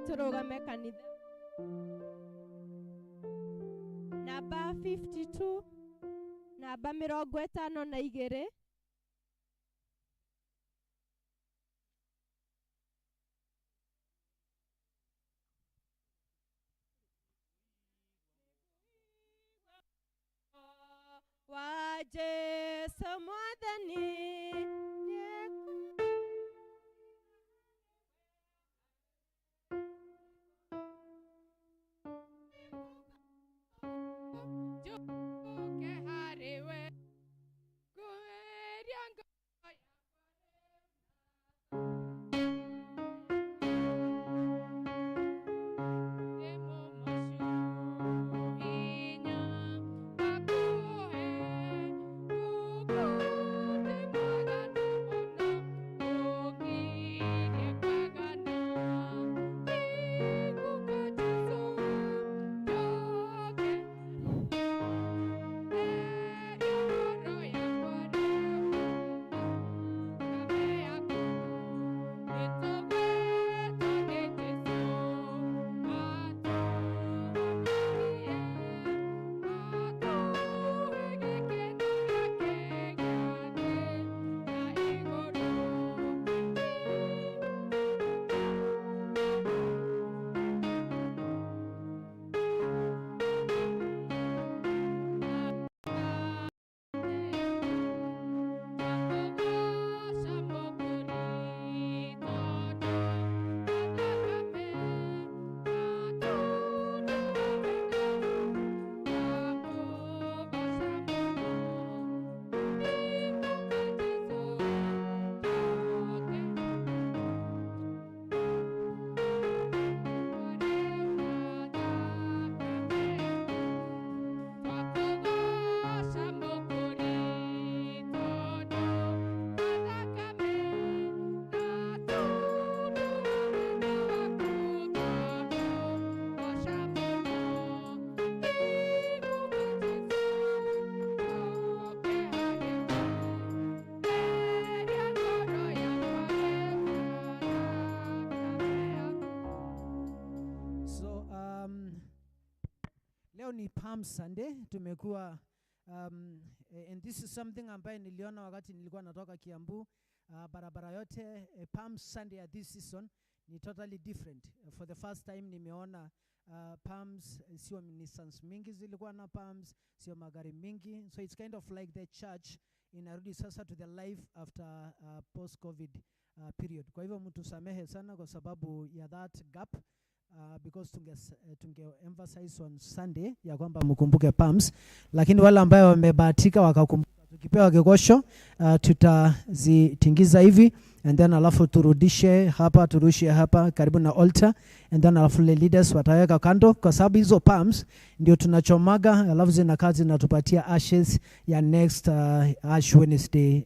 Tũrũgame kanitha. Namba 52, namba 52. Wa Jesu Mwathani. Njũke harĩ we ngũĩria ngoro yakwa. Ndĩ mũmocu hinya wakuhe ngũkũ ndĩ mwaganu mũno ũkirie kwagana ndiguka Jesũ njoke theria ngoro yakwa rĩu thakame yaku nĩtũgwĩtwo nĩ Jesũ atũhonokie atũhe gĩkeno gĩake gĩa thĩ na igũrũ. Twakũgooca Mũkũri tondũ wa thakame na tondũ wa wendo. Twakũgooca mũno ndikũka Jesũ njoke rĩu na thakame yaku. Twakũgooca Mũkũri tondũ wa thakame na tondũ wa wendo waku. Twakũgooca mũno ndikũka Jesũ njoke harĩ we theria ngoro yakwa rĩu na thakame yaku. So leo ni Palm Sunday. Tumekuwa and this is something ambaye niliona wakati nilikuwa natoka Kiambu, barabara yote Palm Sunday at this season ni totally different. For the first time nimeona palms, sio Nissans mingi zilikuwa na palms, sio magari mingi. So it's kind of like the church inarudi sasa to the life after post COVID period. Kwa hivyo mtusamehe sana kwa sababu ya that gap, because tunge emphasize on Sunday ya kwamba mkumbuke palms, lakini wale ambayo wamebahatika wakakumbuka, tukipewa kikosho tutazitingiza hivi and then alafu turudishe hapa, turushe hapa karibu na altar and then alafu le leaders wataweka kando, kwa sababu hizo palms ndio tunachomaga, alafu zinakaa zinatupatia ashes ya next Ash Wednesday,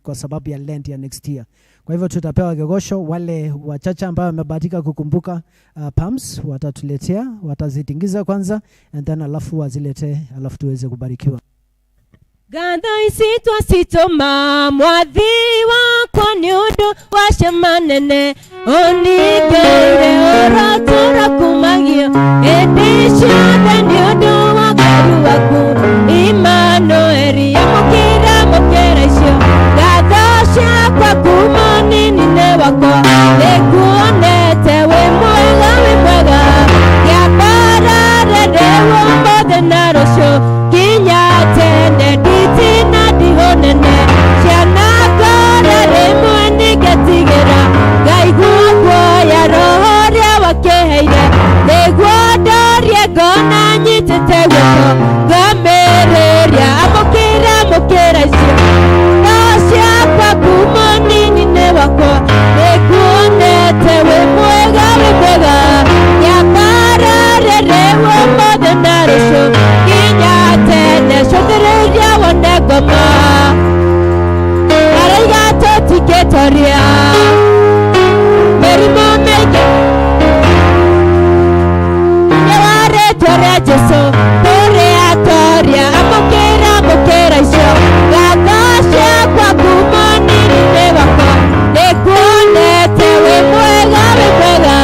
kwa sababu ya Lent ya next year. Kwa hivyo tutapewa kikosho, wale wachache ambao wamebahatika kukumbuka palms watatuletea, watazitingiza kwanza and then alafu wazilete, alafu tuweze kubarikiwa. Ngatho ici twacitũma mwathi wakwa nĩ ũndũ wa cema nene ũningĩire ũrotũra kumagio hĩndĩ ciothe nĩ ũndũ wa weru waku Imanueli. Amũkĩra mũkĩra icio ngatho ciakwa kuma nini-inĩ wakwa nĩnguonete wĩ mwega wĩ mwega ngĩambarare rĩu ũmũthĩ na rũciũ nginya tene nditina ndihũnene ciana ngora rĩmwe nĩngetigĩra ngaigua guoya roho ũrĩa wakĩheire nĩguo ndorie ngona nyitĩte guoko ngomĩrĩria. Amũkĩra amũkĩra icio no ciakwa kuma nini-inĩ wakwa nĩnguonete wĩ mwega wĩ mwega ngĩambarare rĩu ũmũthĩ na rũciũ nginya tene cũthĩrĩria wone ngoma araiga tũtingĩtoria mĩrimũ mĩingĩ nĩwarĩtwo rĩa Jesũ tũrĩatoria. Amũkĩra amũkĩra icio ngatho ciakwa kuma nini-inĩ wakwa nĩnguonete wĩ mwega wĩ mwega.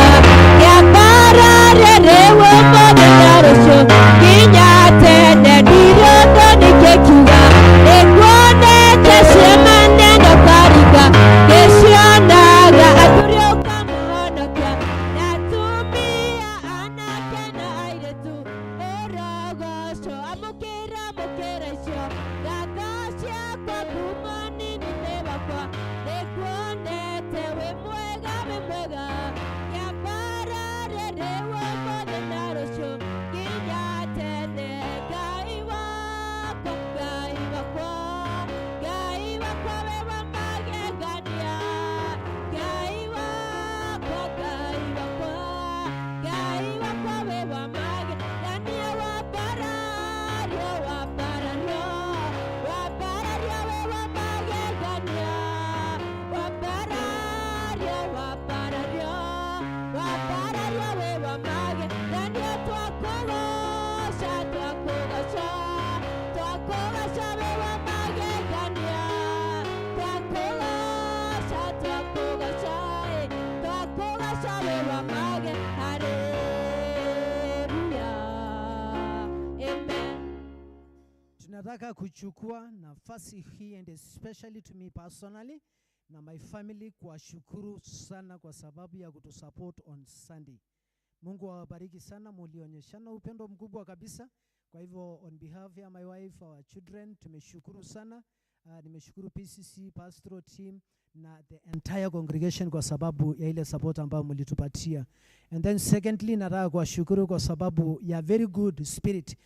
Tunataka kuchukua nafasi hii and especially to me personally na my family kuwashukuru sana kwa sababu ya kutusupport on Sunday. Mungu awabariki sana, mulionyeshana upendo mkubwa kabisa. Kwa hivyo on behalf ya my wife, our children, tumeshukuru sana. Nimeshukuru PCC, pastoral team na the entire congregation kwa sababu ya ile support ambayo mlitupatia. And then secondly, nataka kuwashukuru kwa sababu ya very good spirit.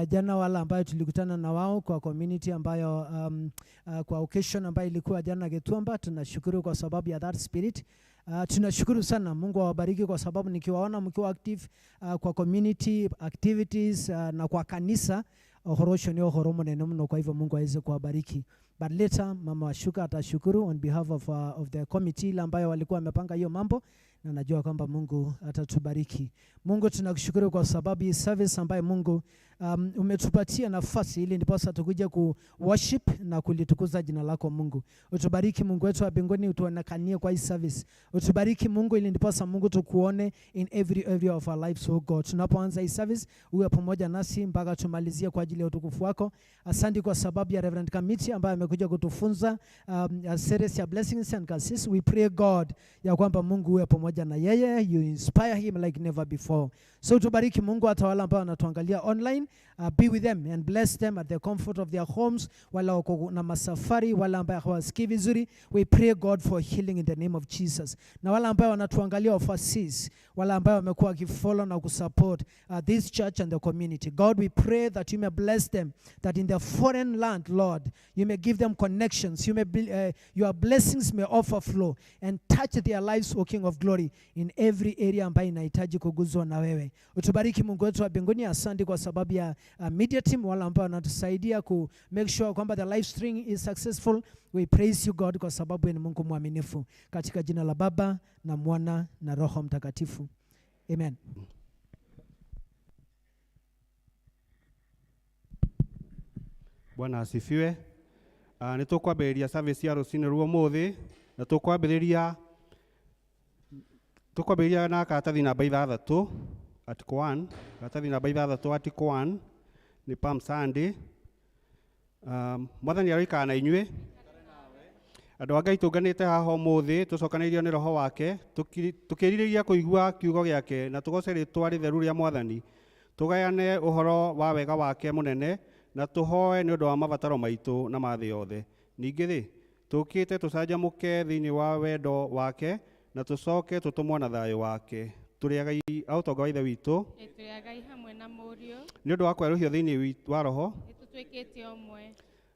Jana wala ambayo tulikutana na wao kwa community ambayo kwa occasion ambayo ilikuwa jana Gituamba, tunashukuru kwa sababu ya that spirit. Tunashukuru sana, Mungu awabariki kwa sababu nikiwaona mkiwa active kwa community activities na kwa kanisa uhoro ũcio nĩ ũhoro mũnene mũno. Kwa hivyo Mungu aweze kuwabariki. But later Mama Washuka atashukuru on behalf of the committee ile ambayo walikuwa wamepanga hiyo mambo, na najua kwamba Mungu atatubariki. Mungu, tunakushukuru kwa sababu hii service ambayo Mungu umetupatia nafasi ili ndiposa tukuje ku worship na kulitukuza jina lako Mungu. Utubariki Mungu wetu wa mbinguni, utuonekanie kwa hii service. Utubariki Mungu ili ndiposa Mungu tukuone in every area of our lives, oh God. Tunapoanza hii service, uwe pamoja nasi mpaka tumalizie kwa ajili ya utukufu wako. Asante kwa sababu ya Reverend Kamiti ambaye amekuja kutufunza a series ya blessings and curses. We pray God ya kwamba Mungu uwe pamoja na yeye, you inspire him like never before. So tubariki Mungu, hata wale ambao wanatuangalia online, be with them and bless them at the comfort of their homes, wala wako na masafari, wala ambao hawasikii vizuri, we pray God for healing in the name of Jesus. Na wale ambao wanatuangalia overseas, wale ambao wamekuwa wakifollow na kusupport this church and the community, God, we pray that you may bless them, that in the foreign land, Lord, you may give them connections, you may be, your blessings may overflow and touch their lives, O King of Glory, in every area ambayo inahitaji kuguzwa na wewe. Utubariki Mungu wetu wa mbinguni. Asante kwa sababu ya media team, wale ambao wanatusaidia ku make sure kwamba the live stream is successful. We praise you God kwa sababu ni Mungu mwaminifu. Katika jina la Baba na Mwana na Roho Mtakatifu. Amen. Bwana asifiwe. Nĩ tũkwambĩrĩria service ya rũcinĩ rwa ũmũthĩ na tũkwambĩrĩria na karatathi namba 6, article 1, karatathi namba 6, article 1 nĩ Palm Sunday. Mwathani aroikara na inyuĩ. Andũ a Ngai, tũnganĩte haha ũmũthĩ tũcokanĩirio nĩ Roho wake, tũkĩrirĩria kũigua kiugo gĩake na tũgoce rĩtwa rĩtheru rĩa Mwathani, tũgayane ũhoro wa wega wake mũnene na tũhoe nĩ ũndũ wa mabataro maitũ na ma thĩ yothe. Ningĩ rĩ, tũkĩte tũcanjamũke thĩinĩ wa wendo wake na tũcoke tũtũmwo na thayũ wake. Tũrĩ agai a ũtonga wa Ithe witũ. Tũrĩ agai hamwe na Mũriũ. Nĩ ũndũ wa kwerũhio thĩinĩ wa Roho. Nĩ tũtuĩkĩte ũmwe.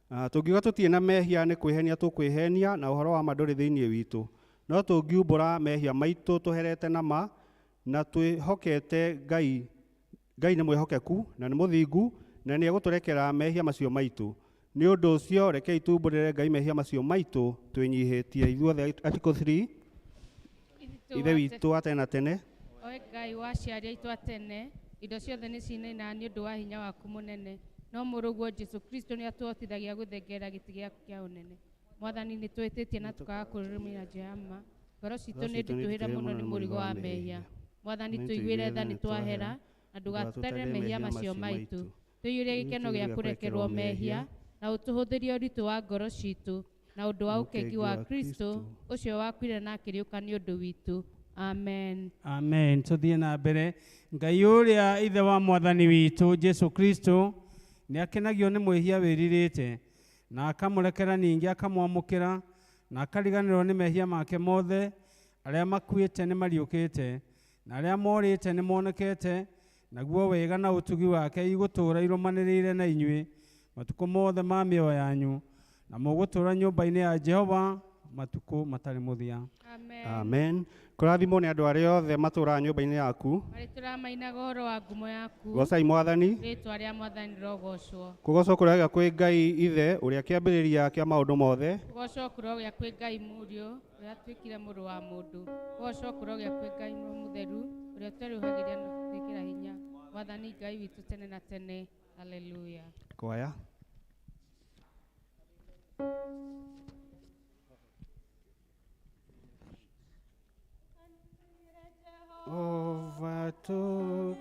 Tũngiuga tũtirĩ na mehia nĩ kwĩhenia tũkwĩhenia na ũhoro wa ma ndũrĩ thĩinĩ witũ. No tũngiumbũra mehia maitũ tũherete na ma na twĩhokete Ngai, Ngai nĩ mwĩhokeku na nĩ mũthingu na nĩ egũtũrekera mehia macio maitũ. Nĩ ũndũ ũcio rekei tumbũrĩre Ngai mehia macio maitũ twĩnyihĩtie ithuothe. Article 3. Ithe witũ wa tene na tene. Oe Ngai wa aciari aitũ a tene, indo ciothe nĩ cinainaga nĩ ũndũ wa hinya waku mũnene. No mũrũguo Jesũ Kristo nĩ atũhotithagia gũthengerera gĩtĩ gĩaku kĩa ũnene. Mwathani, nĩ twĩtĩtie na tũkaga kũrũmĩrĩra njĩra ya ma. Ngoro citũ nĩ nditũhĩre mũno nĩ mũrigo wa mehia. Mwathani, tũiguĩre tha nĩ twahera na ndũgatũtarĩre mehia macio maitũ. Tũiyũrie gĩkeno gĩa kũrekerwo mehia na ũtũhũthĩrie ũritũ wa ngoro citũ na ũndũ wa ũkengi wa Kristo ũcio wakuire na akĩriũka nĩ ũndũ witũ. Amen. Amen. Tuthiĩ na mbere. Ngai ũrĩa Ithe wa Mwathani witũ Jesu Kristo nĩ akenagio nĩ mwĩhia wĩrirĩte na akamũrekera, ningĩ akamwamũkĩra na akariganĩrwo nĩ mehia make mothe. Arĩa makuĩte nĩ mariũkĩte na arĩa morĩte nĩ monekete, naguo wega na ũtugi wake igũtũũra irũmanĩrĩire na inyuĩ matukũ mothe ma mĩoyo yanyu, na mũgũtũũra nyũmba-inĩ ya Jehova matukũ matarĩ mũthia. Amen. Amen. Kũrathimwo nĩ andũ arĩa othe matũũraga nyũmba-inĩ yaku. Marĩ tũramainaga ũhoro wa ngumo yaku. Gocai Mwathani. Rĩtwa rĩa Mwathani rĩrogocwo. Kũgocwo kũrogĩa kwĩ Ngai Ithe ũrĩa kĩambĩrĩria kĩa maũndũ mothe. Kũgocwo kũrogĩa kwĩ Ngai Mũriũ ũrĩa atuĩkire mũrũ wa mũndũ. Kũgocwo kũrogĩa kwĩ Ngai Roho Mũtheru ũrĩa ũtwerũhagĩria na gũtwĩkĩra hinya. Mwathani Ngai witũ tene na tene. Haleluya. Kwaya. Overtook.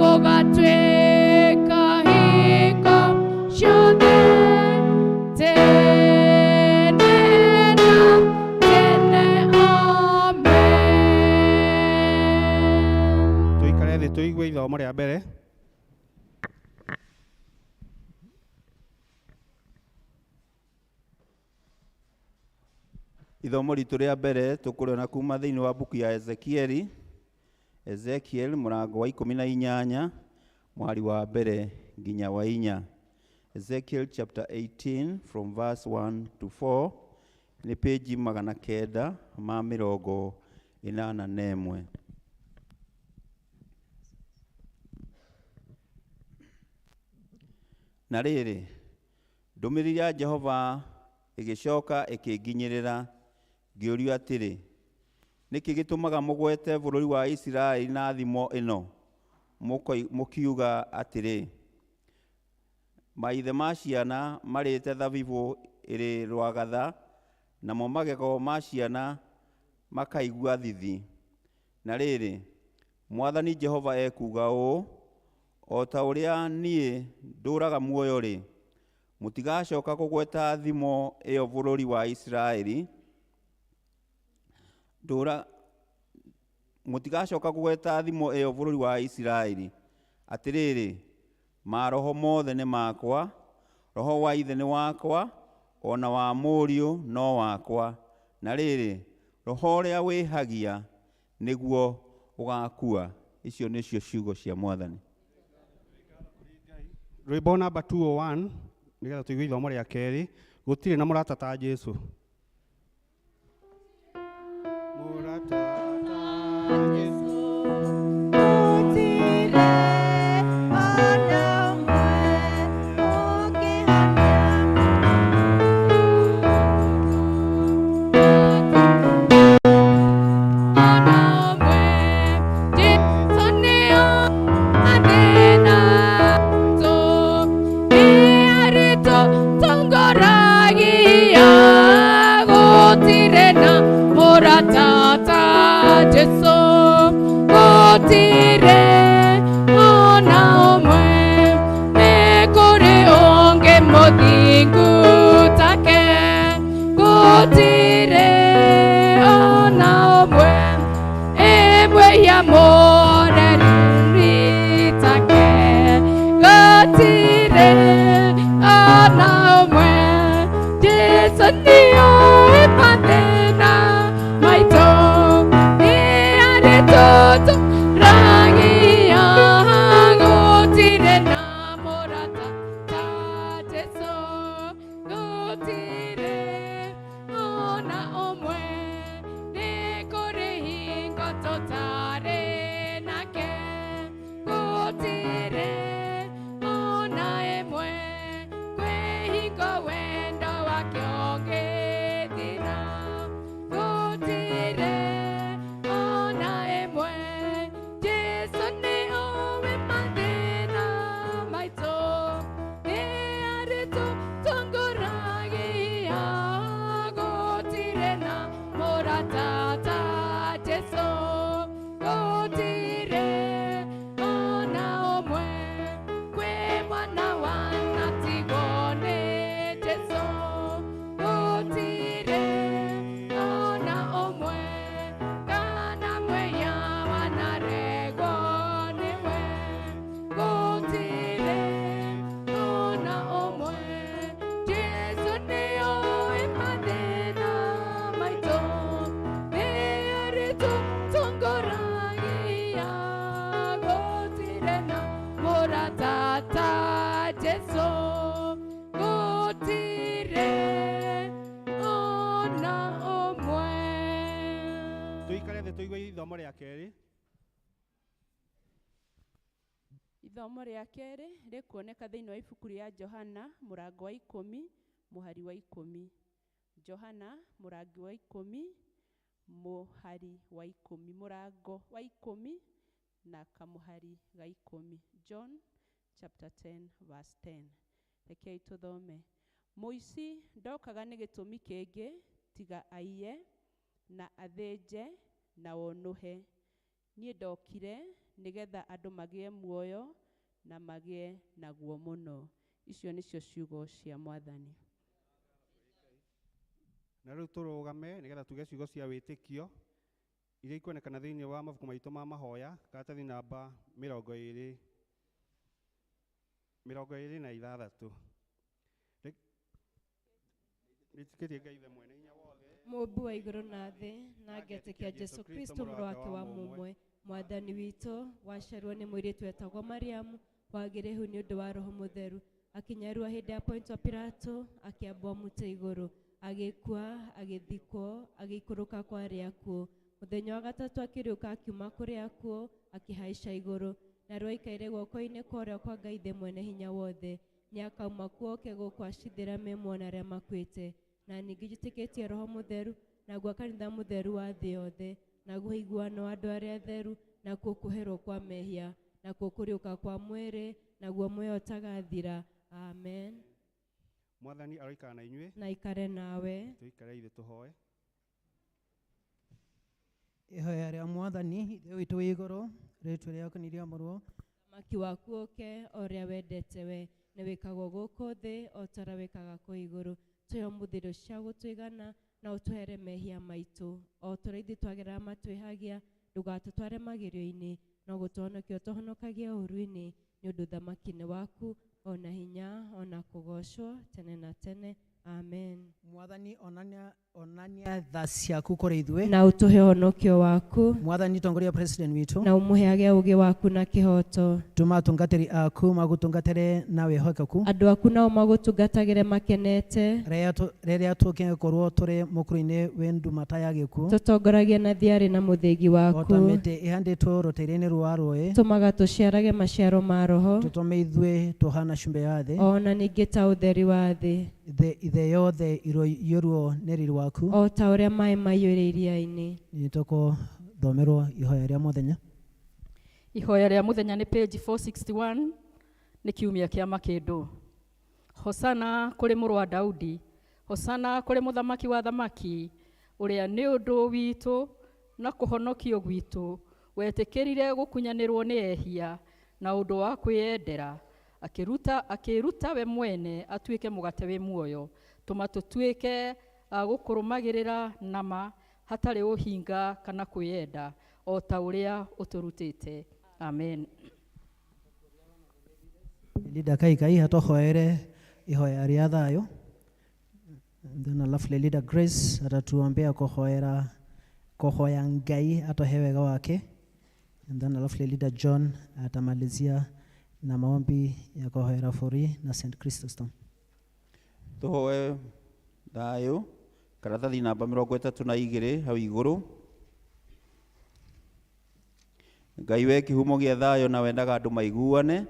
Gũgatuĩka hingo ciothe tene na tene. Amen. Tũikare thĩ tũigue ithomo rĩa mbere. Ithomo ritũ rĩa mbere tũkũrĩona kuma thĩinĩ wa mbuku ya Ezekieli, Ezekiel mũrango wa 18 mũhari wa mbere nginya wa 4. Ezekiel chapter 18 from verse 1 to 4 nĩ pĩnji 981. Na rĩrĩ, ndũmĩrĩri ya Jehova ĩgĩcoka ĩkĩnginyĩrĩra, ngĩũrio atĩrĩ, nĩkĩ gĩtũmaga mũgwete bũrũri wa Isiraeli na thimo ĩno, mũkiuga atĩrĩ, maithe ma ciana marĩte thabibũ ĩrĩ rwagatha, namo magego ma ciana makaigua thithi. Na rĩrĩ, Mwathani Jehova ekuuga ũũ, o ta ũrĩa niĩ ndũũraga muoyo-rĩ, mũtigacoka kũgweta thimo ĩyo bũrũri wa Isiraeli. Mũtigacoka kũgweta thimo ĩyo bũrũri wa Isiraeli. Atĩrĩrĩ, maroho mothe nĩ makwa, roho wa ithe nĩ wakwa, o na wa mũriũ no wakwa. Na rĩrĩ, roho ũrĩa wĩhagia nĩguo ũgaakua. Icio nĩcio ciugo cia Mwathani. Rwĩmbo namba 201 nĩgetha tũigue ithomo rĩa kerĩ. Gũtirĩ na mũrata ta Jesũ. Mũrata ta Jesũ. Gũtirĩ ona ũmwe ũngĩhana. Gũtirĩ ona ũmwe ĩmwe ya mũreri take. Gũtirĩ ona ũmwe, Jesũ nĩoĩ mathĩna maitũ, nĩ arĩtũtũragia. Gũtirĩ na mũrata ta Jesũ, gũtirĩ ona ũmwe, nĩ kũrĩ hingo tũtarĩ nake. Gũtirĩ ona ĩmwe, kwĩ hingo wendo wake ũngĩthira. Gũtirĩ ona ĩmwe, Jesũ nĩ oĩ mathĩna maitũ, nĩ arĩtũtongoragia. Gũtirĩ na mũrata ta Jesũ, gũtirĩ ona ũmwe, kwĩ mwana wanatigwo nĩ Jesũ. Gũtirĩ ona ũmwe, kana mwĩya wanaregwo nĩwe. Gũtirĩ ona ũmwe, Jesũ nĩoĩ mathĩna maitũ, nĩ arĩtũtongoragia. Gũtirĩ na mũrata ta Jesũ, gũtirĩ ona ũmwe. Tũikare thĩ tũigue ithomo rĩa kerĩ. Ithomo rĩa kerĩ rĩkuoneka thĩinĩ wa ibuku rĩa Johana mũrango wa 10 mũhari wa 10. Johana mũrango wa 10 mũhari wa 10, mũrango wa 10 na kamũhari ga 10. John chapter 10 verse 10. Rekei tũthome. Mũici ndokaga nĩ gĩtũmi kĩngĩ tiga aiye na athĩnje na onũhe. Niĩ ndokire nĩgetha andũ magĩe muoyo na magĩe naguo mũno. Icio nĩcio ciugo cia Mwathani. Na rĩu tũrũgame nĩgetha tuge ciugo cia wĩtĩkio iria ikuonekana thĩinĩ wa mabuku maitũ ma mahoya, karatathi namba 26. Nĩtĩkĩtie Ngai Ithe mwene hinya wothe, Mũmbi wa igũrũ na thĩ, na ngetĩkia Jesũ Kristo mũrũ wake wa mũmwe, Mwathani witũ, waciarirwo nĩ mũirĩtu wetagwo Mariamu, wagĩire ihu nĩ ũndũ wa Roho Mũtheru, akĩnyarua hĩndĩ ya Pontio Pilato, akĩambwo mũtĩ igũrũ, agĩkua, agĩthikwo, agĩikũrũka kwa arĩa akuũ. Mũthenya wa gatatũ akĩriũka akiuma kũrĩ akuũ, akĩhaica igũrũ, na rĩu aikaire guoko-inĩ kwa ũrĩo kwa Ngai Ithe mwene hinya wothe. Nĩakauma kuo oke gũkũ acithĩra me muoyo na arĩa makuĩte. Na ningĩ njĩtĩkĩtie Roho Mũtheru, naguo kanitha mũtheru wa thĩ yothe, naguo ũiguano wa andũ arĩa atheru, nakuo kũherwo kwa mehia, nakuo kũriũka kwa mwĩrĩ, naguo muoyo ũtagathira. Amen. Mwathani aroikara na inyuĩ. Na ikare nawe. Tũikare ithe tũhoe. Ihoya rĩa Mwathani. Ithe witũ wĩ igũrũ, rĩtwa rĩaku nĩ rĩamũrwo. Ũthamaki waku ũke, o ũrĩa wendete we, nĩ wĩkagwo gũkũ thĩ o ta ũrĩa wĩkaga kũu igũrũ. Tũhe ũmũthĩ irio cia gũtũigana, na ũtũhere mehia maitũ o ta ũrĩa ithuĩ twagĩrĩra matwĩhagia. Ndũgatũtware magerio-inĩ, no gũtũhonokia ũtũhonokagie ũũru-inĩ, nĩ ũndũ ũthamaki nĩ waku, o na hinya, o na kũgoocwo tene na tene. Amen. Mwathani, onania onania tha ciaku kũrĩ ithuĩ na ũtũhe ũhonokio waku. Mwathani, tongoria president witũ na ũmũheage ũũgĩ waku na kĩhooto. Tũma atungatĩri aku magũtungatĩre na wĩhokeku. Andũ aku nao magũtungatagĩre makenete. Rĩrĩa tũngĩkorwo tũrĩ mũkuru-inĩ wĩ nduma ta ya gĩkuũ, tũtongoragie na thiarĩ na mũthĩgi o waku. Ta mĩtĩ ĩhandĩtwo rũtere-inĩ rwa rũĩ, tũmaga tũciarage maciaro ma Roho. Tũtũme ithuĩ tũhana cumbĩ ya thĩ, o na ningĩ ta ũtheri wa thĩ. Thĩ yothe ĩroiyũrwo nĩ riri waku, o ta ũrĩa maĩ maiyũire iria-inĩ. Nĩ tũkũthomerwo ihoya rĩa mũthenya. Ihoya rĩa mũthenya nĩ page 461, nĩ kiumia kĩa makĩndũ. Hosana kũrĩ mũrũ wa Daudi, hosana kũrĩ mũthamaki wa thamaki, ũrĩa nĩ ũndũ witũ na kũhonokio gwitũ wetĩkĩrire gũkunyanĩrwo nĩ ehia na ũndũ wa kwĩyendera, akĩruta akĩruta we mwene atuĩke mũgate wĩ muoyo. Tũma tũtuĩke a gũkũrũmagĩrĩra nama hatarĩ ũhinga kana kwĩyenda, o ta ũrĩa ũtũrutĩte. Amen. Leader Kaikai atohoere ihoya rĩa thayũ. Then alafu leader Grace atatuombea kuhoera kuhoya Ngai atohe wega wake. And then alafu leader John atamalizia na maombi ya kuhoera bũrũri na St. Chrysostom. Tũhoe thayũ, karatathi namba 32 hau igũrũ. Ngai, we kĩhumo gĩa thayũ na wendaga andũ maiguane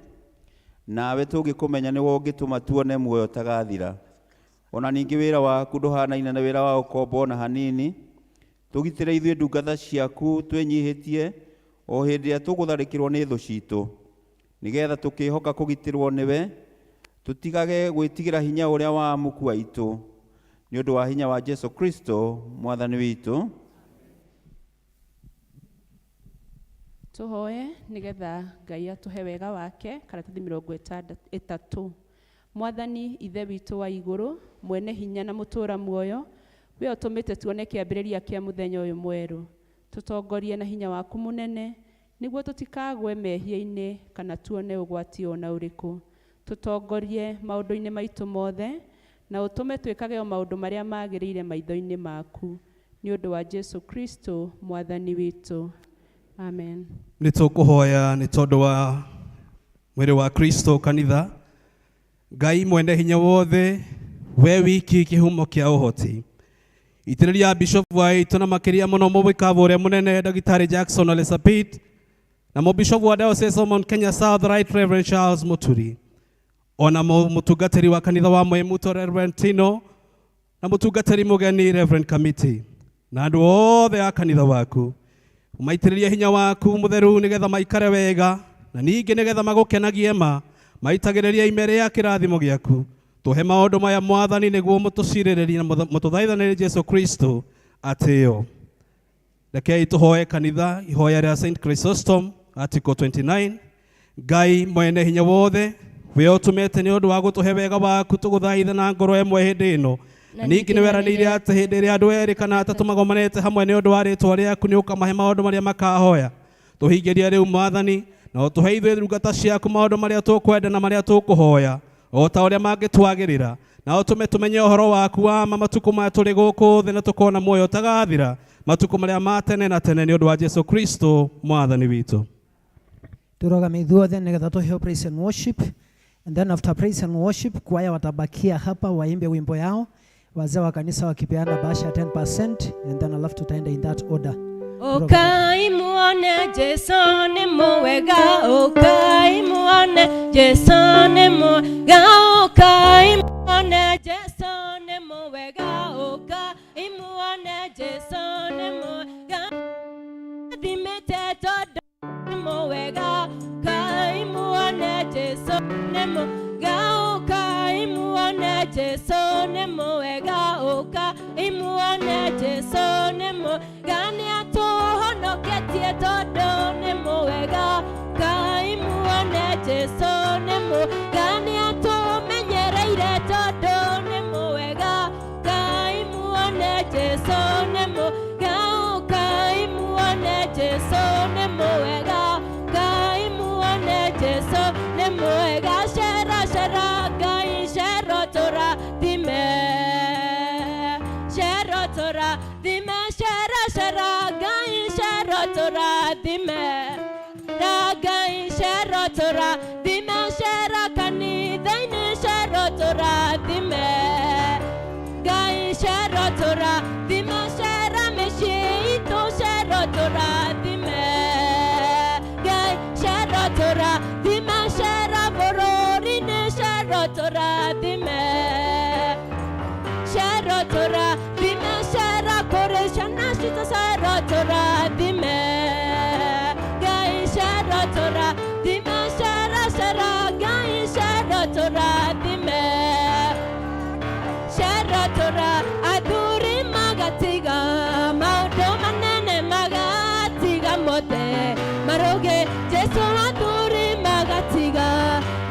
nawe, tũngĩkũmenya nĩwe ũngĩtũma tuone muoyo ũtagathira. Ona ningĩ wĩra waku ndũhanaine na wĩra wa ũkombo ona hanini. Tũgitĩre ithuĩ ndungata ciaku twĩnyihĩtie o hĩndĩ ĩrĩa tũgũtharĩkĩrwo nĩ thũ citũ, nĩgetha tũkĩhoka kũgitĩrwo nĩwe tũtigage gwĩtigĩra hinya ũrĩa wa muku aitũ, nĩ ũndũ wa hinya wa Jesu Kristo Mwathani witũ. Tũhoe nĩgetha Ngai atũhe wega wake, karatathi 30. Mwathani Ithe witũ wa igũrũ, mwene hinya na mũtũũra muoyo, we ũtũmĩte tuone kĩambĩrĩria kĩa mũthenya ũyũ mwerũ, tũtongorie na hinya waku mũnene nĩguo tũtikagwe mehia-inĩ kana tuone ũgwati ona ũrĩkũ. Tũtongorie maũndũ-inĩ maitũ mothe na ũtũme twĩkage o maũndũ marĩa magĩrĩire maitho-inĩ maku, nĩ ũndũ wa Jesu Kristo Mwathani witũ. Amen. Nĩ tũkũhoya nĩ tondũ wa mwĩrĩ wa Kristo, kanitha. Ngai mwene hinya wothe, we wiki kĩhumo kĩa ũhoti, itĩrĩria bishop wa itũ na makĩria mũno mũbikabu ũrĩa mũnene Ndagĩtarĩ Jackson Ole Sapit, na mũbishopu wa Diocese of Mount Kenya South, Right Reverend Charles Muturi, ona mũtungatĩri wa kanitha wa Mwimuto, Reverend Tino, na mũtungatĩri mũgeni Reverend Kamiti, na andũ othe a kanitha waku. Ũmaitĩrĩrie hinya waku mũtheru nĩgetha maikare wega na ningĩ nĩgetha magũkenagie ma maitagĩrĩrie ime rĩa kĩrathimo gĩaku. Tũhe maũndũ maya, Mwathani, nĩguo mũtũcirĩrĩrie na mũtũthaithanĩrie Jesu Kristo atĩo. Rekei tũhoe kanitha ihoya rĩa St. Chrysostom. Article 29. Ngai mwene hinya wothe we ũtũmĩte nĩ ũndũ wa gũtũhe wega waku tũgũthaitha na ngoro ĩmwe hĩndĩ ĩno. Na ningĩ nĩ weranĩire atĩ hĩndĩ ĩrĩa andũ erĩ kana atatũ magomanĩte hamwe nĩ ũndũ wa rĩtwa rĩaku nĩ ũkamahe maũndũ marĩa makahoya. Tũhingĩrie rĩu Mwathani, na ũtũhe ithuĩ ndungata ciaku maũndũ marĩa tũkwenda na marĩa tũkũhoya o ta ũrĩa mangĩtwagĩrĩra, na ũtũme tũmenye ũhoro waku wa ma matukũ maya tũrĩ gũkũ thĩ na tũkona muoyo ũtagathira matukũ marĩa ma tene na tene nĩ ũndũ wa Jesu Kristo Mwathani witũ. Turogame ithuothe nigetha tuheo praise and worship, and then after praise and worship kwaya watabakia hapa waimbe wimbo yao, wazee wa kanisa wakipeana bahasha ya 10%, and then alafu tutaenda in that order. Ũkai muone Jesu nĩ mwega, ũkai muone Jesu nĩ mwega, ũkai muone Jesu nĩ mwega, ũkai muone Jesu nĩ mwega. Thimĩte tondũ nĩ mwega, ũkai muone Jesu nĩ mwega, ũkai muone Jesu nĩ mwega, ũkai muone Jesu nĩ mwega, nĩatũhonoketie tondũ nĩ mwega, ũkai muone Jesu nĩ mwega, nĩatũmenyereire tondũ nĩ mwega, ũkai muone Jesu nĩ mwega, ũkai muone Jesu nĩ mwega, ũkai muone Jesu nĩ mwega, cera cera Ngai cero tũrathime, cero tũrathime, cera cera Ngai cero tũrathime, ra Ngai cero tũrathime, cera kanitha-inĩ cero tũrathime, Ngai cero tũrathime, cera mĩciĩ itũ cero tũrathime, Ngai cero tũrathime, cera bũrũri-inĩ cero tũrathime, cero tũrathime, cera kũrĩ ciana citũ cero tũrathime, Ngai cero tũrathime, cera cera Ngai cero tũrathime, cero tũra athuri magatiga maũndũ manene magatiga mothe maroge Jesu, athuri magatiga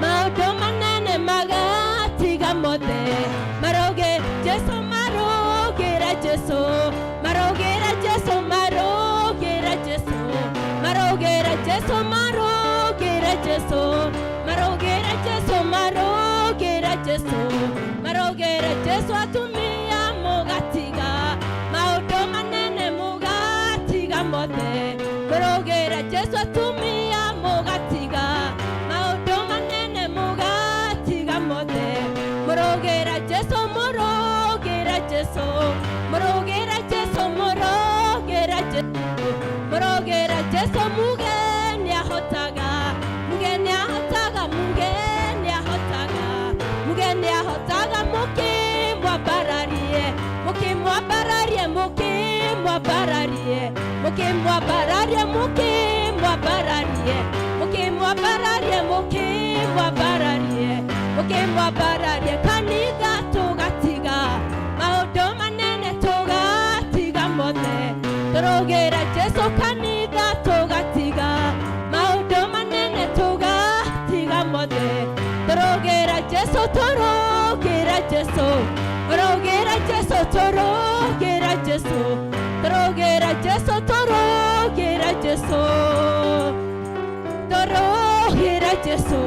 maũndũ manene magatiga mothe maroge Jesu, marogera Jesu, marogera Jesu, marogera Jesu, marogera Jesu, marogera Jesu, marogera Jesu, marogera Jesu, marogera Jesu, atumia mũgatiga maũndũ manene mũgatiga mothe mũrogera Jesu, atumia mũgatiga maũndũ manene mũgatiga mothe mũrogera Jesu, mũrogera Jesu, mũrogera Jesu, mũrogera Jesu, mũrogera Jesu, muge nĩahotaga, muge nĩahotaga, muge nĩahotaga, muge nĩahotaga, mũkĩmwambararie, mũkĩmwambararie, mũkĩmwambararie, mũkĩmwambararie, mũkĩmwambararie, mũkĩmwambararie, mũkĩmwambararie, mũkĩmwambararie, kanitha tũgatiga maũndũ manene tũgatiga mothe tũrogera Jesu, kanitha tũgatiga maũndũ manene tũgatiga mothe tũrogera Jesu, tũrogera Jesu, tũrogera Jesu, tũrogera Jesu, tũrogera Jesu, tũrogera Jesu, tũrogera Jesu,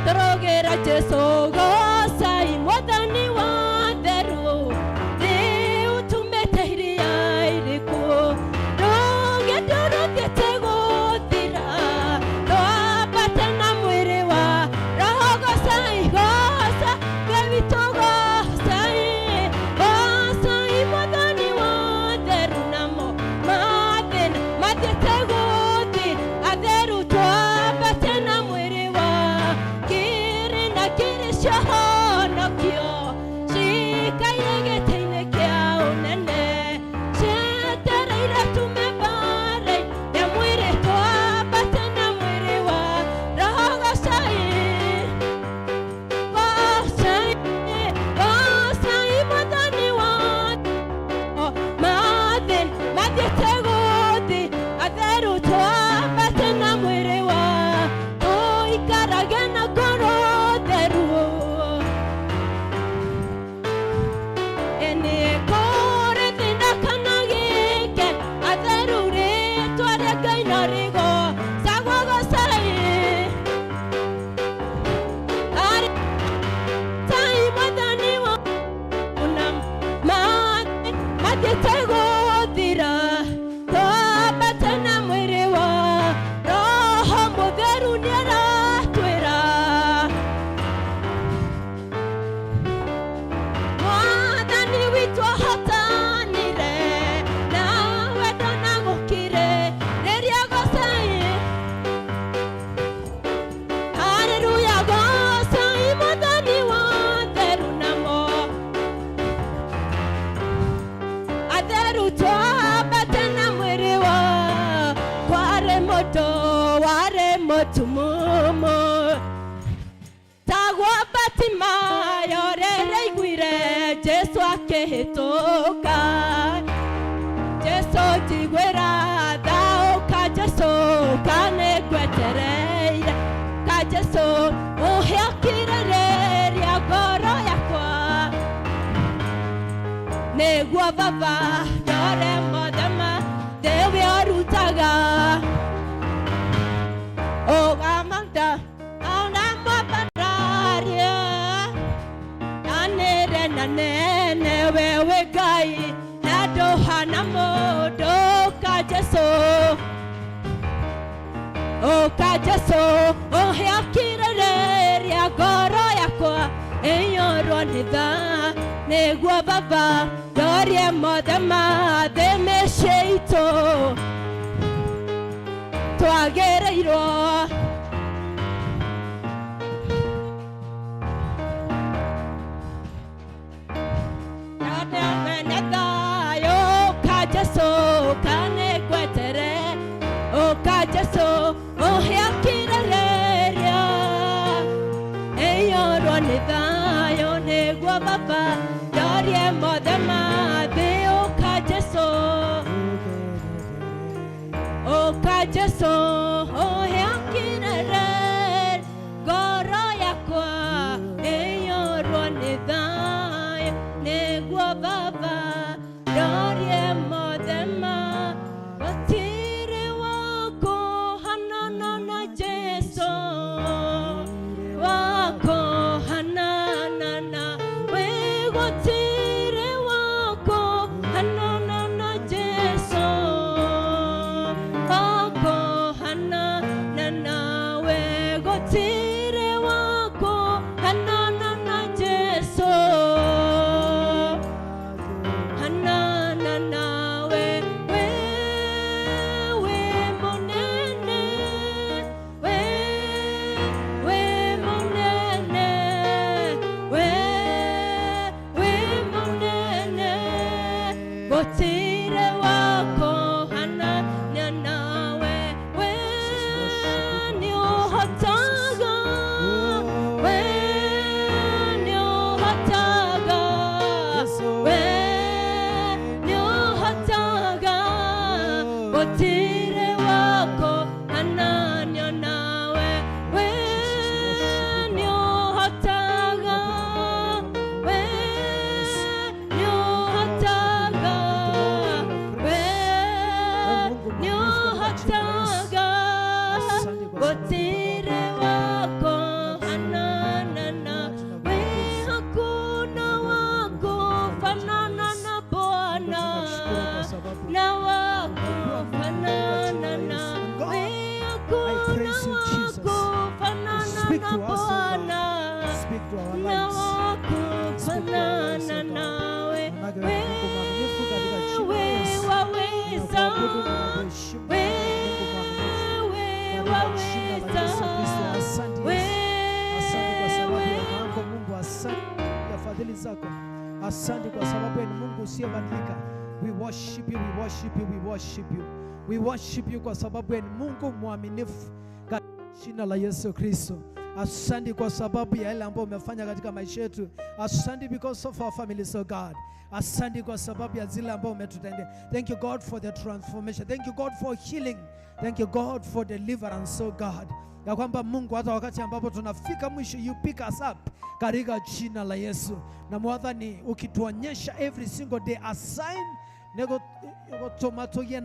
tũrogera Jesu, gocai Mwathani wa theru rĩu tumĩte iria iriku rũgendo rũthiĩte gũthira twambate na mwĩrĩ wa roho, gocai, goca Ngai witũ, gocai, gocai Mwathani wa theru, namo mathĩna mathiĩte gũthira, atheru twambate na mwĩrĩ wa kĩrĩ na kĩrĩ cia mayo rĩrĩa aiguire Jesũ akĩhĩtũka. Jesũ njiguĩra tha, ũka Jesũ, ũka nĩngwetereire. Ũka Jesũ, ũhe ũkirĩrĩria ngoro yakwa. Nĩguo baba ndore mothe ma thĩ we ũrutaga. Ũgamanda ona mwambararia. Anĩre na nene we wĩ Ngai na ndũhana mũndũ. Ũka Jesũ, ũka Jesũ, ũhe ũkirĩrĩria ngoro yakwa ĩiyũrwo nĩ tha. Nĩguo baba ndorie mothe ma thĩ mĩciĩ itũ twagĩrĩirwo. Mena thayũ, ũka Jesũ, ũka nĩngwetere. Ũka Jesũ, ũhe ũkirĩrĩria ĩiyũrwo nĩ thayũ. Nĩguo baba ndorie mothe ma thĩ. Ũka Jesũ, ũka Jesũ, ũhe ũkirĩrĩria ngoro yakwa ĩiyũrwo nĩ thayũ. Nĩguo baba ndorie mothe ma gũtirĩ wa kũhanana na Jesũ, wa kũhanana na we, gũtirĩ wa kũhanana na Jesũ, wa kũhanana nawe, gũtirĩ wa kũhanana na Jesũ, hanana nawe. We we mũnene, we we mũnene, we we mũnene, gũtirĩ wa kũhanana nawe. We nĩũhotaga, we nĩũhotaga, we nĩũhotaga, gũtirĩ wa kũhananio nawe. We nĩũhotaga, we nĩũhotaga, we nĩũhotaga, gũtirĩ wa kũhanana nawe. Hakuna wa kufanana na Bwana, na wa kufanana nawe. Hakuna praise you, wa Jesus. kufanana Speak na to us, O God. Bwana, Speak to our na lives. wa Speak to our lives, kufanana O God. nawe. Manake wewe ni Mungu mwaminifu katika jina la Wewe Yesu. waweza, Ninakuabudu na nakuheshimu Mungu mwaminifu. wewe Katika jina la Yesu Kristo. waweza, Asante Yesu. Asante kwa sababu ya wema wako Mungu, asante ya fadhili zako. Asante kwa sababu wewe ni Mungu usiyebadilika. We worship you, we worship you, we worship you. We worship you kwa sababu wewe ni Mungu mwaminifu katika jina la Yesu Kristo. Asante kwa sababu ya yale ambayo umefanya katika maisha yetu. Asante because of our families, oh God. Asante kwa sababu ya zile ambayo umetutendea. Thank you God for the transformation. Thank you God for healing. Thank you God for deliverance, oh God. Ya kwamba Mungu hata wakati ambapo tunafika mwisho, you pick us up katika jina la Yesu. Na mwathani ukituonyesha every single day a sign nego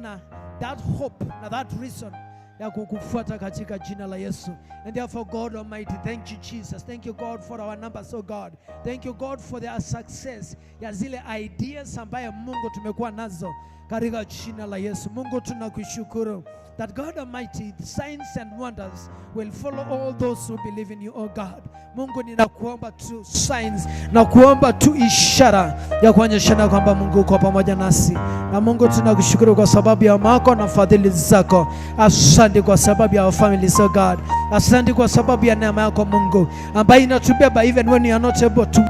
na that hope na that reason ya kukufuata katika jina la Yesu. And therefore God Almighty, thank you Jesus. Thank you God for our numbers, oh God. Thank you God for their success ya zile ideas ambayo Mungu tumekuwa nazo katika jina la Yesu. Mungu tunakushukuru that God Almighty, signs and wonders will follow all those who believe in you, oh God. Mungu ninakuomba tu signs na kuomba tu ishara ya kuonyeshana kwamba Mungu uko pamoja nasi. Na Mungu tunakushukuru kwa sababu ya wema na fadhili zako. Asante kwa sababu ya our families, oh God. Asante kwa sababu ya neema yako Mungu ambayo inatubeba even when we are not able to.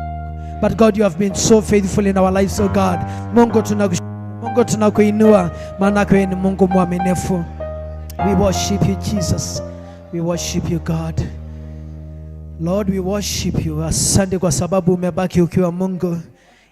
But God, you have been so faithful in our lives, oh God. Mungu tunakushukuru, Mungu tunakuinua, maana wewe ni Mungu mwaminifu. We worship you Jesus. We worship you God. Lord, we worship you. Asante kwa sababu umebaki ukiwa Mungu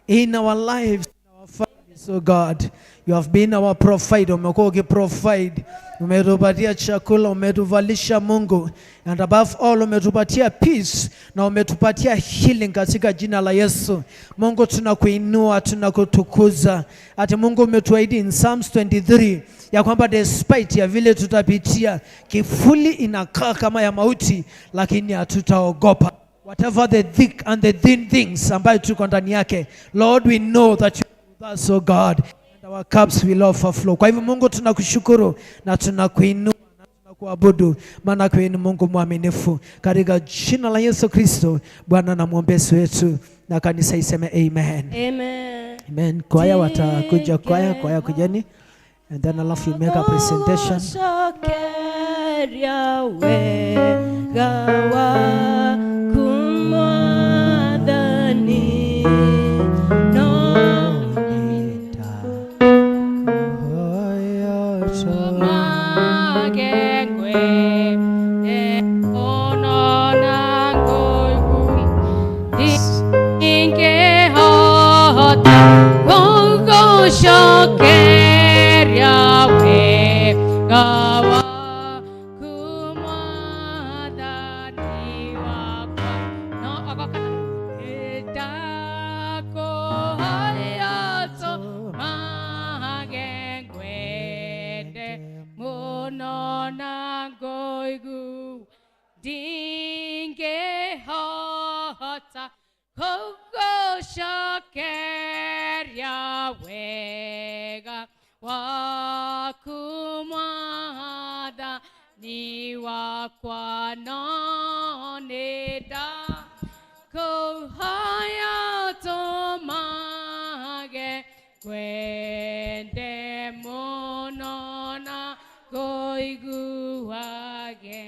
in our lives, in our families, oh God. You have been our provider. Umekuwa ukiprovide, umetupatia chakula, umetuvalisha Mungu, and above all umetupatia peace na umetupatia healing katika jina la Yesu. Mungu, tunakuinua, tunakutukuza. Ati Mungu umetuahidi in Psalms 23 ya kwamba despite ya vile tutapitia, kifuli inakaa kama ya mauti, lakini hatutaogopa. Whatever the thick and the thin things ambayo tuko ndani yake, Lord, we know that you are with us, oh God, and our cups will overflow. Kwa hivyo Mungu tunakushukuru na tunakuinua na tunakuabudu, maana wewe ni Mungu mwaminifu. Katika jina la Yesu Kristo, Bwana na mwombezi wetu, na kanisa iseme amen. Amen. Amen. Kwaya watakuja, kwaya kujeni, and then alafu you make a presentation. Cokeria wega waku Mwathani, no Gũgũcokeria wega waku Mwathani wakwa. No agoka ndakũhoya tũmage ngwende mũno na ngũigua ndingĩhota gũgũcokeria wega waku Mwathani wakwa, no nĩ ndakũhoya tũmage ngwende mũno na ngũiguage.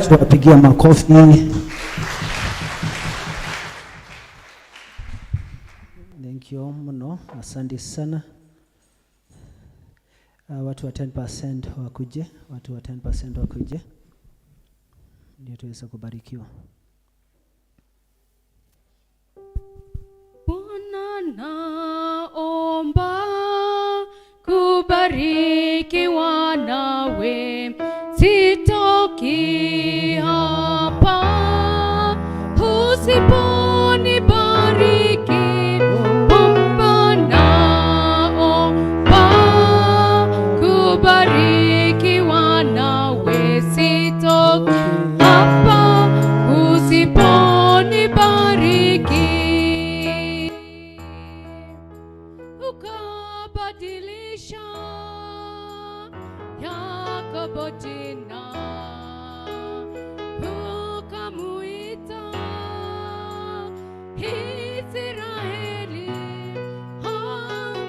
Tuwapigia makofi. Thank you mno, asante sana. Watu wa 10% wakuje, watu wa 10% wakuje ndio tuweze kubarikiwa. Bwana naomba kubarikiwa nawe, sitoki hapa usiponibariki. Baba naomba kubarikiwa nawe, sitoki hapa usiponibariki. Ukabadilisha Yakobo jina, ukamuita Israeli,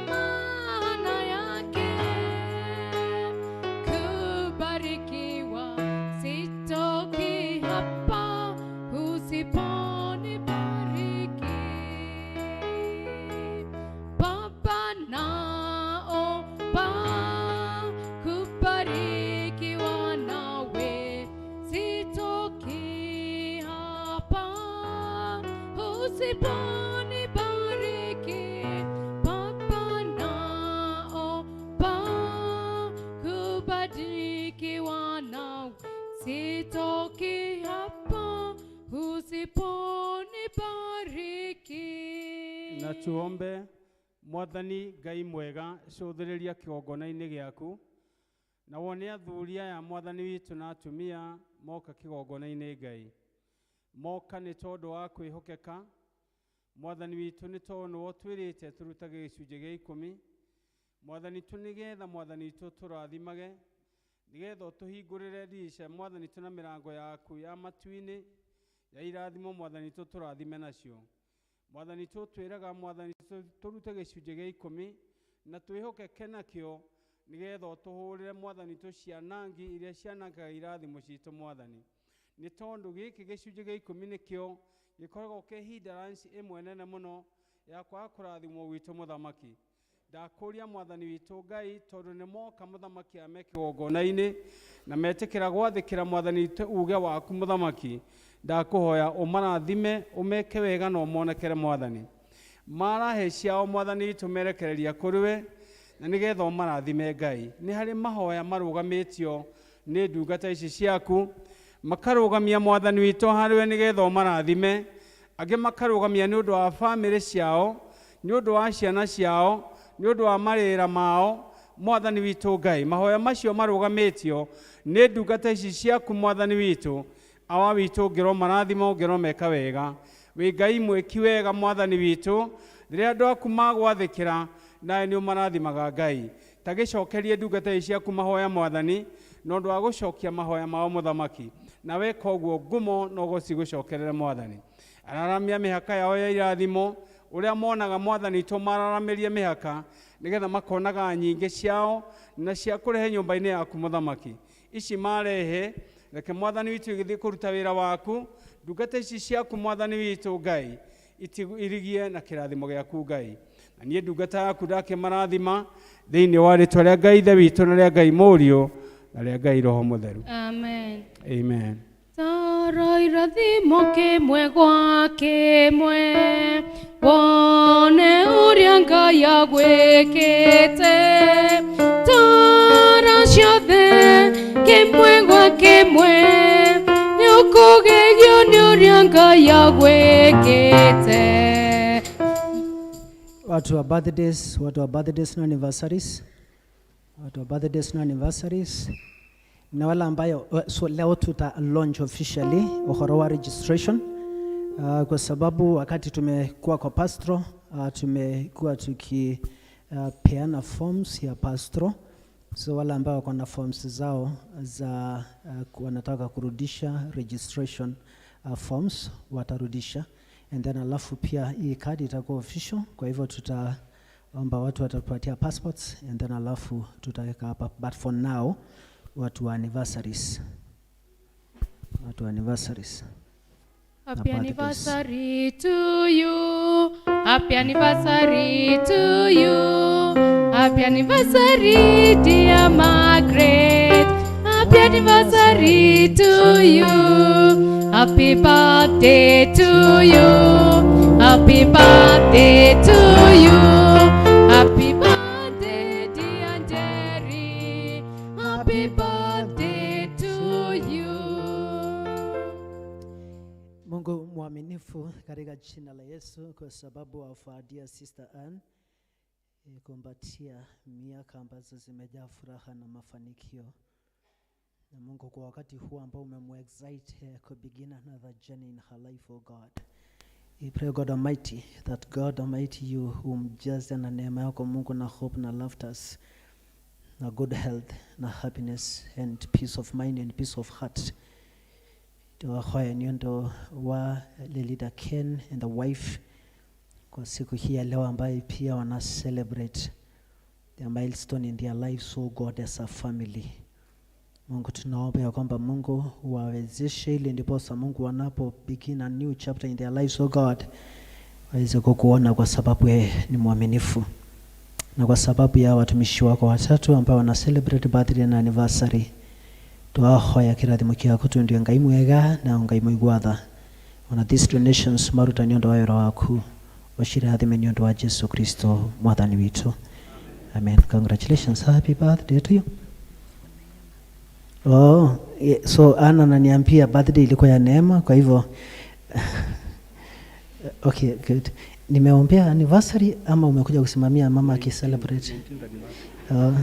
maana yake kubarikiwa. Sitoki hapa usiponibariki. Baba naomba kubarikiwa nawe, sitoki hapa usiponibariki. Baba naomba kubarikiwa nawe, sitoki hapa usiponibariki. Na tuombe. Mwathani Ngai mwega, cũthĩrĩria kĩgongona-inĩ gĩaku na wone athuri aya mwathani witũ na atumia moka kĩgongona-inĩ. Ngai, moka nĩ tondũ wa kwĩhokeka mwathani witũ, nĩ tondũ nĩwe ũtwĩrĩte tũrutage gĩcunjĩ gĩa ikũmi mwathani witũ, nĩgetha mwathani witũ tũrathimage, nĩgetha ũtũhingũrĩre ndirica mwathani witũ na mĩrango yaku ya matu-inĩ ya irathimo mwathani witũ, tũrathime nacio mwathani witũ. Twĩraga mwathani witũ tũrute gĩcunjĩ gĩa ikũmi na twĩhokeke nakĩo, nĩgetha ũtũhũrĩre mwathani witũ cianangi iria cianangaga irathimo citũ mwathani, nĩ tondũ gĩkĩ gĩcunjĩ gĩa ikũmi nĩkĩo gĩkoragwo kĩ hindrance ĩmwe nene mũno ya kwaga kũrathimwo gwitũ mũthamaki. Ndakũria mwathani witũ Ngai, tondũ nĩ moka mũthamaki ame kĩgongona-inĩ na metĩkĩra gwathĩkĩra mwathani witũ uge waku mũthamaki, ndakũhoya ũmarathime, ũmeke wega na ũmonekere mwathani. Marahe ciao mwathani witũ merekereria kũrĩ we na nĩgetha ũmarathime. Ngai, nĩ harĩ mahoya marũgamĩtio nĩ ndungata ici ciaku, makarũgamia mwathani witũ harĩ we nĩgetha ũmarathime, angĩ makarũgamia nĩ ũndũ wa bamĩrĩ ciao, nĩ ũndũ wa ciana ciao, nĩ ũndũ wa marĩra mao mwathani witũ. Ngai, mahoya macio marũgamĩtio nĩ ndungata ici ciaku mwathani witũ, awa witũ, ũngĩrwo marathima, ũngĩrwo meka wega. Wĩ Ngai mwĩki wega mwathani witũ, rĩrĩa andũ aku magwathĩkĩra nawe nĩ ũmarathimaga. Ngai, ta gĩcokerie ndungata ici ciaku mahoya mwathani, na ũndũ wa gũcokia mahoya mao mũthamaki, na weka ũguo ngumo no gũcigũcokerere mwathani. Araramia mĩhaka yao ya irathimo ũrĩa monaga mwathani witũ, mararamĩrie mĩhaka nĩgetha makonaga nyingĩ ciao na cia kũrehe nyũmba-inĩ yaku mũthamaki. Ici marehe, reke mwathani witũ igĩthiĩ kũruta wĩra waku. Ndungata ici ciaku mwathani witũ Ngai irigie na kĩrathimo gĩaku. Ngai, na niĩ ndungata yaku ndakĩmarathima thĩinĩ wa rĩtwa rĩa Ngai Ithe witũ na rĩa Ngai Mũriũ na rĩa Ngai Roho Mũtheru. Amen. Amen. Tara irathimo kĩmwe gwa kĩmwe, wone ũrĩa Ngai agwĩkĩte. Tara ciothe kĩmwe gwa kĩmwe, nĩ ũkũgegio nĩ ũrĩa Ngai agwĩkĩte. Watu wa birthdays, watu wa birthdays na anniversaries, watu wa birthdays na anniversaries na wale ambayo, so leo tuta launch officially uhoro wa registration, kwa sababu wakati tumekuwa kwa pastro, tumekuwa tukipeana forms ya pastro. So wale ambao wako na forms zao za wanataka kurudisha registration forms watarudisha, and then alafu pia hii card itakuwa official. Kwa hivyo tutaomba watu watatupatia passports and then alafu tutaweka hapa, but for now watu wa anniversaries. Watu wa anniversaries. Happy birthdays. anniversary to you. Happy anniversary to you. Happy anniversary, dear Margaret. Happy anniversary to you. Happy birthday to you. Happy birthday to you. Happy birthday, dear Jerry. Happy birthday to you. Mungu mwaminifu katika jina la Yesu, kwa sababu of our dear sister Ann kumpatia miaka ambazo zimejaa furaha na mafanikio. Na Mungu, kwa wakati huu ambao umemwexcite ku begin another journey in her life, oh God. We pray God Almighty that God Almighty you umjaze na neema yako Mungu na hope na laughters na good health na happiness and peace of mind and peace of heart. Tuwahoya nyondo wa leader Ken and the wife kwa siku hii ya leo ambayo pia wana celebrate their milestone in their life, so God as a family. Mungu tunaomba ya kwamba Mungu wawezeshe ili ndiposa Mungu wanapo begin a new chapter in their lives, oh God, waweze kukuona kwa sababu yeye ni mwaminifu na kwa sababu ya watumishi wako watatu ambao wana celebrate birthday na anniversary twahoya kirathimo kiaku tundio Ngai mwega na Ngai mũigua ona these donations maruta nĩ ũndũ wa wĩra waku ũcirathime nĩ ũndũ wa Jesu Kristo mwathani witũ, amen. Congratulations, happy birthday to you. Oh, so Anna ananiambia birthday ilikuwa ya Neema, kwa hivyo okay, good. Nimeombea anniversary ama umekuja kusimamia mama akicelebrate? Oh.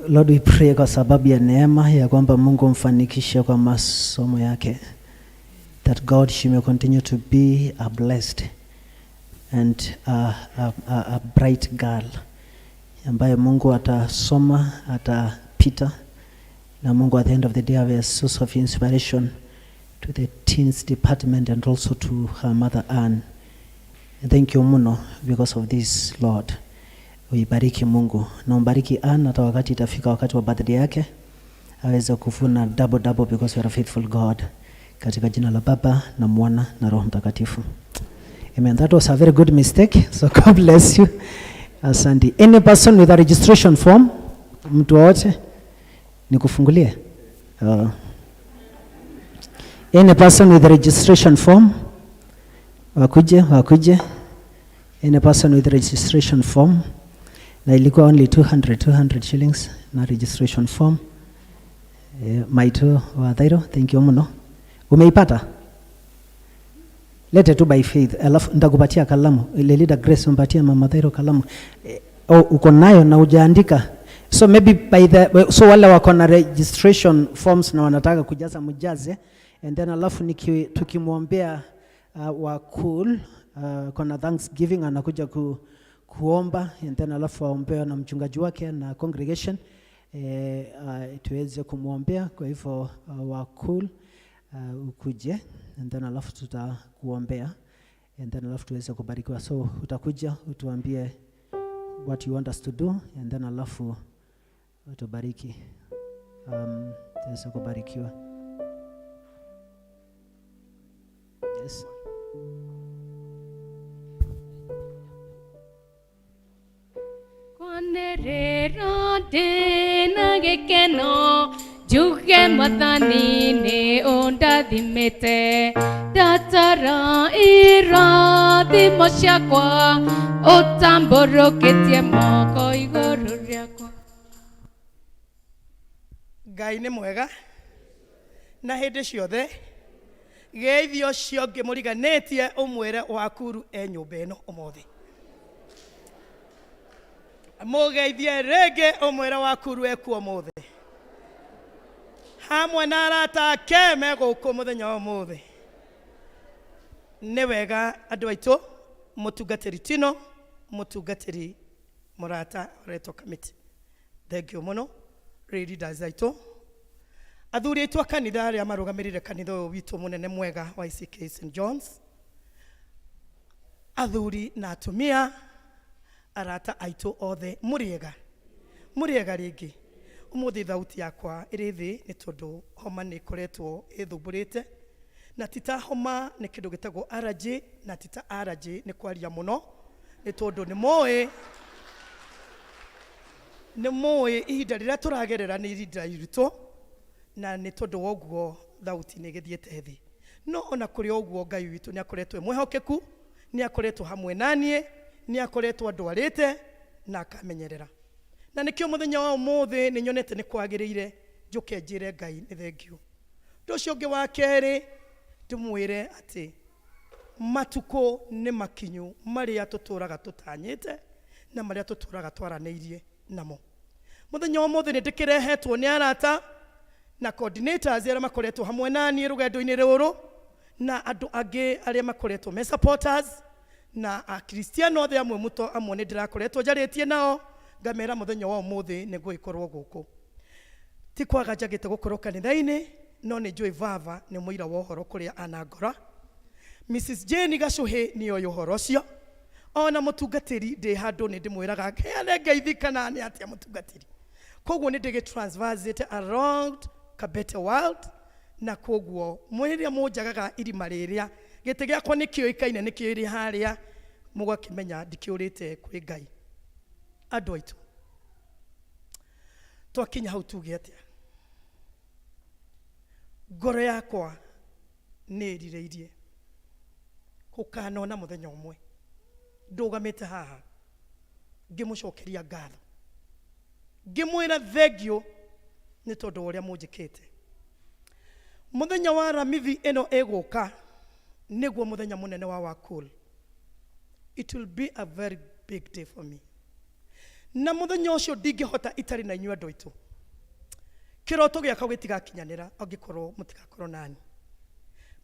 Lord, we pray kwa sababu ya neema ya kwamba Mungu mfanikishe kwa masomo yake. That God, she may continue to be a blessed and a bright girl ambaye Mungu atasoma, atapita na Mungu at the end of the day awe a source of inspiration to the teens department and also to her mother Ann. Thank you muno because of this, Lord. Uibariki Mungu na umbariki Ann hata wakati itafika wakati wa birthday yake aweze kuvuna double double because you are a faithful God. Katika jina la Baba na Mwana na Roho Mtakatifu. Amen. That was a very good mistake. So God bless you. Asante. Any person with a registration form? Mtu wowote? Nikufungulie? Any person with a registration form? Wakuje, wakuje. Any person with registration form? Na ilikuwa only 200, 200 shillings na registration form. Maito wa Thairo, thank you muno. Umeipata? Lete tu by faith. Alafu nitakupatia kalamu. Ile leader Grace umpatie mama Thairo kalamu. Oh, uko nayo na hujaandika. So maybe by the so wale wako na registration forms na wanataka kujaza mjaze, and then alafu tukimwombea wa cool kuna thanksgiving anakuja kuomba and then alafu aombewe na mchungaji wake na congregation tuweze kumwombea. Kwa hivyo wa cool ukuje and then alafu tutakuombea and then alafu tuweze kubarikiwa. So utakuja utuambie what you want us to do and then alafu utubariki, tuweze kubarikiwa. Yes. Kwanĩrĩra ndĩna gĩkeno njuge mwathani nĩ ũndathimĩte ndatara irathimo ciakwa ũtambũrũkĩtie moko igũrũ rĩakwa. Ngai nĩ mwega na hĩndĩ ciothe. Geithio ũcio ũngĩ mũriganĩtie ũmwĩre wakuru e nyũmba ĩno ũmũthĩ. Mũgeithie rĩngĩ ũmwĩre wakuru ekuo ũmũthĩ hamwe na arata ake me gũkũ mũthenya wa ũmũthĩ. Nĩ wega andũ aitũ, mũtungatĩri Tino, mũtungatĩri mũrata ũretwo Kamiti, thank you mũno. Leaders aitũ, athuri aitũ a kanitha arĩa marũgamĩrĩire kanitha ũyũ witũ mũnene mwega wa ICK St John's, athuri na atumia, arata aitũ othe, mũrĩega, mũrĩega rĩngĩ. Umuthi thauti yakwa ĩrĩ thĩ nĩ tondũ homa nĩ ĩkoretwo ĩthumbũrĩte, na ti ta homa nĩ kĩndũ gĩtagwo allergy, na ti ta allergy nĩ kwaria mũno, nĩ tondũ nĩ mũĩ ihinda rĩrĩa tũragerera nĩ ihinda iritũ, na nĩ tondũ wa ũguo thauti nĩ ĩgĩthiĩte thĩ. No ona kũrĩ o ũguo Ngai witũ nĩ akoretwo e mwĩhokeku, nĩ akoretwo hamwe na niĩ, nĩ akoretwo andwarĩte na akamenyerera. Na nĩkĩo mũthenya wa ũmũthĩ nĩ nyonete nĩ kwagĩrĩire njũke njĩre Ngai nĩ thengiũ. Ũndũ ũcio ũngĩ wa kerĩ ndĩmwĩre atĩ matukũ nĩ makinyu marĩa tũtũraga tũtanyĩte na marĩa tũtũraga twaranĩirie namo. Mũthenya wa ũmũthĩ nĩ ndĩkĩrehetwo nĩ arata na coordinators arĩa makoretwo hamwe na niĩ rũgendo-inĩ rũrũ, na andũ angĩ arĩa makoretwo me supporters, na akristiano othe amwe mũto amwe nĩ ndĩrakoretwo njarĩtie nao ngamera mũthenya wa ũmũthĩ nĩ ngũgĩkorwo gũkũ. Ti kwaga njagĩte gũkorwo kanitha-inĩ, no nĩ njũĩ baba nĩ mũira wa ũhoro kũrĩa anangora. Mrs. Jane Gacuhĩ nĩ oĩ ũhoro ũcio. Ona mũtungatĩri ndĩ handũ nĩ ndĩmwĩraga heane ngeithi kana nĩ atĩa mũtungatĩri. Koguo nĩ ndĩgĩ around Kabete world, na koguo rĩrĩa mũnjagaga irima rĩrĩa gĩtĩ gĩakwa nĩ kĩũĩkaine nĩ kĩrĩ harĩa, mũgakĩmenya ndikĩũrĩte kwĩ Ngai. Andũ aitũ twakinya hau tuge atĩa? Ngoro yakwa nĩ ĩrirĩirie gũkanona mũthenya ũmwe ndũgamĩte haha ngĩmũcokeria ngatho, ngĩmwĩra thengiũ nĩ tondũ wa ũrĩa mũnjĩkĩte. Mũthenya wa Aramithi ĩno ĩgũka nĩguo mũthenya mũnene wa Wakul. It will be a very big day for me. Na mũthenya ũcio ndingĩhota itarĩ na inyuĩ andũ aitũ. Kĩroto gĩakwa gĩtigakinyanĩra angĩkorwo mũtigakorwo nani.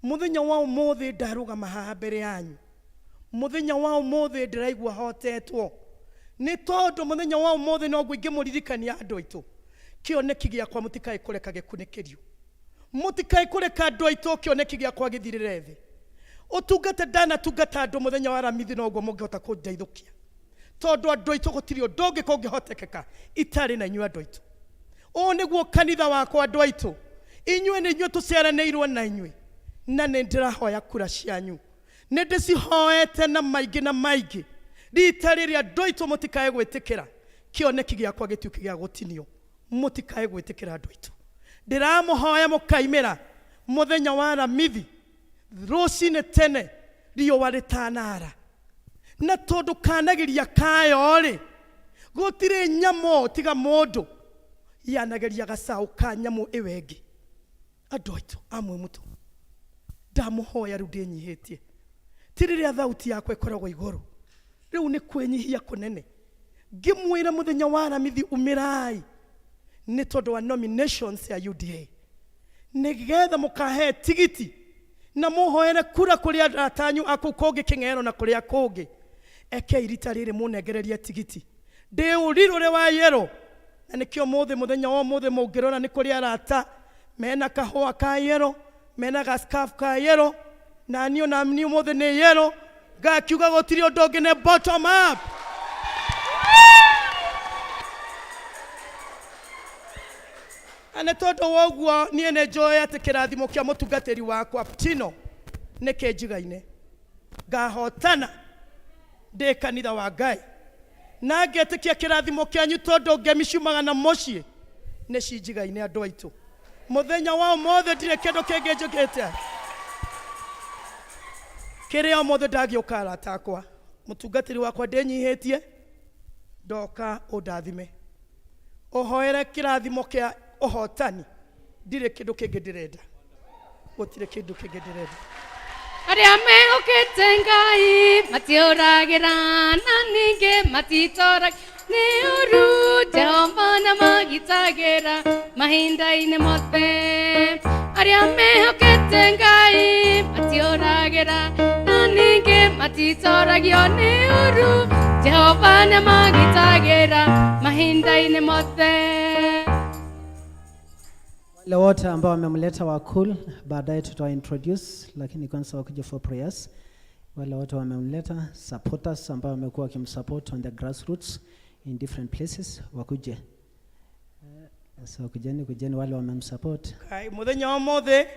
Mũthenya wa ũmũthĩ ndarũgama haha mbere yanyu, mũthenya wa ũmũthĩ ndĩraigua hotetwo, nĩ tondũ mũthenya wa ũmũthĩ noguo ingĩmũririkania andũ aitũ. Kĩoneki gĩakwa mũtikae kũreka gĩkunĩkĩrio, mũtikae kũreka andũ aitũ kĩoneki gĩakwa gĩthirĩre thĩ. Ũtungata ndanatungata andũ mũthenya wa Aramithi noguo mũngĩhota kũndeithũkia, tondũ andũ aitũ gũtirĩ ũndũ ũngĩ kũngĩhotekeka itarĩ na inyuĩ andũ aitũ. Ũũ nĩguo kanitha wakwa andũ aitũ, inyuĩ nĩ inyuĩ tũciaranĩirwo na inyuĩ, na nĩ ndĩrahoya kura cianyu, nĩ ndĩcihoete na maingĩ na maingĩ. Rita rĩrĩa andũ aitũ mũtikae gwĩtĩkĩra kĩoneki gĩakwa gĩtuĩke gĩa gũtinio, mũtikae gwĩtĩkĩra andũ aitũ. Ndĩramũhoya mũkaimĩra mũthenya wa Aramithi rũcinĩ tene riũa rĩtanara, na tondũ kanageria kayo rĩ gũtirĩ nyamũ tiga mũndũ yanageria gacaũ ka nyamũ ĩyo ĩngĩ. Andũ aitũ amwe mũtũ ndamũhoya rĩu ndĩnyihĩtie, ti rĩrĩa thauti yakwa ĩkoragwo igũrũ, rĩu nĩ kwĩnyihia kũnene ngĩmwĩra mũthenya wa Aramithi umĩrai nĩ tondũ wa nominations ya UDA, nĩgetha mũkahe tigiti na mũhoere kura kũrĩ arata anyu a kũu kũngĩ kĩng'ero na kũrĩa kũngĩ. Ekei rita rĩrĩ mũnengererie tigiti ndĩ ũrirũrĩ wa yero, na nĩkĩo mũthĩ mũthenya wa ũmũthĩ mũngĩrora nĩ kũrĩ arata mena kahũa ka yero, mena ga scarf ka yero, na niĩ ona niĩ ũmũthĩ nĩ yero, ngakiuga gũtirĩ ũndũ ũngĩ nĩ bottom up. Na nĩ tondũ wa ũguo niĩ nĩ njũĩ atĩ kĩrathimo kĩa mũtungatĩri wakwa Tino nĩ kĩnjigaine, ngahotana ndĩ kanitha wa Ngai, na ngetĩkia kĩrathimo kĩanyu tondũ ngemi ciumaga na mũciĩ nĩ cinjigaine andũ aitũ. Mũthenya wa ũmũthĩ ndirĩ kĩndũ kĩngĩ njũkĩte kĩrĩa ũmũthĩ ndagĩũka arata akwa, mũtungatĩri wakwa ndĩnyihĩtie, ndoka ũndathime, ũhoere kĩrathimo kĩa ũhotani. Ndirĩ kĩndũ kĩngĩ ndĩrenda, gũtirĩ kĩndũ kĩngĩ ndĩrenda. Arĩa mehokete Ngai matiũragĩra na ningĩ matitoraga nĩ ũru, Jehova na magitagĩra mahinda-inĩ mothe. Arĩa mehokete Ngai matiũragĩra na ningĩ matitoragio nĩ ũru, Jehova na magitagĩra mahinda-inĩ mothe. Wale wote ambao wamemleta Wakul, baadaye tutawa introduce, lakini kwanza wakuja for prayers. Wale wote wamemleta supporters ambao wamekuwa wakimsupport on the grassroots in different places wakuje. So kujeni, kujeni wale wamemsupport. Kai muthenya wa mothe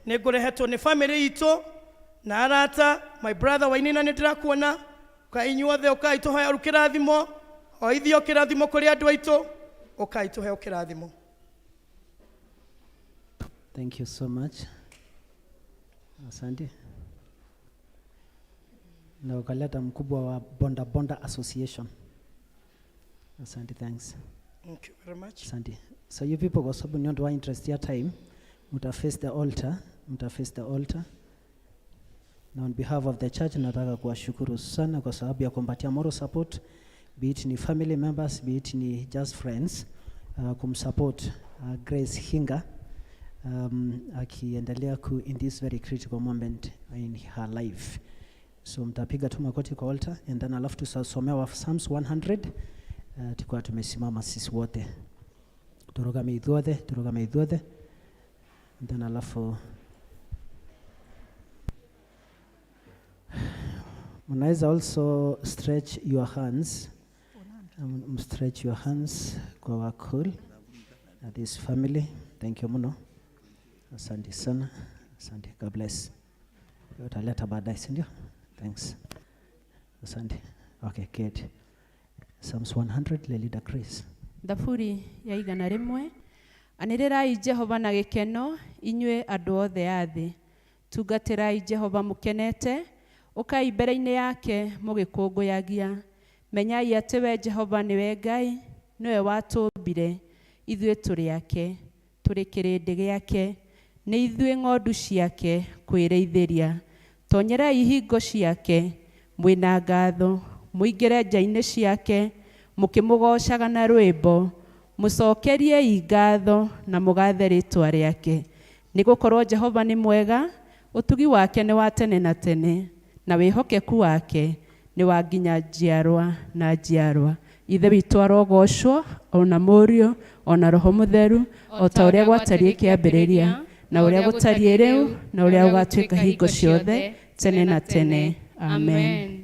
nĩ ngũrehetwo nĩ family itũ na arata, my brother Wainina, nĩ ndĩrakuona. Ũkai inyuothe, ũkai tũhoe kĩrathimo, hoithio kĩrathimo kũrĩ andũ aitũ, ũkai tũheo kĩrathimo. Thank you so much. Asante. Na ukaleta mkubwa wa Bonda Bonda Association. Asante, thanks. Thank you very much. Asante. So you people, kwa sababu ni wa interest ya time, muta face the altar, muta face the altar. Na on behalf of the church nataka kuwashukuru sana kwa sababu ya kumpatia moral support, be it ni family members, be it ni just friends, kumsupport Grace Hinga akiendelea ku in this very critical moment in her life. So mtapiga tu makoti kwa altar and then alafu tutasomewa Psalms 100, tukiwa tumesimama sisi wote. Turugame ithuothe, turugame ithuothe. And then alafu mnaweza also stretch your hands. Stretch your hands kwa wakul this family. Thank you muno. Asante sana. Asante. God bless. Utaleta baadaye, si ndio? Thanks. Asante. Okay, good. Psalms 100, Lelida Grace. Thaburi ya 100. Anĩrĩrai Jehova na gĩkeno, inyuĩ andũ othe a thĩ. Tungatĩrai Jehova mũkenete, ũkai mbere-inĩ yake mũgĩkũngũyagia. Menyai atĩ we Jehova nĩwe Ngai, nĩwe watũmbire, ithuĩ tũrĩ ake, tũrĩ kĩrĩndĩ gĩake, nĩ ithuĩ ng'ondu ciake kwĩrĩithĩria. Tonyerai ihingo ciake mwĩna ngatho, mũingĩre nja-inĩ ciake mũkĩmũgoocaga na rwĩmbo. Mũcokeriei ngatho na mũgathe rĩĩtwa rĩake, nĩ gũkorwo Jehova nĩ mwega, ũtugi wake nĩ wa tene na tene, na wĩhokeku wake nĩ wa nginya njiarwa na njiarwa. Ithe witũ arogocwo, ona Mũriũ, ona Roho Mũtheru, o ta ũrĩa gwatariĩ kĩambĩrĩria, na ũrĩa gũtariĩ rĩu, na ũrĩa gũgatuĩka hingo ciothe, tene na tene. Amen.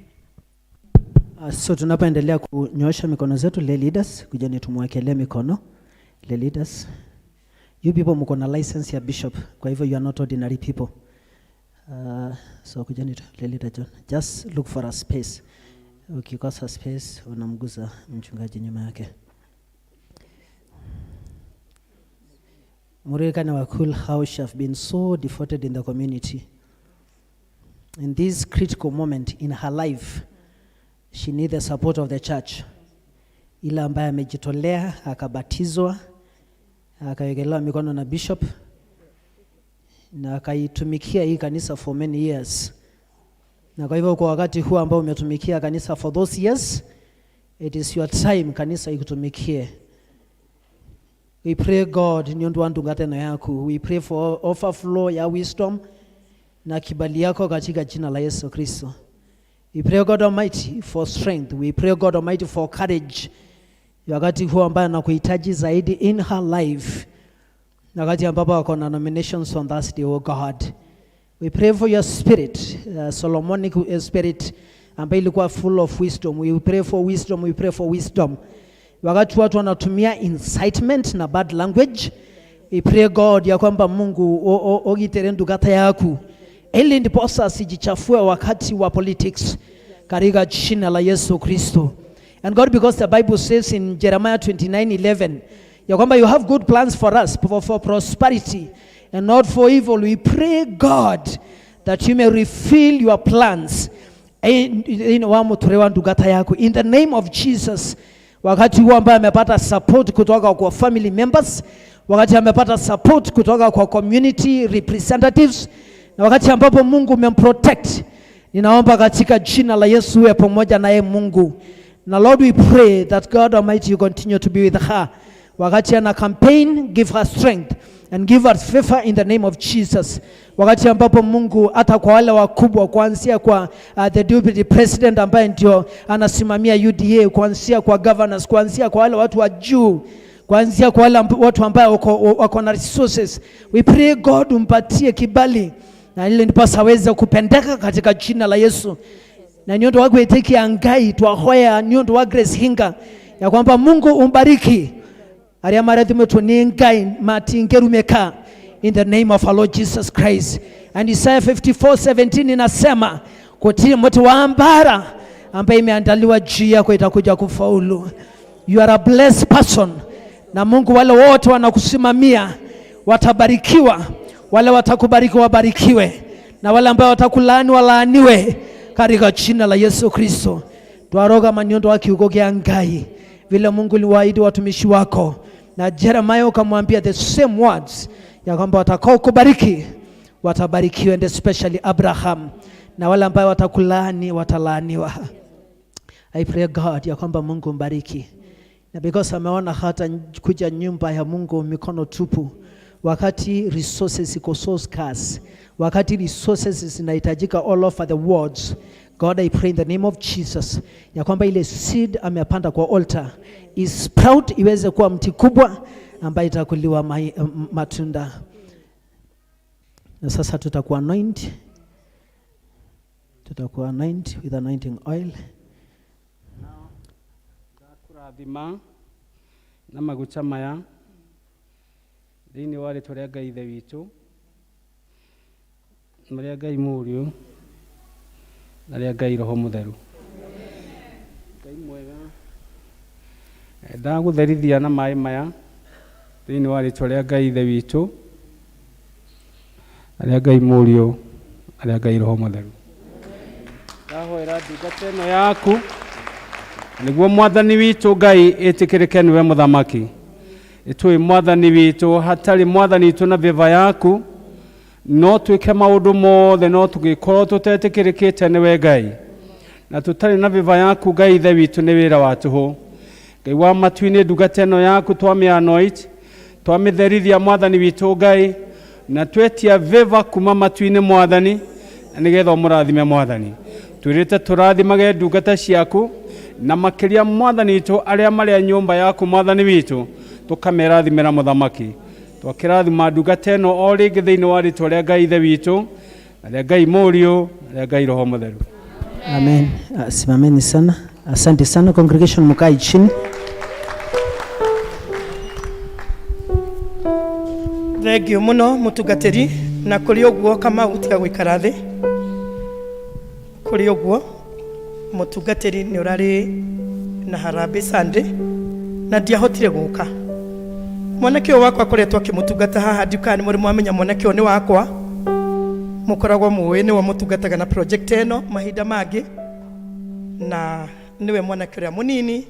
So tunapoendelea kunyoosha mikono zetu, lay leaders, kujeni tumwekelee mikono. Lay leaders, you people mko na license ya bishop, kwa hivyo you are not ordinary people. So kujeni tu, lay leader John, just look for a space. Ukikosa space, unamguza mchungaji nyuma yake. Muririkane Wakul, how she have been so devoted in the community. In this critical moment in her life, she need the support of the church. Ile ambaye amejitolea, akabatizwa, akawekelewa mikono na bishop na akaitumikia hii kanisa for many years. Na kwa hivyo kwa wakati huu ambao umetumikia kanisa for those years, it is your time kanisa ikutumikie. We pray God ni undu wa ndungateno yaku. We pray for overflow ya wisdom na kibali yako katika jina la Yesu Kristo. We pray God Almighty for strength. We pray God Almighty for courage. Wakati huu ambaye anakuhitaji zaidi in her life. Wakati ambapo wako na nominations on Thursday, oh God. We pray for your spirit, Solomonic spirit ambayo ilikuwa full of wisdom. We pray for wisdom, we pray for wisdom. Wakati watu wanatumia incitement na bad language, we pray God ya kwamba Mungu ogitere ndugata yaku ili ndiposa asijichafue wakati wa politics katika jina la Yesu Kristo. And God, because the Bible says in Jeremiah 29:11 ya kwamba you have good plans for us for prosperity and not for evil. We pray God that you may refill your plans in wa muturewa ndugata yako in the name of Jesus. Wakati huo ambaye amepata support kutoka kwa family members, wakati amepata support kutoka kwa community representatives, na wakati ambapo Mungu umemprotect, ninaomba katika jina la Yesu uwe pamoja naye Mungu. Na Lord, we pray that God Almighty, you continue to be with her. Wakati ana campaign, give her strength and give her favor in the name of Jesus. Wakati ambapo Mungu hata kwa wale wakubwa kuanzia kwa the deputy president ambaye ndio anasimamia UDA, kuanzia kwa governors, kuanzia kwa wale watu wa juu, kuanzia kwa wale watu ambao wako na resources, we pray God umpatie kibali na ile ndiposa aweze kupendeka katika jina la Yesu. Na nyondo wa gwĩtĩkia Ngai twahoya nĩ ũndũ wa Grace Hinga ya kwamba Mungu umbariki. Arĩa marathimĩtwo nĩ Ngai matingĩrumĩka, in the name of our Lord Jesus Christ. And Isaiah 54:17 inasema kutii mti wa mbara ambaye imeandaliwa juu yako itakuja kufaulu. You are a blessed person, na Mungu wale wote wanakusimamia watabarikiwa, wale watakubariki wabarikiwe, na wale ambao watakulaani walaaniwe, katika jina la Yesu Kristo. Twaroga manyondo wa kiugo kya Ngai vile Mungu liwaahidi watumishi wako, na Jeremiah ukamwambia the same words ya kwamba watakao kubariki watabarikiwa, and especially Abraham, na wale ambao watakulaani watalaaniwa. I pray God ya kwamba Mungu mbariki, na because ameona hata kuja nyumba ya Mungu mikono tupu, wakati resources iko so scarce, wakati resources zinahitajika all over the world. God, I pray in the name of Jesus ya kwamba ile seed amepanda kwa altar is sprout iweze kuwa mti kubwa ambaye itakuliwa matunda. Na sasa tutakuwa anoint, tutakuwa anoint with anointing oil. Kũrathima na maguta maya thĩinĩ wa rĩtwa rĩa Ngai Ithe witũ na rĩa Ngai Mũriũ na rĩa Ngai Roho Mũtheru. Ngai mwega, ndagũtherithia na maĩ maya thĩinĩ wa rĩtwa rĩa Ngai Ithe witũ na rĩa Ngai Mũriũ na rĩa Ngai Roho Mũtheru. Ndahoera ndungata ĩno yaku nĩguo mwathani witũ Ngai ĩtĩkĩrĩke nĩwe mũthamaki. Ĩtũĩ mwathani witũ, hatarĩ mwathani witũ na vĩva yaku no twĩke maũndũ mothe, no tũgĩkorwo tũtetĩkĩrĩkĩte nĩwe Ngai, na tũtarĩ na vĩva yaku Ngai Ithe witũ nĩ wĩra wa tũhũ. Ngai wa matu-inĩ, ndungata ĩno yaku twamĩanoit, twamĩtherithia mwathani witũ Ngai, na twetia vĩva kuma matu-inĩ mwathani, na nĩgetha ũmũrathime mwathani. Twĩrĩte tũrathimage ndungata ciaku, na makĩria mwathani witũ arĩa marĩ a nyũmba yaku mwathani witũ, tũkamerathimĩra mũthamaki. Twakĩrathima ndungata ĩno o rĩngĩ thĩinĩ wa rĩtwa rĩa Ngai Ithe witũ na rĩa Ngai Mũriũ na rĩa Ngai Roho Mũtheru. Amen. Simameni sana. Asante sana congregation, mkae chini. Thengio muno mutungatiri, na kuri uguo Kamau tiga guikara thi, kuri uguo mutungatiri ni urari na harambee Sunday na ndiahotire guka. Mwanake ũyũ wakwa akoretwo akĩmũtungata haha, ndiũkaga nĩ mũrĩ mwamenya mwanake ũyũ nĩ wakwa, mũkoragwo mũĩ nĩwe mũtungataga na project ĩno mahinda mangĩ, na nĩwe mwanake ũrĩa mũnini.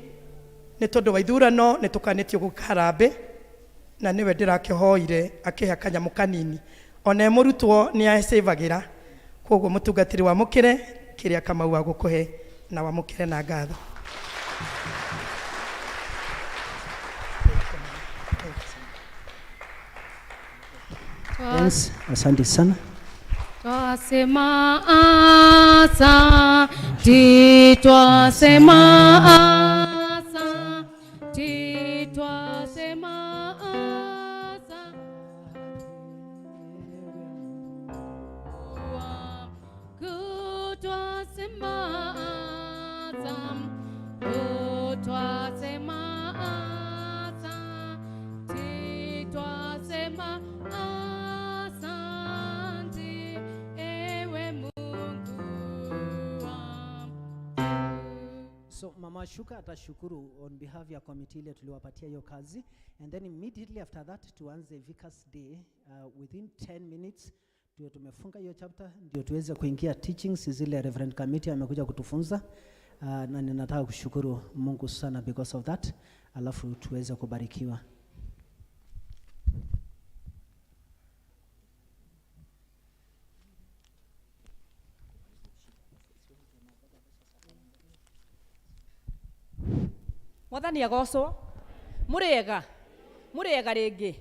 Nĩ tondũ wa ithurano nĩ tũkanĩtio gũka harambee, na nĩwe ndĩrakĩhoire akĩhe kanyamũ kanini, ona e mũrutwo nĩ acĩvagĩra. Koguo mũtungatĩri wamũkĩre kĩrĩa Kamau agũkũhe, na wamũkĩre na ngatho. Thanks. Asante sana. Twasema asante, twasema asante, twasema asante. Twasema asante, twasema asante, twasema asante, ewe Mungu wangu. So Mama Shuka atashukuru on behalf ya committee ile tuliwapatia hiyo kazi, and then immediately after that tuanze Vicar's Day within 10 minutes tuwe tumefunga hiyo chapter ndio tuweze kuingia teachings zile Reverend Committee amekuja kutufunza. Na ninataka kushukuru Mungu sana because of that, alafu tuweze kubarikiwa. Mwathani agocwo. Mũrĩega, mũrĩega rĩngĩ.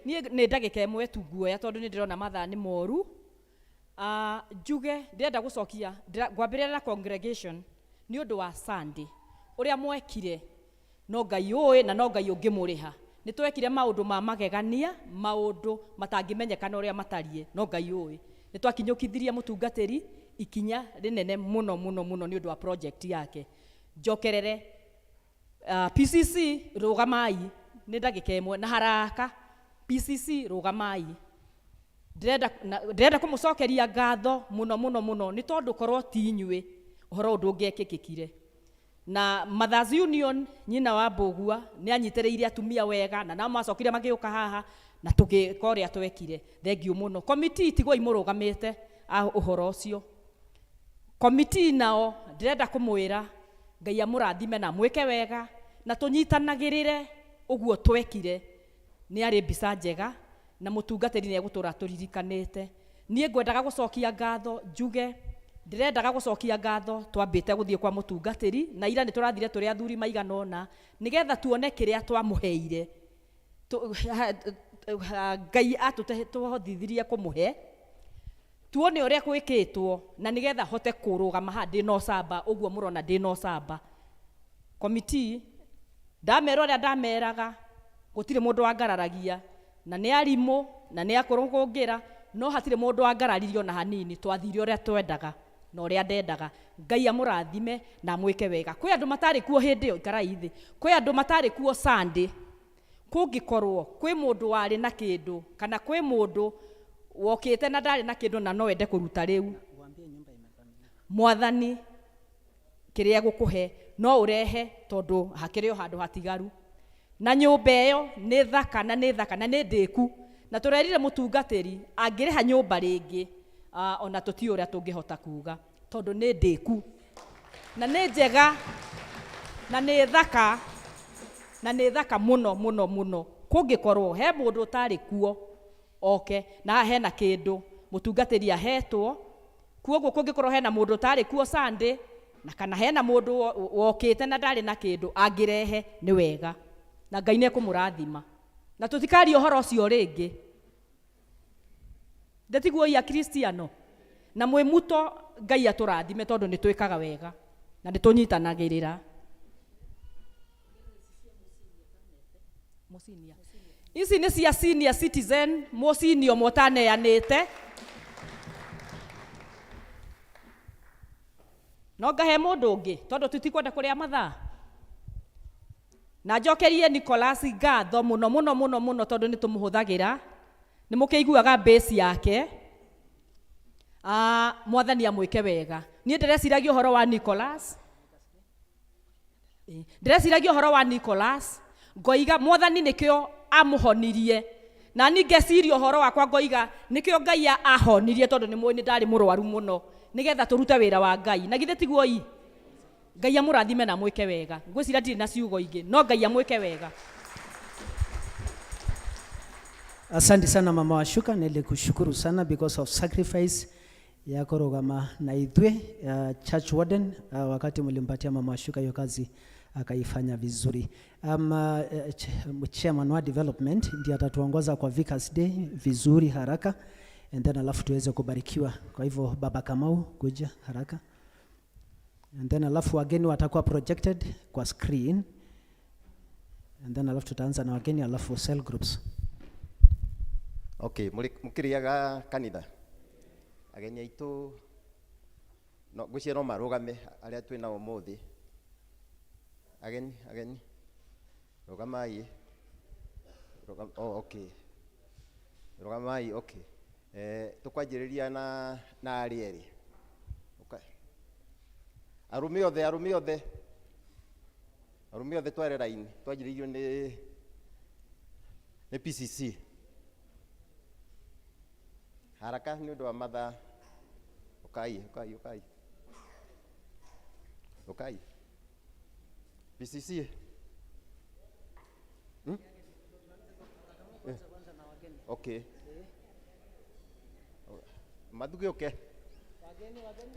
Niĩ nĩ ndagĩka ĩmwe tu nguoya tondũ nĩ ndĩrona mathaa nĩ moru. Njuge ndĩrenda gũcokia, ngwambĩrĩria na congregation nĩ ũndũ wa Sunday ũrĩa mwekire, no Ngai ũĩ na no Ngai ũngĩmũrĩha. Nĩ twekire maũndũ ma magegania, maũndũ matangĩmenyekana ũrĩa matariĩ, no Ngai ũĩ. Nĩ twakinyũkithirie mũtungatĩri ikinya rĩnene mũno mũno mũno nĩ ũndũ wa project yake. Njokerere PCC rũgamai, Nĩ ndagĩka ĩmwe na haraka. PCC rũgamai. Ndĩrenda ndĩrenda kũmũcokeria ngatho mũno mũno mũno nĩ tondũ korwo ti inyuĩ ũhoro ũyũ ndũngĩekĩkĩkire. Na Mothers Union nyina wa Mbũgua nĩ anyitĩrĩire atumia wega na nao macokire magĩũka haha na tũgĩka ũrĩa twekire. Thengiũ mũno. Committee tigwoi mũrũgamĩte a ũhoro ũcio. Committee nao ndĩrenda kũmwĩra Ngai amũrathime na mwĩke wega na tũnyitanagĩrĩre ũguo twekire. Nĩ arĩ mbica njega na mũtungatĩri nĩ egũtũra tũririkanĩte. Niĩ ngwendaga gũcokia ngatho njuge ndĩrendaga gũcokia ngatho twambĩte gũthiĩ kwa mũtungatĩri na ira nĩ tũrathire tũrĩ athuri maigana ũna nĩgetha tuone kĩrĩa twamũheire. Ngai atũhotithirie kũmũhe tuone ũrĩa gwĩkĩtwo na nĩgetha hote kũrũgama haha ndĩna ũcamba ũguo mũrona ndĩna ũcamba. Committee ndamera ũrĩa ndameraga gũtirĩ mũndũ wangararagia na nĩ arimũ na nĩ akũrũgũngĩra no hatirĩ mũndũ wangararirie ona hanini. Twathire ũrĩa twendaga na ũrĩa ndendaga. Ngai amũrathime na amwĩke wega. Kwĩ andũ matarĩ kuo hĩndĩ ĩyo, ikarai thĩ. Kwĩ andũ matarĩ kuo Sunday. Kũngĩkorwo kwĩ mũndũ warĩ na kĩndũ kana kwĩ mũndũ wokĩte na ndarĩ na kĩndũ na no ende kũruta rĩu, Mwathani kĩrĩa egũkũhe no ũrehe tondũ hakĩrĩ o handũ hatigaru. Na nyũmba ĩyo nĩ thaka na nĩ thaka na nĩ ndĩku na tũrerire mũtungatĩri angĩrĩha nyũmba rĩngĩ ona tũtiũĩ ũrĩa tũngĩhota kuga tondũ nĩ ndĩku na nĩ njega na nĩ thaka na nĩ thaka mũno mũno mũno. Kũngĩkorwo he mũndũ ũtarĩ kuo oke na haha hena kĩndũ mũtungatĩri ahetwo, kuoguo kũngĩkorwo hena mũndũ ũtarĩ kuo Sunday na kana hena mũndũ wokĩte na ndarĩ na kĩndũ angĩrehe nĩ wega na Ngai nĩ ekũmũrathima na tũtikaria ũhoro ũcio rĩngĩ. Ndĩtiguo ia Kristiano na mwĩ muto Ngai atũrathime tondũ nĩ twĩkaga wega na nĩ tũnyitanagĩrĩra. Ici nĩ cia senior citizen, mũsenior ũmwe ũtaneanĩte. No ngahe mũndũ ũngĩ tondũ tũtikwenda kũrĩa mathaa. Na njokerie Nicholas ngatho mũno mũno mũno mũno tondũ nĩ tũmũhũthagĩra. Nĩ mũkĩiguaga base yake. Mwathani amwĩke wega. Niĩ ndĩreciragia ũhoro wa Nicholas. Ndĩreciragia ũhoro wa Nicholas ngoiga Mwathani nĩkĩo amũhonirie. Na niĩ ngeciria ũhoro wakwa ngoiga nĩkĩo Ngai ahonirie tondũ nĩ mũĩ nĩ ndarĩ mũrwaru mũno nĩgetha tũrute wĩra wa Ngai. Na githĩ tiguo ii? Ngai amũrathime na amwĩke wega. Ngwĩciria ndirĩ na ciugo ingĩ no Ngai amwĩke wega. Asante sana Mama Washuka, nilikushukuru sana because of sacrifice ya kũrũgama na ithuĩ church warden wakati mlimpatia Mama Washuka hiyo kazi akaifanya vizuri. Chairman wa development ndiye atatuongoza kwa Vicars Day vizuri haraka and then alafu tuweze kubarikiwa. Kwa hivyo Baba Kamau kuja haraka. And then alafu wageni watakuwa projected kwa screen. And then alafu tutaanza na wageni alafu cell groups. Okay, mũkĩrĩaga kanitha. Ageni aitũ no ngwĩciria no marũgame arĩa twĩ nao ũmũthĩ. Ageni, ageni. Rũgamai. Oh, okay. Rũgamai, okay. Tũkwanjĩrĩria na arĩa erĩ. Okay. Arũme othe, arũme othe. Arũme othe tware line. Twanjĩrĩirio nĩ PCC. Haraka nĩ ũndũ wa mathaa. Ũkai, ũkai, ũkai. Ũkai. PCC. Okay. Mathuge ũke. Wageni, wageni.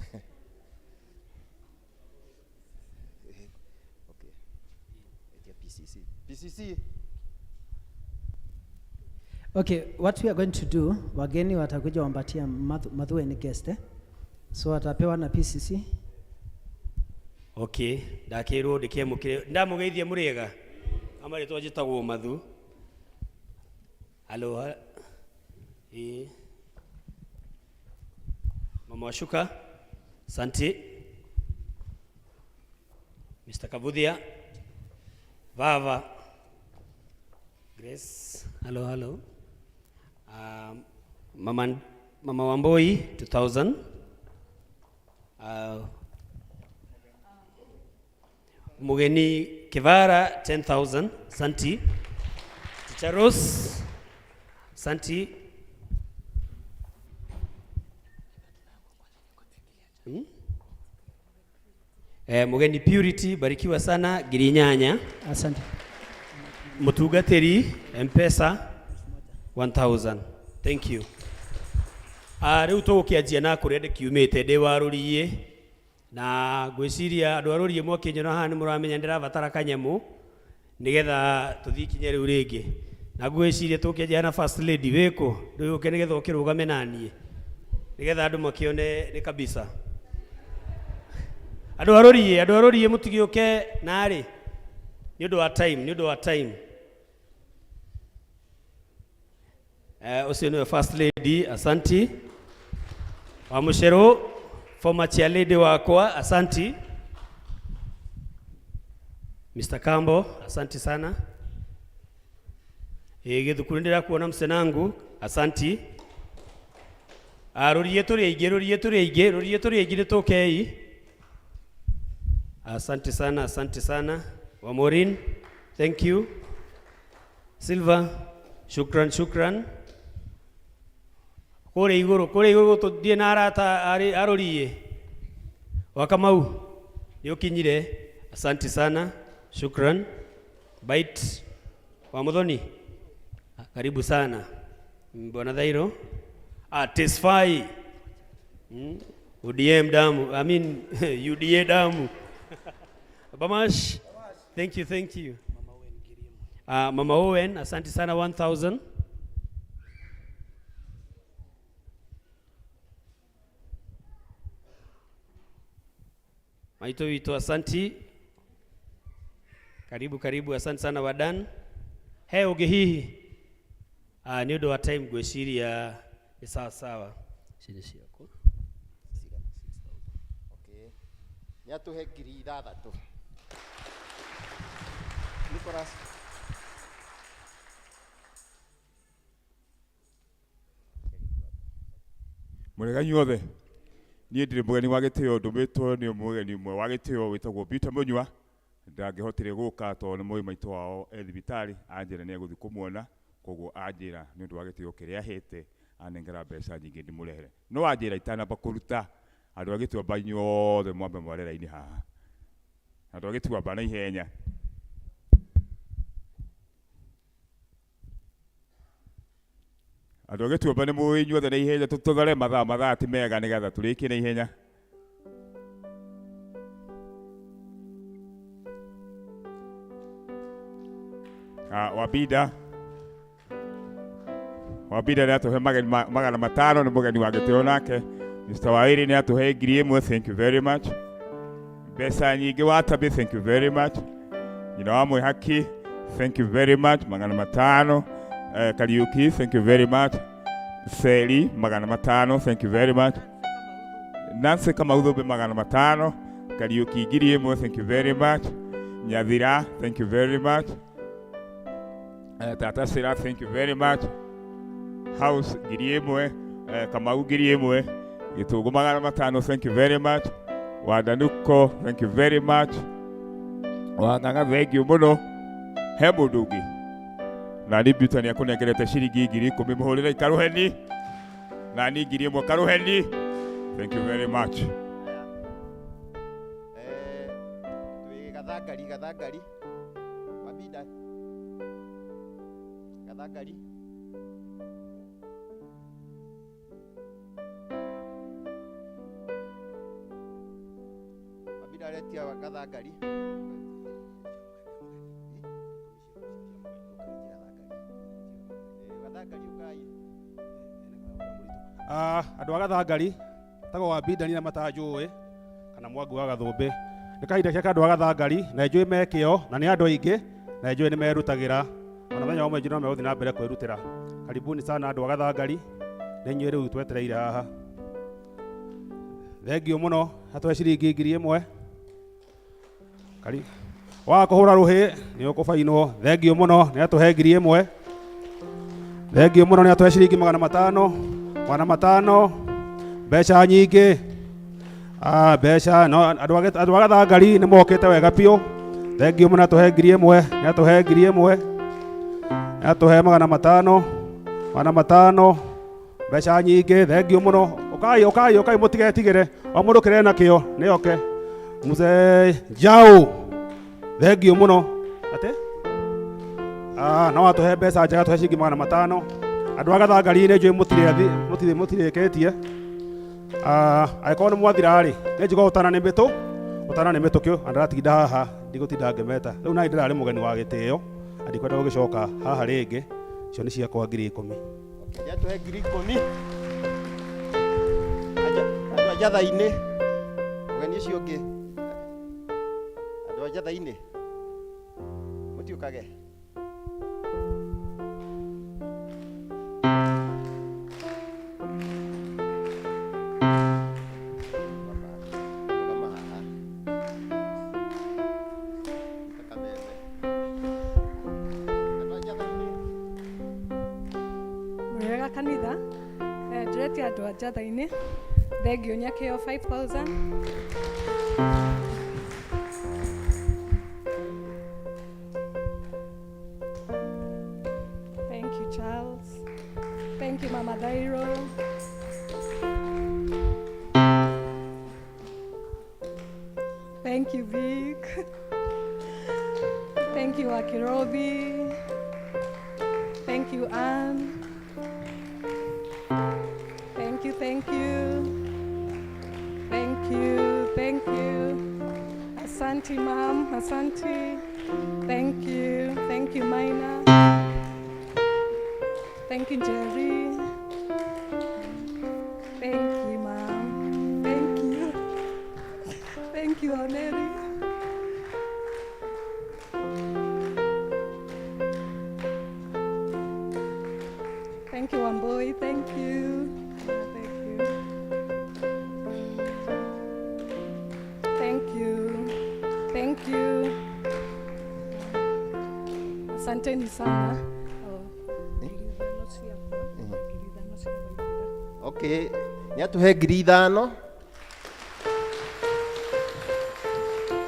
Okay. Etia PCC. PCC. Okay, what we are going to do, wageni watakuja wampatia Mathue ni guest, eh? So watapewa na PCC. Okay, ndakirwo ndikemukire ndamugeithie muriega ama ritwa njitagwo Mathu. Alo, Mama Washuka, asante. Mr. Kabuthia, Vava, Grace, hello, hello. Mama, Mama Wamboi, 2000. Mugeni Kivara, 10,000. Santi. Teacher Rose, Santi. Mugeni Purity, barikiwa sana, ngiri 8. Asante. Mutungatiri Mpesa 1000. Thank you. Riu tũgũkĩanjia na kũrĩa ndĩkiumĩte ndĩ wa rũriĩ na ngwĩciria andũ a rũriĩ mwakĩnyona haha nĩ mũramenya ndĩrabatara kanyamũ nĩgetha tũthiĩ ikinya rĩu rĩngĩ, na ngwĩciria tũkĩanjia na first lady wĩkũ ndũyũke nĩgetha ũkĩrũgame naniĩ nĩgetha andũ makĩone nĩ kabisa. Andũ a rũriĩ, andũ a rũriĩ mũtigĩũke narĩ nĩ ũndũ wa time, nĩ ũndũ wa time. Ũcio nĩwe first lady, asanti. Wa Mũcerũ, former chair lady wakwa, asanti. Mr. Kambo, asanti sana. Gĩthukuru ndĩrakuona msenangu, asanti. Rũriĩ tũrĩ aingĩ, rũriĩ tũrĩ aingĩ, rũriĩ tũrĩ aingĩ, nĩ tũkei. Asante sana, asante sana. Wa Maureen, thank you. Silva, shukran, shukran. Kũrĩa igũrũ, kũrĩa igũrũ tũthiĩ na arata arĩ arũriĩ. Wa Kamau, nĩ ũkinyire. Asante sana, shukran. Bite, wa Muthoni, karibu sana. Bwana Thairo. Tesfai. ODM damu, I mean UDA damu. Bamash, thank you, thank you. Mama Owen, asante sana 1000. Maito witũ, asanti. Karibu karibu, asante sana Wadan. He ũngĩ hihi? Nĩ ũndũ wa time ngwĩciria nĩ sawa sawa. Ici nĩ ciakwa. Okay. Nĩ atũhe 6,000. Nicholas. Mũrega inyuothe, niĩ ndirĩ mũgeni wa gĩtĩo, ndũmĩtwo nĩ mũgeni ũmwe wa gĩtĩo wĩtagwo Peter Mũnyua. Ndangĩhotire gũka tondũ nĩ mũĩ maitũ wao e thibitarĩ, anjĩra nĩ egũthiĩ kũmuona, koguo anjĩra nĩ ũndũ wa gĩtĩo kĩrĩa ahete anengera mbeca nyingĩ ndĩmũrehere. No anjĩra itanamba kũruta, andũ a Gĩtuamba inyuothe mwambe mware raini haha, andũ a Gĩtuamba na ihenya. Andũ a Gĩtuamba nĩ mũĩ inyuothe na ihenya, tũthare mathaa, mathaa ti mega nĩgetha tũrĩkie na ihenya. Wabida, Wabida nĩ atũhe mageni 500, nĩ mũgeni wa gĩtĩo nake. Mr. Wairi nĩ atũhe 1000, thank you very much. Mbeca nyingĩ Watabi, thank you very much. Nyina wa Mwĩhaki, thank you very much, 500. Kariuki, thank you very much. Seli, 500, thank you very much. Nancy Kamau 500. Kariuki 1000, thank you very much. Nyathira, thank you very much. Tata Sira, thank you very much. House 1000, Kamau 1000, Gĩtũngũ 500, thank you very much. Wadanuko, thank you very much. Wang'ang'a, thank you mũno. He mũndũ ũngĩ na ni Beauty nĩ akũnengerete ciringi 10,000, mũhũrĩre ikarũheni na ni 1000 karũheni, thank you very much. Twĩ Gathangari, Gathangari. Wabida. Gathangari. Wabida aretia wa Gathangari. Gathangari ũkai. Andũ a Gathangari tagwo Wabida na matanjũĩ kana mwangu wa Gathũmbĩ, nĩ kahinda gĩa andũ a Gathangari na njũĩ me kĩo na nĩ andũ aingĩ na njũĩ nĩ merutagĩra ona mũthenya wa ũmwe no megũthiĩ na mbere kwĩrutĩra. Karibuni sana andũ a Gathangari, nĩ inyuĩ rĩu twetereire haha. Thengiũ mũno, atũhe ciringi 1000. Kari Waga kũhũra rũhĩ nĩ ũkũbainwo. Thengiũ mũno nĩ atũhe 1000. Thengiũ mũno nĩ atũhe ciringi 500. 500 mbeca nyingĩ. Ah, mbeca no andũ a Gathangari nĩ mokĩte wega biũ. Thengiũ mũno nĩ atũhe 1000, nĩ atũhe 1000. Nĩ atũhe 500, 500 mbeca nyingĩ. Thengiũ mũno. Ũkai, ũkai, ũkai mũtigetigĩre. O mũndũ kĩrĩa enakĩo nĩ oke. Mzee Njau, thengiũ mũno. Atĩ? Ah, no atũhe mbeca njega, tũhe ciringi 500. Andũ a Gathangari nĩ njũĩ mũtirĩkĩtie. Ah, angĩkorwo nĩ mwathira-rĩ, nĩ njigua ũtana nĩ mĩtũ, ũtana nĩ mĩtũkĩ, na ndĩratinda haha, ndigũtinda ngĩmeta. Rĩu nani ndĩrarĩ mũgeni wa gĩtĩo, na ndikwenda gũgĩcoka haha rĩngĩ. Icio nĩ ciakwa 10,000. Nĩatũhe 10,000. Andũ a njatha-inĩ, mũgeni ũcio ũngĩ, andũ a njatha-inĩ, mũtiũkage. Rũgama haha. Nyita kameme. Andũ a njatha-inĩ. Mwega kanitha. Ndĩretia andũ a njatha-inĩ thengio nyakĩo 5000. Thank you, Charles. Thank you, Mama Dairo. Thank you, Vic. Thank you, Akirobi. Thank you, Anne. Thank you, thank you. Thank you, thank you. Asante, Mom. Asante. Thank you. Thank you, Maina. Thank you, Jerry. Thank you, Mom. Thank you. Thank you, Oneri. Thank you, Wamboi. Thank you. Thank you. Thank you. Thank you. Asanteni sana. Oh, 5,000 ciakwa, 5,000 cia Waithera. Okay, nĩ atũhe 5,000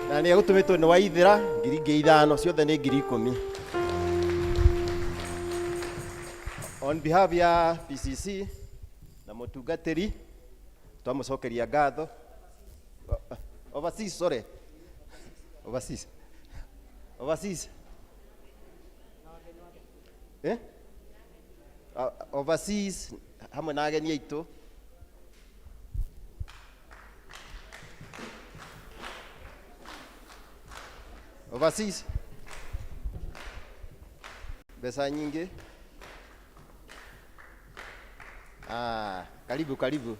na nĩ egũtũmĩtwo nĩ Waithĩra 5,000, ciothe nĩ 10,000. On behalf ya PCC na mũtungatĩri twamũcokeria ngatho. Overseas, sorry. Overseas. Overseas. Eh? Overseas hamwe na ageni aitũ. Overseas. Mbeca nyingĩ. Ah, karibu karibu.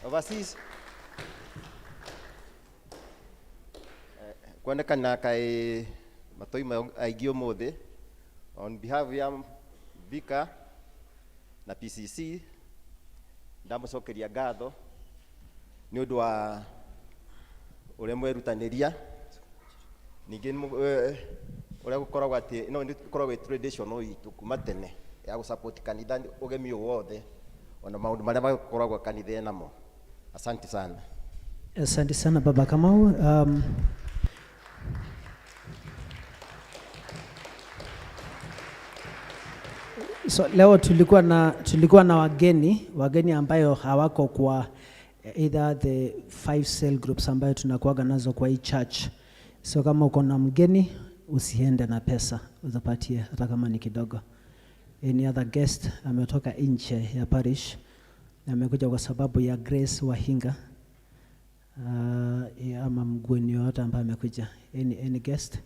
Overseas. Kuonekana kaĩ matoima aingĩ ũmũthĩ. On behalf ya Vika na PCC ndamũcokeria ngatho nĩ ũndũ wa ũrĩa mwerutanĩria. Ningĩ ũrĩa gũkoragwo atĩ no nĩ ĩkoragwo ĩ traditional itũ kuma tene ya gũ support kanitha ũgemi ũyũ wothe ona maũndũ marĩa makoragwo kanitha ĩnamo. Asante sana. Asante sana Baba Kamau. So leo tulikuwa na wageni ambayo hawako kwa either the five cell groups ambayo tunakuaga nazo kwa hii church. So kama uko na mgeni usiende na pesa, utapatie hata kama ni kidogo. Any other guest ametoka nje ya parish na amekuja kwa sababu ya Grace Wahinga, ama mgeni yoyote ambaye amekuja. Any guest?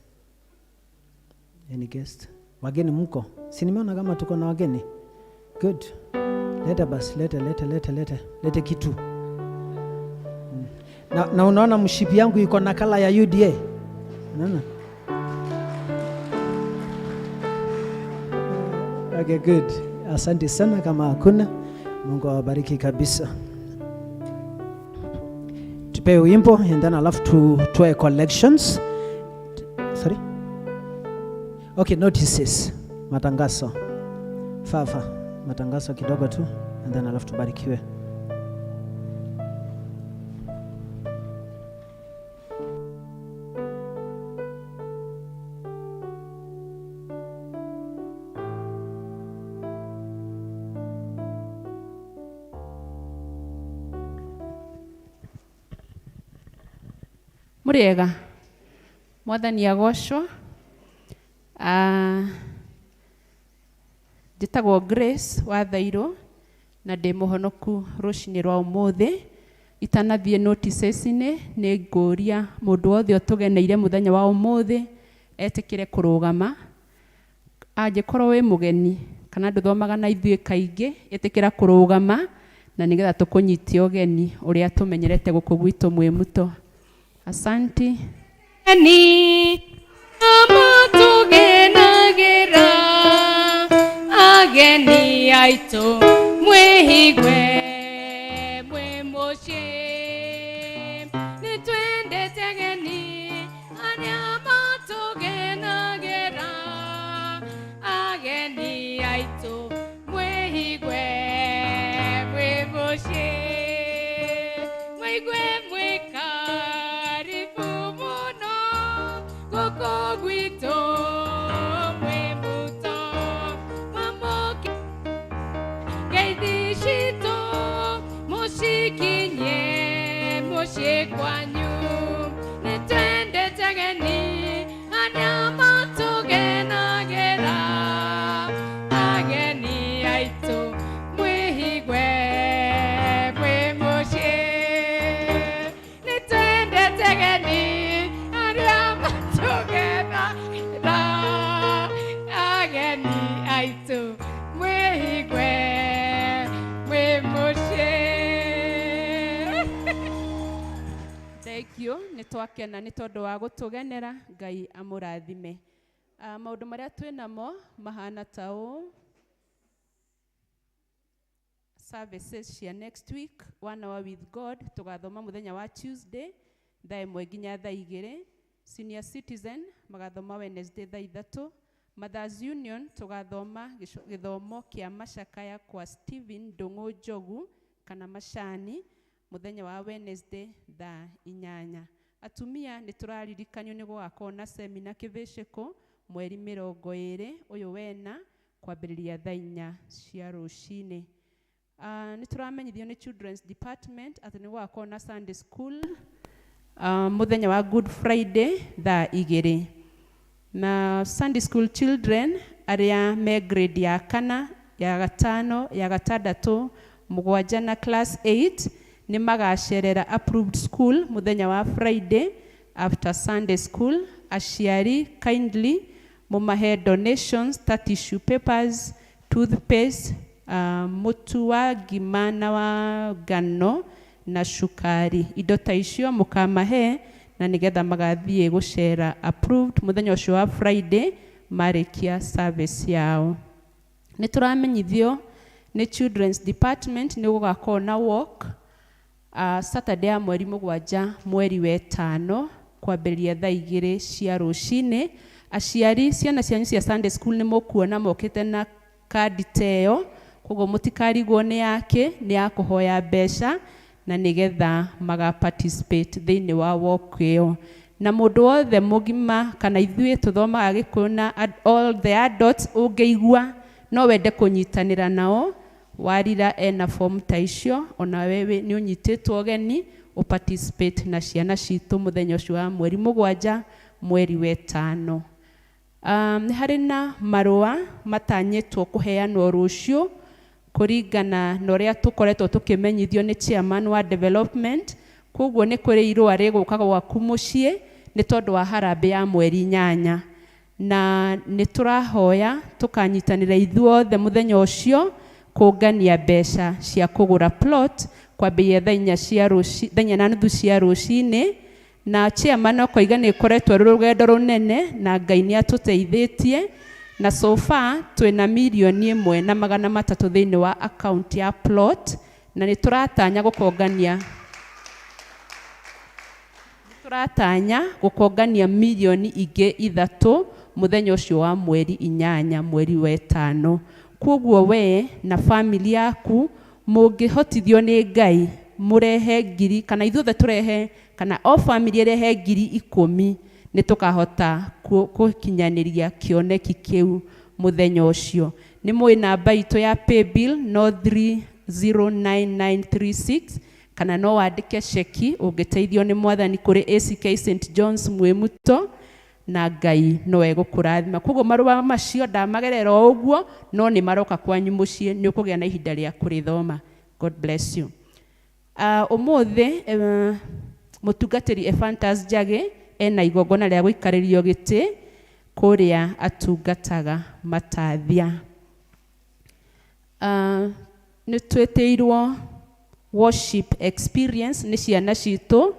Any guest? Wageni mko? Si nimeona kama tuko na wageni. Good. Leta basi, lete lete lete lete. Lete kitu. Na unaona mshipi yangu iko na color ya UDA. Unaona? Okay, good. Asante sana kama hakuna. Mungu awabariki kabisa. Tupewe wimbo and then alafu tutoe collections. Okay, notices, matangazo. Fafa, matangazo kidogo tu and then alafu tubarikiwe. Muriega mwathani agocwo. Njĩtagwo Grace wa Thairũ na ndĩ mũhonoku rũcinĩ rwa ũmũthĩ. Itanathiĩ notices-inĩ nĩ ngũria mũndũ wothe ũtũgeneire mũthenya wa ũmũthĩ etĩkĩre kũrũgama. Angĩkorwo wĩ mũgeni kana ndũthomaga na ithuĩ kaingĩ, ĩtĩkĩra kũrũgama na nĩgetha tũkũnyitie ũgeni ũrĩa tũmenyerete gũkũ gwitũ Mwĩmuto. Asanti. Ni amatugenagira ageni aitũ mwĩhigwe mwĩ mũciĩ nĩtwendete ageni arĩa matũgenagĩra ageni aitũ mwĩhigwe mwĩ mũciĩ mwĩigue mwĩ karibu mũno gũkũ gwitũ Mwimuto mwamũke ngeithi citũ mũcikinyie mũciĩ kwanyu nĩtwendete ageni arĩa matũgenagĩra ageni aitũ mwĩhigwe mwĩ mũciĩ nĩtwendete ageni arĩa matũgenagĩra ageni aitũ mwĩhigwe mwĩ mũciĩ. Thank you. Nĩ twakena nĩ tondũ wa gũtũgenera. Ngai amũrathime. Maũndũ marĩa twĩ namo mahana ta ũũ: services cia next week, One Hour with God tũgathoma mũthenya wa Tuesday thaa 1 nginya thaa 2. Senior Citizen magathoma Wednesday thaa 3. Mothers Union tũgathoma gĩthomo kĩa macakaya kwa Stephen Ndung'u Njogu kana Macani mũthenya wa Wednesday thaa 8. Atumia nĩ tũraririkanio nĩ gũgakorwo na semina kĩbĩcĩkũ mweri 20 ũyũ wena kwambĩrĩria thaa 4 cia rũcinĩ. Nĩ tũramenyithio nĩ Children's Department atĩ nĩ gũgakorwo na Sunday School mũthenya wa Good Friday thaa 2. Na Sunday School children arĩa me grade ya 4, ya 5, ya 6, 7 na class 8 nĩ magacerera approved school mũthenya wa Friday after Sunday school. Aciari kindly mũmahe donations ta tissue papers, toothpaste, mũtu wa ngima na wa ngano na cukari. Indo ta icio mũkamahe na nĩgetha magathiĩ gũcera approved mũthenya ũcio wa Friday marĩkia service yao. Nĩ tũramenyithio nĩ Children's Department nĩ gũgakorwo na walk Saturday ya mweri 7 mweri wa 5 kwambĩrĩria thaa 2 cia rũcinĩ. Aciari ciana cianyu cia Sunday school nĩ mũkuona mokĩte na kandi ta ĩyo, koguo mũtikarigwo nĩ yake, nĩ ya kũhoya mbeca na nĩgetha maga participate thĩinĩ wa walk ĩyo. Na mũndũ wothe mũgima kana ithuĩ tũthomaga Gĩkũyũ na all the adults ũngĩigua no wende kũnyitanĩra nao, warira ena form ta icio, ona wewe nĩ ũnyitĩtwo ũgeni ũparticipate na ciana citũ mũthenya ũcio wa mweri 7 mweri wa 5. Nĩ harĩ na marũa matanyĩtwo kũheanwo rũciũ kũringana na ũrĩa tũkoretwo tũkĩmenyithio nĩ chairman wa development. Koguo nĩ kũrĩ irũa rĩgũka gwaku mũciĩ nĩ tondũ wa harambĩ ya mweri 8, na nĩ tũrahoya tũkanyitanĩra ithuothe mũthenya ũcio kũngania mbeca cia kũgũra plot kwambĩrĩria thaa 4:30 cia rũcinĩ. Na chairman akoiga nĩ ĩkoretwo rũrĩ rũgendo rũnene na Ngai nĩ atũteithĩtie, na so far twĩna 1,300,000 thĩinĩ wa account ya plot, na nĩ tũratanya gũkongania 3 millioni ingĩ Mũthenya ũcio wa mweri 8 mweri wa 5. Kwoguo we na family yaku mũngĩhotithio nĩ Ngai mũrehe ngiri, kana ithuothe tũrehe, kana o family ĩrehe 10,000, nĩ tũkahota gũkinyanĩria kĩoneki kĩu mũthenya ũcio. Nĩ mũĩ namba itũ ya paybill no 309936, kana no wandĩke ceki ũngĩteithio nĩ Mwathani kũrĩ ACK St John's Mwĩmuto, na Ngai no egũkũrathima. Koguo marũa macio ndamagerera o ũguo, no nĩ maroka kwanyu mũciĩ, nĩ ũkũgĩa na ihinda rĩa kũrĩthoma. God bless you. Ũmũthĩ mũtungatĩri Ephantus Njagĩ ena igongona rĩa gũikarĩrio gĩtĩ kũrĩa atungataga Matathia. Nĩ twĩtĩirwo worship experience nĩ ciana citũ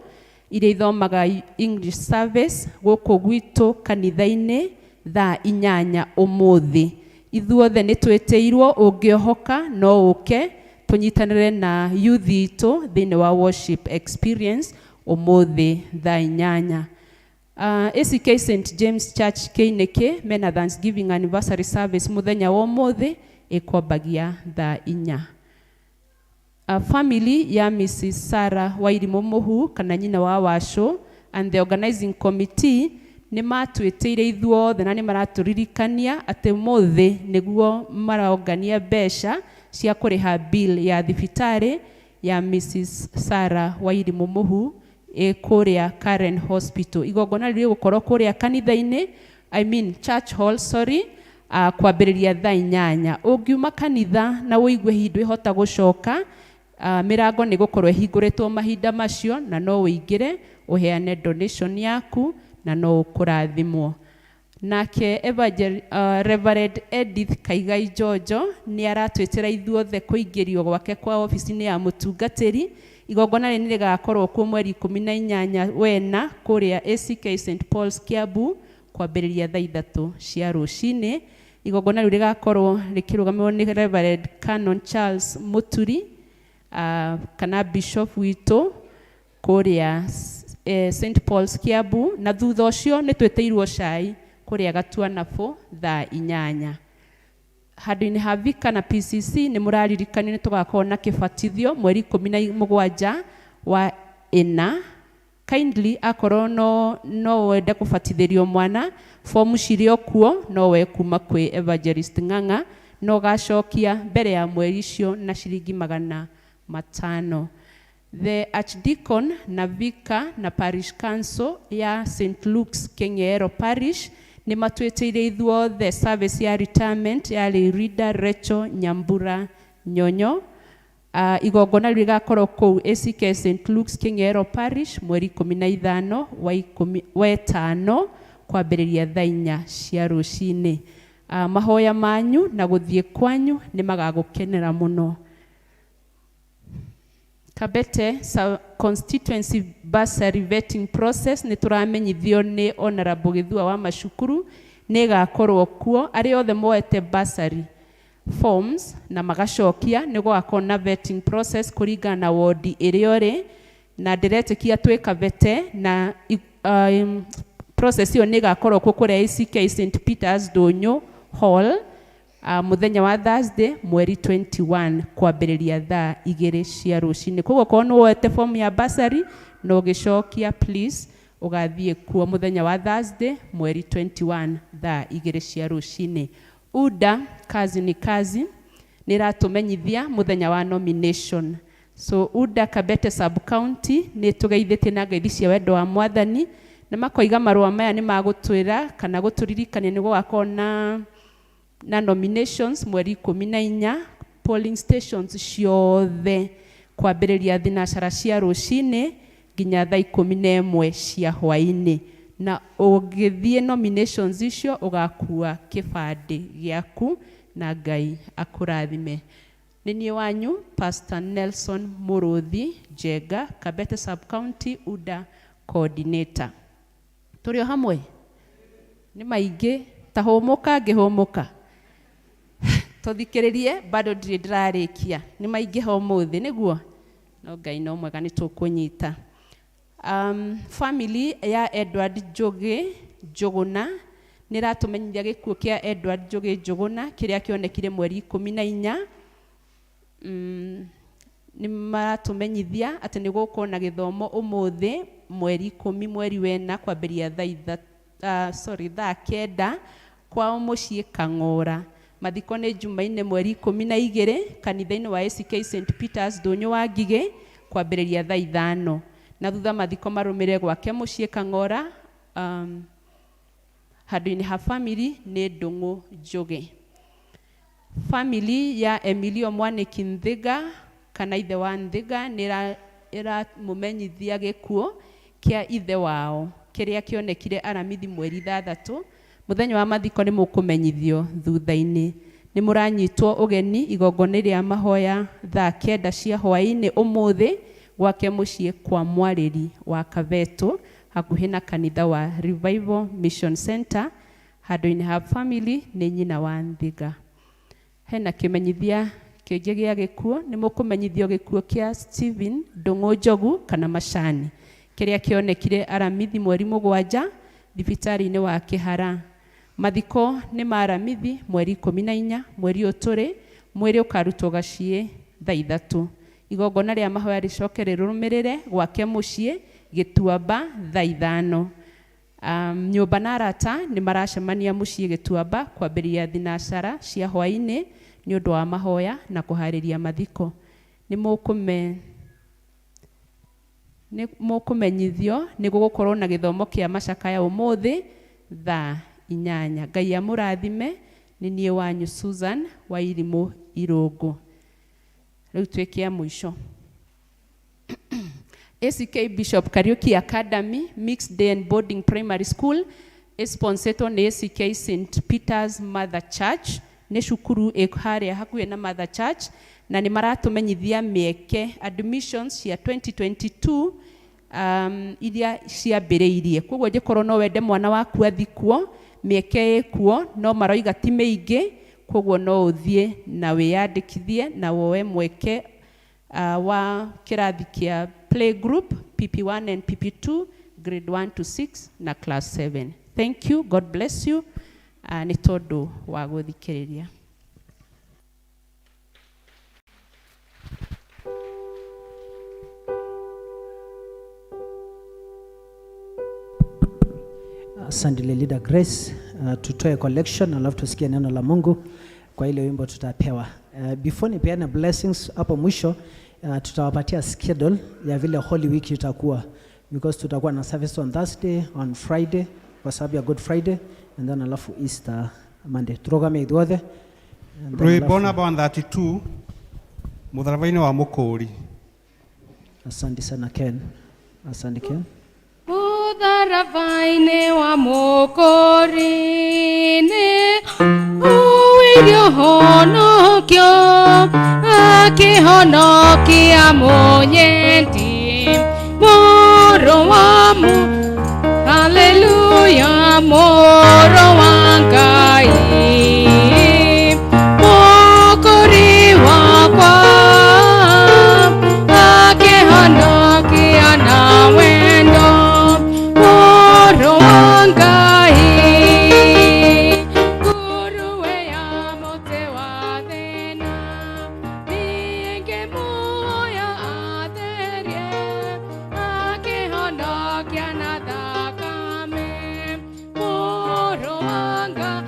iria ithomaga English service gũkũ gwitũ kanitha-inĩ thaa 8 ũmũthĩ. Ithuothe nĩ twĩtĩirwo, ũngĩohoka no ũke tũnyitanĩre na youth itũ thĩinĩ wa worship experience ũmũthĩ thaa 8. ACK St James Church Kĩinĩkĩ mena Thanksgiving anniversary service mũthenya wa ũmũthĩ ĩkwambagia thaa 4. Family ya Mrs Sarah Wairimu Mũhu kana nyina wa Wacũ and the organizing committee nĩ matwĩtĩire ithuothe na nĩ maratũririkania atĩ ũmũthĩ nĩguo marongania mbeca cia kũrĩha bill ya thibitarĩ ya Mrs Sarah Wairimu Mũhu ĩ kũrĩa Karen Hospital. Igongona rĩrĩ rĩgũkorwo kũrĩa kanitha-inĩ, I mean church hall, sorry, kwambĩrĩria thaa 8. Ũngiuma kanitha na ũigue hihi ndwĩhota gũcoka, mĩrango nĩ gũkorwo ĩhingũrĩtwo mahinda macio, na no ũingĩre ũheane donation yaku na no ũkũrathimwo. Nake Reverend Edith Kaigai Njonjo nĩ aratwĩtĩra ithuothe kũingĩrio gwake kwa obici-inĩ ya mũtungatĩri. Igongona rĩrĩ nĩ rĩgakorwo kuo mweri 18 wena kũrĩa ACK St Paul's Kiambu kwambĩrĩria thaa 3 cia rũcinĩ. Igongona rĩu rĩgakorwo rĩkĩrũgamĩrĩrwo nĩ Reverend Canon Charles Muturi, kana Bishop witũ kũrĩa St Paul's Kiambu, na thutha ũcio nĩ twĩtĩirwo cai kũrĩa Gatuanabũ thaa 8. Handũ-inĩ ha Vika na PCC nĩ mũraririkanio nĩ tũgakorwo na kĩbatithio mweri 17 wa 4. Kindly akorwo no wende kũbatithĩrio mwana, fomu cirĩ o kuo, no we kuma kwĩ Evangelist Ng'ang'a, no gacokia mbere ya mweri ũcio na ciringi 500. The Archdeacon na Vicar na Parish Council ya St Luke's Keng'ero Parish nĩ matwĩtĩire ithuothe service ya retirement ya Rida Rachel Nyambura Nyonyo. Igongona rĩu rĩgakorwo kũu ACK St Luke's Keng'ero Parish mweri 15 wa 5 kwambĩrĩria thaa 4 cia rũcinĩ. Mahoya manyu na gũthiĩ kwanyu nĩ magagũkenera mũno. Kabete constituency bursary vetting process nĩ tũramenyithio nĩ Honorable Gĩthua wa Macukuru nĩ ĩgakorwo kuo. Arĩa othe moete bursary forms na magacokia nĩ gũgakorwo na vetting process kũringana na wodi ĩrĩa ũrĩ, na ndĩretĩkia twĩ Kabete na process ĩyo nĩ ĩgakorwo kuo kũrĩa ACK St Peters Ndũnyũ Hall, mũthenya wa Thursday mweri 21 kwambĩrĩria thaa 2 cia rũcinĩ. Koguo korwo nĩ woete form ya bursary na ũgĩcokia, please ũgathiĩ kuo mũthenya wa Thursday mweri 21 thaa 2 cia rũcinĩ. UDA kazi ni kazi nĩ ĩratũmenyithia mũthenya wa nomination. So UDA Kabete sub county nĩ tũgeithĩtie na ngeithi cia wendo wa Mwathani, na makoiga marũa maya nĩ magũtwĩra kana gũtũririkania nĩ gũgakorwo na nominations mweri 14 polling stations ciothe kwambĩrĩria thinacara cia rũcinĩ nginya thaa 11 cia hwaĩ-inĩ. Na ũngĩthiĩ nominations icio ũgakua kĩbandĩ gĩaku, na Ngai akũrathime. Nĩ niĩ wanyu Pastor Nelson Mũrũthi Njenga, Kabete sub county UDA coordinator. Tũrĩ o hamwe? Nĩ maingĩ ta hũmũka ngĩhũmũka. Tũthikĩrĩrie, bado ndirĩ ndĩrarĩkia. Nĩ maingĩha ũmũthĩ nĩguo? No Ngai no mwega, nĩ tũkũnyita. Family ya Edward Njũgĩ Njũgũna Nĩ ĩratũmenyithia gĩkuũ kĩa Edward Njũgĩ Njũgũna kĩrĩa kĩonekire mweri 14. Nĩ maratũmenyithia atĩ nĩ gũgũkorwo na gĩthomo ũmũthĩ mweri 10 mweri wena kwambĩrĩria thaa 9 kwao mũciĩ Kang'ora. Mathiko nĩ Jumaine mweri 12 kanitha-inĩ wa ACK St Peters Ndũnyũ wa Ngigĩ kwambĩrĩria thaa 5, na thutha mathiko marũmĩrĩre gwake mũciĩ Kang'ora, handũ-inĩ ha family nĩ Ndũng'ũ Njũgĩ. Family ya Emilio Mwaniki Nthiga kana ithe wa Nthiga nĩ ĩramũmenyithia gĩkuũ kĩa ithe wao kĩrĩa kĩonekire Aramithi mweri 6. Mũthenya wa mathiko nĩ mũkũmenyithio thutha-inĩ. Nĩ mũranyitwo ũgeni igongona rĩa mahoya thaa 9 cia hwaĩ-inĩ ũmũthĩ gwake mũciĩ kwa Mwarĩri wa Kavetũ hakuhĩ na kanitha wa Revival Mission Center. Handũ-inĩ ha family nĩ nyina wa Nthiga. Hena kĩmenyithia kĩngĩ gĩa gĩkuũ, nĩ mũkũmenyithio gĩkuũ kĩa Stephen Ndũng'ũ Njogu kana Macani kĩrĩa kĩonekire Aramithi mweri 7 thibitarĩ-inĩ wa Kĩhara. Mathiko nĩ ma Aramithi mweri 14 mweri ũyũ tũrĩ, mwĩrĩ ũkarutwo Gaciĩ thaa 3. Igongona rĩa mahoya rĩcoke rĩrũmĩrĩre gwake mũciĩ Gĩtuamba thaa 5. Nyũmba na arata nĩ maracemania mũciĩ Gĩtuamba kwambĩrĩria thinacara cia hwaĩ-inĩ nĩ ũndũ wa mahoya na kũharĩria mathiko. Nĩ mũkũmenyithio nĩ gũgũkorwo na gĩthomo kĩa macakaya ũmũthĩ thaa 8. Ngai amũrathime. Nĩ niĩ wanyu Susan Wairimũ Irũngũ. Rĩu twĩke a mũico. ACK Bishop Kariuki Academy Mixed Day and Boarding Primary School sponsored nĩ ACK St Peter's Mother Church, nĩ cukuru ĩ harĩa hakuhĩ na Mother Church, na nĩ maratũmenyithia mĩeke admissions cia 2022 iria ciambĩrĩirie. Koguo angĩkorwo no wende mwana waku athi kuo, mĩeke ĩkuo, no maroiga ti mĩingĩ, koguo no ũthiĩ na wĩyandĩkithie na woe mweke wa kĩrathi kĩa playgroup PP1 and PP2 grade 1 to 6 na class 7. Thank you, God bless you. Nĩ tondũ wa gũthikĩrĩria. Asante Leader Grace. Tutoe collection alafu tusikie neno la Mungu kwa ile wimbo tutapewa. Before nipeane blessings hapo mwisho, tutawapatia schedule ya vile Holy Week itakuwa, because tutakuwa na service on Thursday, on Friday kwa sababu ya Good Friday, and then alafu Easter Monday. Turogame ithuothe. Rwĩmbo namba 132 mũtharaba-inĩ wa mũkũri. Asante sana Ken. Asante Ken. Mũtharaba-inĩ wa mũkũri nĩ uirio honokio, akĩhonokia mũnyendi mũrũ wa Haleluya, mũrũ wa Ngai mũkũri wakwa, akĩhonokia na wendo mũrũ wa Ngai. Nguruwe ya mũtĩ wa thĩna ningĩmuoya atherie, akĩhonokia na thakame mũrũ wa Ngai.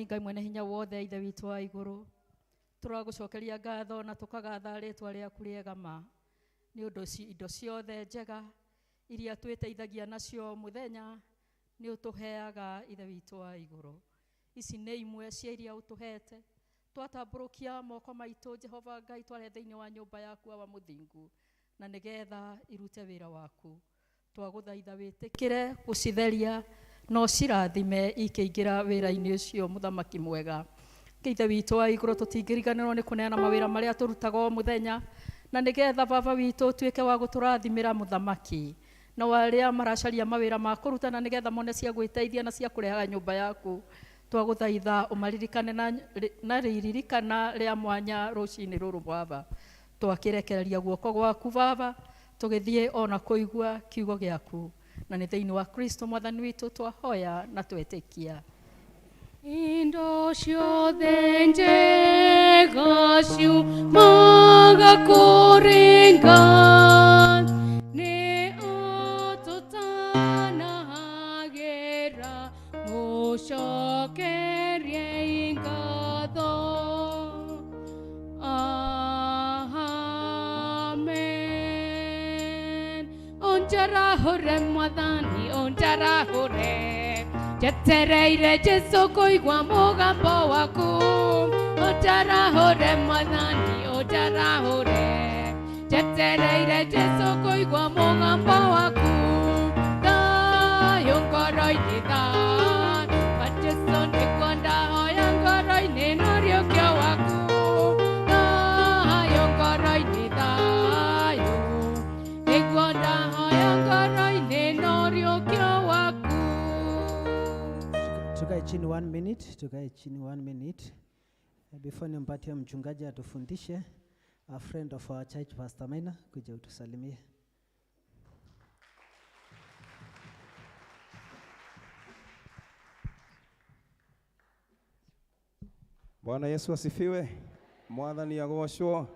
Mwathani Ngai mwene hinya wothe ithe witũ wa igũrũ, tũragũcokeria ngatho na tũkagatha rĩtwa rĩaku rĩega ma nĩ ũndũ indo ciothe njega iria twĩteithagia nacio mũthenya nĩ ũtũheaga ithe witũ wa igũrũ. Ici nĩ imwe cia iria ũtũhete. Twatambũrũkia moko maitũ Jehova Ngai tware thĩinĩ wa nyũmba yaku awa mũthingu, na nĩgetha irute wĩra waku. Twagũthaitha wĩtĩkĩre gũcitheria na ũcirathime ikĩingĩra wĩra-inĩ ũcio mũthamaki mwega. Ithe witũ wa igũrũ, tũtingĩriganĩrwo nĩ kũneana mawĩra marĩa tũrutaga o mũthenya, na nĩgetha baba witũ ũtuĩke wa gũtũrathimĩra mũthamaki, na arĩa maracaria mawĩra ma kũruta na nĩgetha mone cia gwĩteithia na cia kũrehaga nyũmba yaku, twagũthaitha ũmaririkane na ririkana rĩa mwanya rũcinĩ rũrũ baba. Twakĩrekereria guoko gwaku baba, tũgĩthiĩ ona kũigua kiugo gĩaku, na nĩ thĩinĩ wa Kristo mwathani witũ twahoya na twetĩkia. Indo ciothe njega ciumaga kũrĩ Ngai, nĩ atũtanahagĩra, mũcokeriei ngatho. Amen. Ũnjarahũre Mwathani, ũnjarahũre, njetereire Jesũ kũigua mũgambo waku. Ũnjarahũre Mwathani, ũnjarahũre, njetereire Jesũ kũigua mũgambo waku. Thayũ ngoro-inĩ, thayũ wa Jesũ nĩkuo ndahoya ngoro-inĩ na ũriũkio waku. Thayũ ngoro-inĩ, thayũ nĩguo ndahoya ngoro-inĩ na ũriũkio waku. Tukae chini 1 minute, tukae chini 1 minute. Before nimpatie mchungaji atufundishe, a friend of our church, Pastor Maina, kuja utusalimie. Bwana Yesu asifiwe. Mwathani agocwo.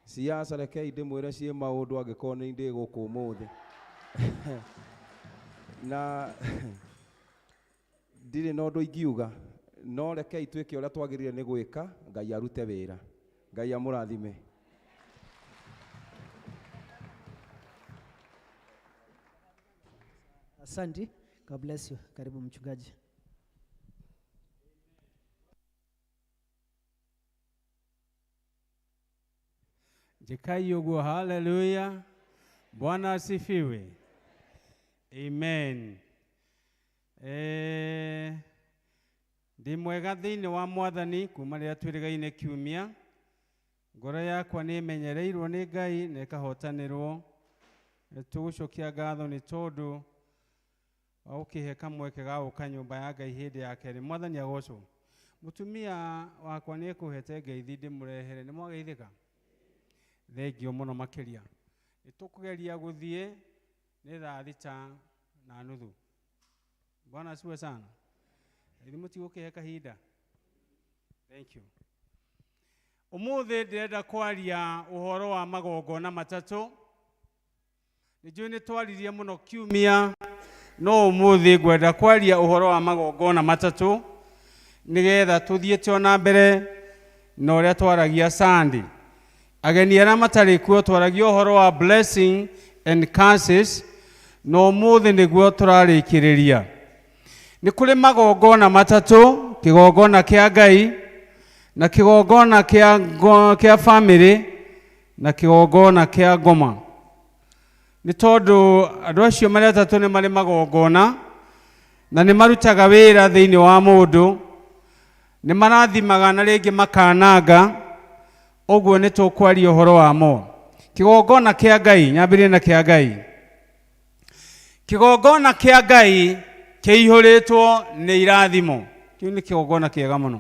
Siasa rekei ndĩmwĩre ciĩ maũndũ angĩkorwo nĩ ndĩ gũkũ ũmũthĩ. Na ndirĩ na ũndũ ingiuga, no rekei twĩke ũrĩa twagĩrĩire nĩ gwĩka, Ngai arute wĩra. Ngai amũrathime. Asante. God bless you. Karibu mchungaji. Njĩkai ũguo, haleluya. Bwana asifiwe. Amen. Ndĩ mwega thĩinĩ wa Mwathani kuma rĩrĩa twĩrĩgaine kiumia. Ngoro yakwa nĩ ĩmenyereirwo nĩ Ngai na ĩkahotanĩrwo. Tũgũcokia ngatho nĩ tondũ wa gũkĩhe kamweke ga gũka nyũmba ya Ngai hĩndĩ ya kerĩ. Mwathani agocwo. Mũtumia wakwa nĩ ekũhete ngeithi ndĩmũrehere. Nĩ mwageithĩka? Thengio mũno makĩria. Nĩ tũkũgeria gũthiĩ nĩ thaa 6:30. Bwana asifiwe sana. Ithuĩ mũtigũkĩhe kahinda. Thank you. Ũmũthĩ ndĩrenda kwaria ũhoro wa magongona matatũ. Nĩ njũĩ nĩ twaririe mũno kiumia, no ũmũthĩ ngwenda kwaria ũhoro wa magongona matatũ nĩgetha tũthiĩte ona mbere na ũrĩa twaragia Sunday. Ageni arĩa matarĩ kuo twaragia ũhoro wa blessing and curses, na ũmũthĩ nĩguo tũrarĩkĩrĩria. Nĩ kũrĩ magongona matatũ, kĩgongona kĩa Ngai na kĩgongona kĩa family na kĩgongona kĩa ngoma. Nĩ tondũ andũ acio marĩ atatũ nĩ marĩ magongona na nĩ marutaga wĩra thĩinĩ wa mũndũ, nĩ marathimaga na rĩngĩ makananga, ũguo nĩ tũkwaria ũhoro wamo. Kĩgongona kĩa Ngai, nyambĩrĩrie na kĩa Ngai. Kĩgongona kĩa Ngai kĩihũrĩtwo nĩ irathimo. Kĩu nĩ kĩgongona kĩega mũno.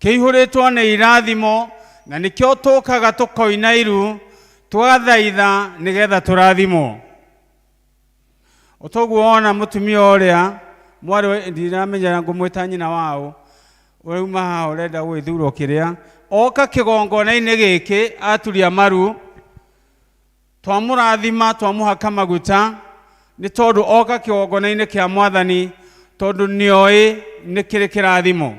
Kĩihũrĩtwo nĩ irathimo na nĩkĩo tũkaga tũkoina iru tũgathaitha nĩgetha tũrathimwo. Ũtoguo wona mũtumia ũrĩa mwarĩ ndiramenya ngũmwĩta nyina wao, ũrauma haha ũrenda gwĩthurwo kĩrĩa, oka kĩgongona-inĩ gĩkĩ aturia maru, twamũrathima twamũhaka maguta, nĩ tondũ oka kĩgongona-inĩ kĩa Mwathani tondũ nĩoĩ nĩ kĩrĩ kĩrathimo.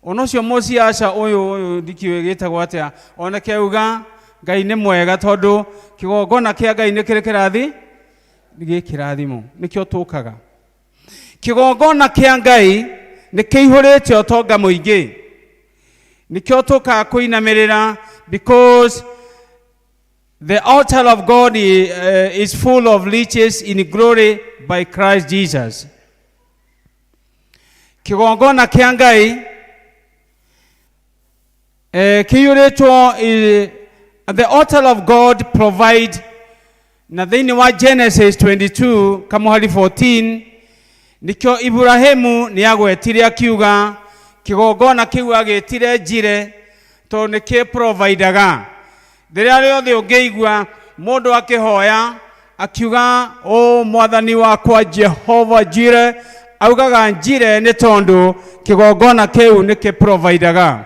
Ona ũcio mũciaca ũyũ ũyũ ndikĩũĩ gĩtagwo atĩa, onake auga Ngai nĩ mwega tondũ kĩgongona kĩa Ngai nĩ kĩrĩ kĩrathi gĩ kĩrathimo, nĩkĩo tũkaga. Kĩgongona kĩa Ngai nĩ kĩihũrĩte ũtonga mũingĩ, nĩkĩo tũkaga kũinamĩrĩra, because the altar of God is full of riches in glory by Christ Jesus. Kĩgongona kĩa Ngai kĩiyũrĩtwo, the altar of God provide, na thĩinĩ wa Genesis 22 kamũhari 14 nĩkĩo Ibrahimu nĩ agwetire akiuga kĩgongona kĩu agĩtire Njire tondũ nĩkĩ providaga. Rĩrĩa rĩothe ũngĩigua mũndũ akĩhoya akiuga o mwathani wakwa Jehova Njire, augaga Njire nĩ tondũ kĩgongona kĩu nĩkĩ providaga.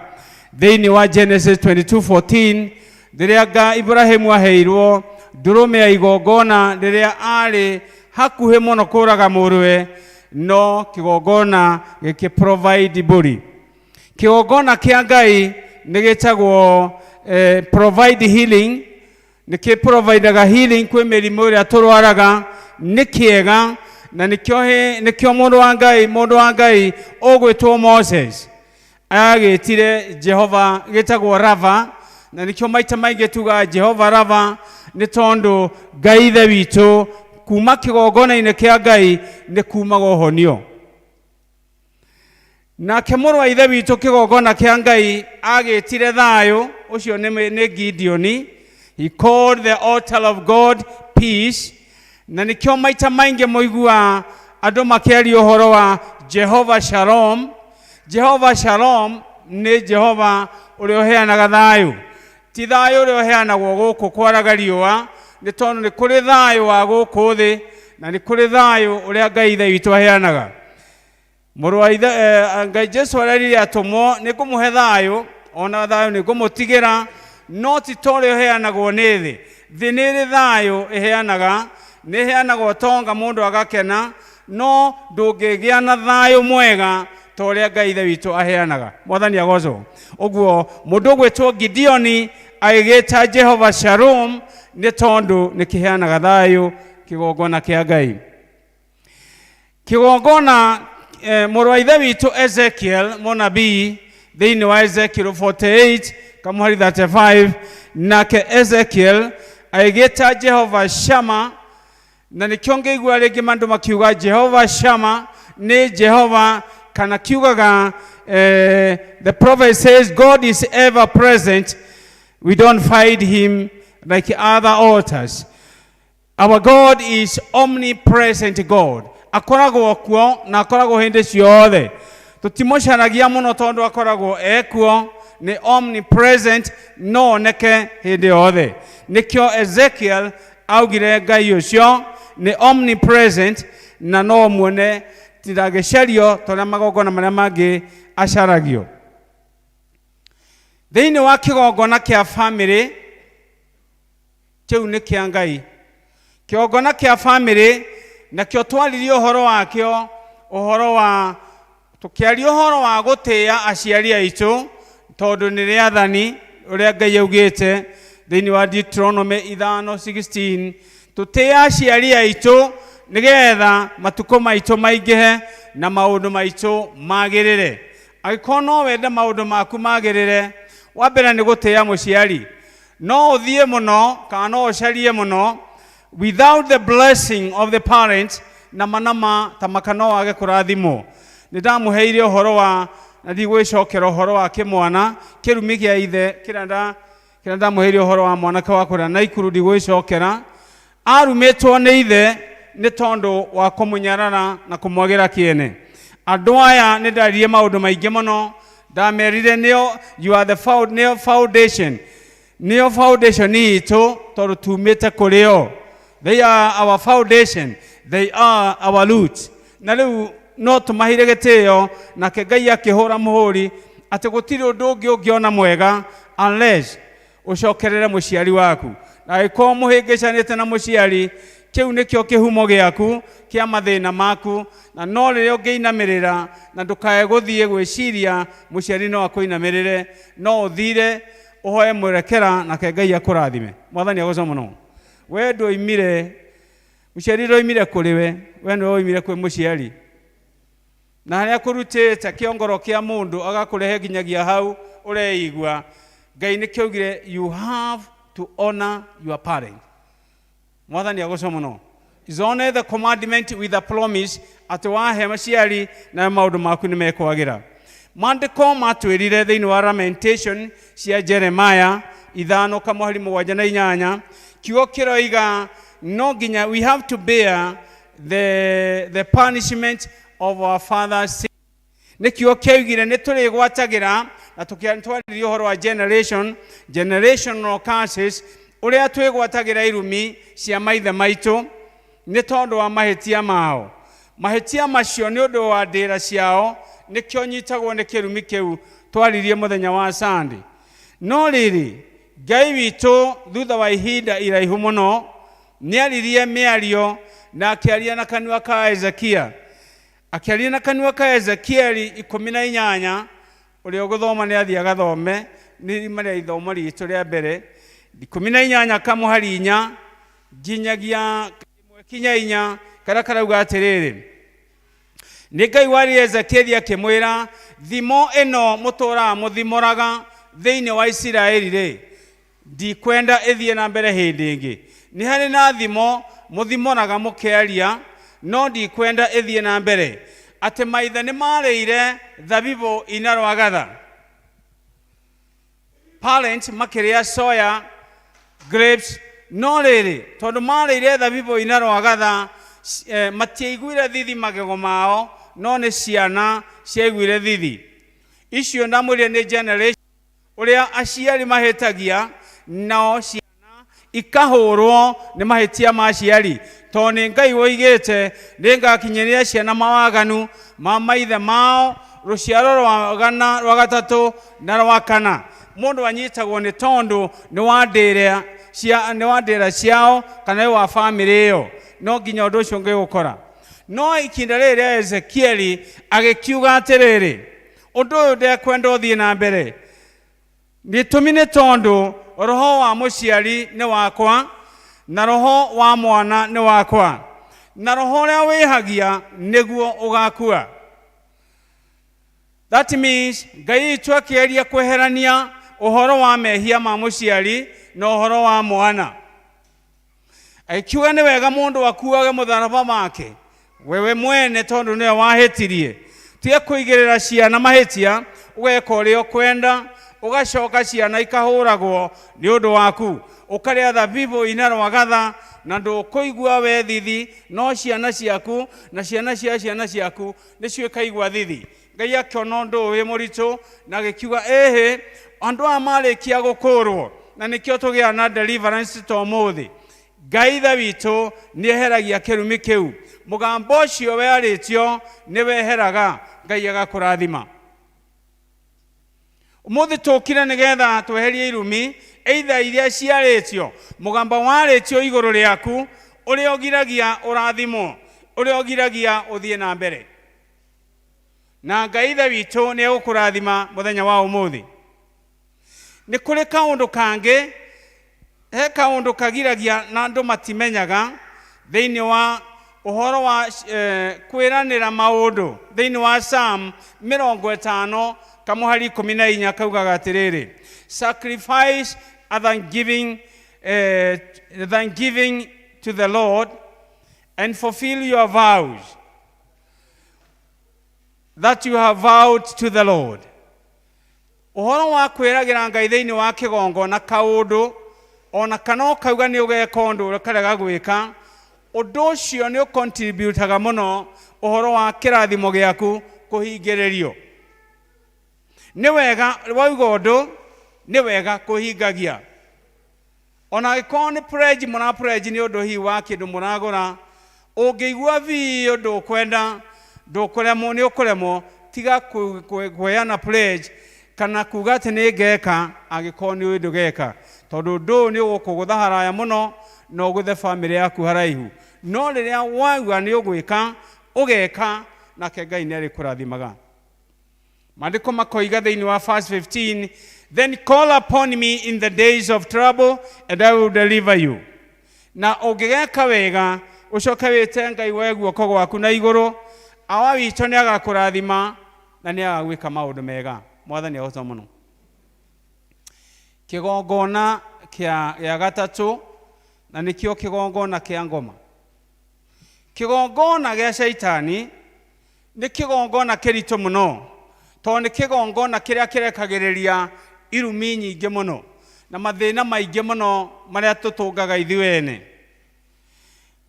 Thĩinĩ wa Genesis 22:14 rĩrĩa nga Ibrahimu aheirwo ndũrũme ya igongona rĩrĩa arĩ hakuhĩ mũno kũraga mũrũwe, no kĩgongona gĩkĩ provide mbũri. Kĩgongona kĩa Ngai nĩ gĩtagwo provide healing, nĩkĩ providaga healing kwĩ mĩrimũ ĩrĩa tũrwaraga, nĩ kĩega na nĩkĩo mũndũ wa Ngai ũgwĩtwo Moses agĩtire Jehova gĩtagwo Rava, na nĩkĩo maita maingĩ tugaga Jehova Rava nĩ tondũ Ngai ithe witũ kuma kĩgongona-inĩ kĩa Ngai nĩ kumaga ũhonio. Nake mũrũ wa ithe witũ kĩgongona kĩa Ngai agĩtire thayũ, ũcio nĩ Gideoni. He called the altar of God peace, na nĩkĩo maita maingĩ mũiguaga andũ makĩaria ũhoro wa Jehova Shalom. Jehova Shalom nĩ Jehova ũrĩa ũheanaga thayũ, ti thayũ ũrĩa ũheanagwo gũkũ kwaraga riũa, nĩ tondũ nĩ kũrĩ thayũ wa gũkũ thĩ na nĩ kũrĩ thayũ ũrĩa Ngai ithe witũ aheanaga. Mũrũ wa ithe Ngai Jesu arerire atũmwo nĩ ngũmũhe thayũ, ona thayũ nĩ ngũmũtigĩra, no ti ta ũrĩa ũheanagwo nĩ thĩ. Thĩ nĩ ĩrĩ thayũ ĩheanaga, nĩ ĩheanaga ũtonga mũndũ agakena, no ndũngĩgĩa na thayũ mwega ta ũrĩa Ngai ithe witũ aheanaga. Mwathani agocwo. Ũguo mũndũ ũgwĩtwo Gideoni agĩgĩta Jehova Shalom nĩ tondũ nĩ kĩheanaga thayũ kĩgongona kĩa Ngai. Kĩgongona mũrũ wa ithe witũ Ezekiel mũnabii thĩinĩ wa Ezekiel 48 kamũhari 35, nake Ezekiel agĩgĩta Jehova Shama, na nĩkĩo ngĩigua rĩngĩ mandũ makiuga Jehova Shama nĩ Jehova, kana kiugaga the prophet says God is ever present, we don't find him like other altars. Our God is omnipresent God. Akoragwo kuo na akoragwo hĩndĩ ciothe. Tũtimũcaragia mũno tondũ akoragwo ekuo, nĩ omnipresent, no oneke hĩndĩ yothe. Nĩkĩo Ezekiel augire Ngai ũcio nĩ omnipresent na no muone ndangĩcario ta ũrĩa magongona marĩa mangĩ acaragio. Thĩinĩ wa kĩgongona kĩa famĩlĩ kĩu nĩ kĩa Ngai. Kĩgongona kĩa famĩlĩ nakĩo twaririe ũhoro wakĩo, ũhoro wa tũkĩaria ũhoro wa gũtĩĩa aciari aitũ tondũ nĩ rĩathani ũrĩa Ngai augĩte thĩinĩ wa Deuteronomy 5:16, tũtĩĩe aciari aitũ nĩgetha matukũ maitũ maingĩhe na maũndũ maitũ magĩrĩre. Angĩkorwo no wende maũndũ maku magĩrĩre, wa mbere nĩ gũtĩĩa mũciari. No ũthiĩ mũno kana no ũcarie mũno without the blessing of the parents, na manama ta maka no wage kũrathimwo. Nĩ ndamũheire ũhoro wa, na ndigwĩcokera ũhoro wa kĩmwana kĩrumi kĩa ithe kĩrĩa ndamũheire ũhoro wa mwanake wa kũrĩa Naikuru, ndigwĩcokera. Arumĩtwo nĩ ithe nĩ tondũ wa kũmũnyarara na kũmwagĩra kĩene. Andũ aya nĩ ndaririe maũndũ maingĩ mũno, ndamerire nĩo you are the nĩo foundation, nĩo foundation itũ tondũ tumĩte kũrĩ o. They are our foundation, they are our roots. Na rĩu no tũmaheire gĩtĩo, nake Ngai akĩhũra mũhũri atĩ gũtirĩ ũndũ ũngĩ ũngĩona mwega unless ũcokerere mũciari waku. Na angĩkorwo mũhĩngĩcanĩte na mũciari, Kĩu nĩkĩo kĩhumo gĩaku kĩa mathĩna maku, na no rĩrĩa ũngĩinamĩrĩra na ndũkae gũthiĩ gwĩciria mũciari no akũinamĩrĩre, no ũthire ũhoe mwerekera nake Ngai akũrathime. Mwathani agocwo mũno. We ndwoimire, mũciari ndwoimire kũrĩ we, we nĩwe woimire kwĩ mũciari. Na harĩa akũrutĩte kĩongoro kĩa mũndũ agakũrehe nginyagia hau ũreigua, Ngai nĩkĩo augire you have to honor your parent. Mwathani agocwo mũno. Is only the commandment with a promise atĩ wahe maciari nayo maũndũ maku nĩ mekwagĩra. Maandĩko matwĩrire thĩinĩ wa Lamentation cia Jeremiah 5 kamũhari 7 na 8, kiugo kĩroiga no nginya we have to bear the punishment of our father's sin. Nĩ kiugo kĩoigire nĩ tũrĩgwatagĩra na tũkĩatwarĩria ũhoro wa generational curses, ũrĩa twĩgwatagĩra irumi cia maithe maitũ nĩ tondũ wa mahĩtia mao. Mahĩtia macio nĩ ũndũ wa ndĩra ciao nĩkĩo nyitagwo nĩ kĩrumi kĩu twaririe mũthenya wa Sunday. No rĩrĩ, Ngai witũ thutha wa ihinda iraihu mũno nĩaririe mĩario na akĩaria na kanua ka Ezekia. Akĩaria na kanua ka Ezekieli 18, ũrĩa ũgũthoma nĩ athiĩ agathome, nĩ rima rĩa ithomo ritũ rĩa mbere, 18 kamũhari 4 nginyagia 1 kinya 4, karĩa karauga atĩrĩrĩ, nĩ Ngai waririe Ezekieli akĩmwĩra, thimo ĩno mũtũraga mũthimoraga thĩinĩ wa Isiraeli rĩ, ndikwenda ĩthiĩ na mbere hĩndĩ ĩngĩ. Nĩ harĩ na thimo mũthimoraga mũkĩaria, no ndikwenda ĩthiĩ na mbere. Atĩ maithe nĩ marĩire thabibũ ina rwagatha. Parents makĩrĩa soya grapes, no rĩrĩ tondũ marĩire thabibũ ina rwagatha, matiaiguire thithi magego mao, no nĩ ciana ciaiguire thithi. Icio ndamwĩrire nĩ generation ũrĩa aciari mahĩtagia, nao ciana ikahũrwo nĩ mahĩtia ma aciari. Tondũ nĩ Ngai woigĩte nĩngakinyĩria ciana mawaganu ma maithe mao rũciaro rwa gana, rwa gatatũ na rwa kana. Mũndũ anyitagwo nĩ tondũ nĩ wa ndĩra cia, nĩ wa ndĩra ciao kana nĩ wa bamĩrĩ ĩyo, no nginya ũndũ ũcio ũngĩgũkora. No ihinda rĩrĩ rĩa Ezekieli agĩkiuga atĩrĩrĩ, ũndũ ũyũ ndekwenda ũthiĩ na mbere. Gĩtũmi nĩ tondũ roho wa mũciari nĩ wakwa na roho wa mwana nĩ wakwa, na roho ũrĩa wĩhagia nĩguo ũgakua. That means Ngai witũ akĩgeria kweherania ũhoro wa mehia ma mũciari na ũhoro wa mwana. Agĩkiuga nĩ wega mũndũ akuage mũtharaba wake wewe mwene tondũ nĩwe wahĩtirie. Tiga kũigĩrĩra ciana mahĩtia, ũgeka ũrĩa ũkwenda, ũgacoka ciana ikahũragwo nĩ ũndũ waku, ũkarĩa thabibũ ina rwagatha na ndũkũigua we thithi, no ciana ciaku na ciana cia ciana ciaku nĩcio ikaigua thithi. Ngai akĩona ũndũ ũyũ wĩ mũritũ na agĩkiuga ĩhĩ, andũ aya marĩkia gũkũrwo, na nĩkĩo tũgĩaga na deliverance ta ũmũthĩ. Ngai ithe witũ nĩeheragia kĩrumi kĩu. Mũgambo ũcio werĩtio nĩweheraga, Ngai agakũrathima. Ũmũthĩ tũkire nĩgetha tweherie irumi either iria ciarĩtio, mũgambo warĩtio igũrũ rĩaku, ũrĩa ũgiragia ũrathimwo, ũrĩa ũgiragia ũthiĩ na mbere. Na Ngai ithe witũ nĩegũkũrathima mũthenya wa ũmũthĩ. Nĩ kũrĩ kaũndũ kangĩ, he kaũndũ kagiragia na andũ matimenyaga thĩinĩ wa ũhoro wa kwĩranĩra maũndũ. Thĩinĩ wa Psalm 50 kamũhari 14 kaugaga atĩrĩrĩ, sacrifice a thanksgiving to the Lord and fulfill your vows that you have vowed to the Lord. Ũhoro wa kwĩragĩra Ngai thĩinĩ wa kĩgongona kaũndũ, ona kana ũkauga nĩ ũgeka ũndũ ũkarega gwĩka, ũndũ ũcio nĩ ũcontributaga mũno ũhoro wa kĩrathimo gĩaku kũhingĩrĩrio. Nĩ wega wauga ũndũ, nĩ wega kũhingagia. Ona angĩkorwo nĩ pledge mũra pledge nĩ ũndũ hihi wa kĩndũ mũragũra, ũngĩigua biũ ndũkwenda, ndũkũremwo, nĩ ũkũremwo, tiga kũheana pledge. Kana kuga atĩ nĩ ngeka angĩkorwo nĩ ũĩ ndũgeka, tondũ ũndũ ũyũ nĩ ũgũkũgũtha haraya mũno na ũgũthe bamĩrĩ yaku haraihu. No rĩrĩa wauga nĩ ũgwĩka, ũgeka, nake Ngai nĩ arĩkũrathimaga. Maandĩko makoiga thĩinĩ wa verse 15, then call upon me in the days of trouble and I will deliver you. Na ũngĩgeka wega, ũcoke wĩte Ngai woe guoko gwaku na igũrũ, Awa witũ nĩ agakũrathima na nĩ agagwĩka maũndũ mega. Mwathani agocwo mũno. Kĩgongona kĩa gĩa gatatũ, na nĩkĩo kĩgongona kĩa ngoma. Kĩgongona gĩa Shaitani nĩ kĩgongona kĩritũ mũno, tondũ nĩ kĩgongona kĩrĩa kĩrekagĩrĩria irumi nyingĩ mũno na mathĩna maingĩ mũno marĩa tũtũngaga ithuĩ ene.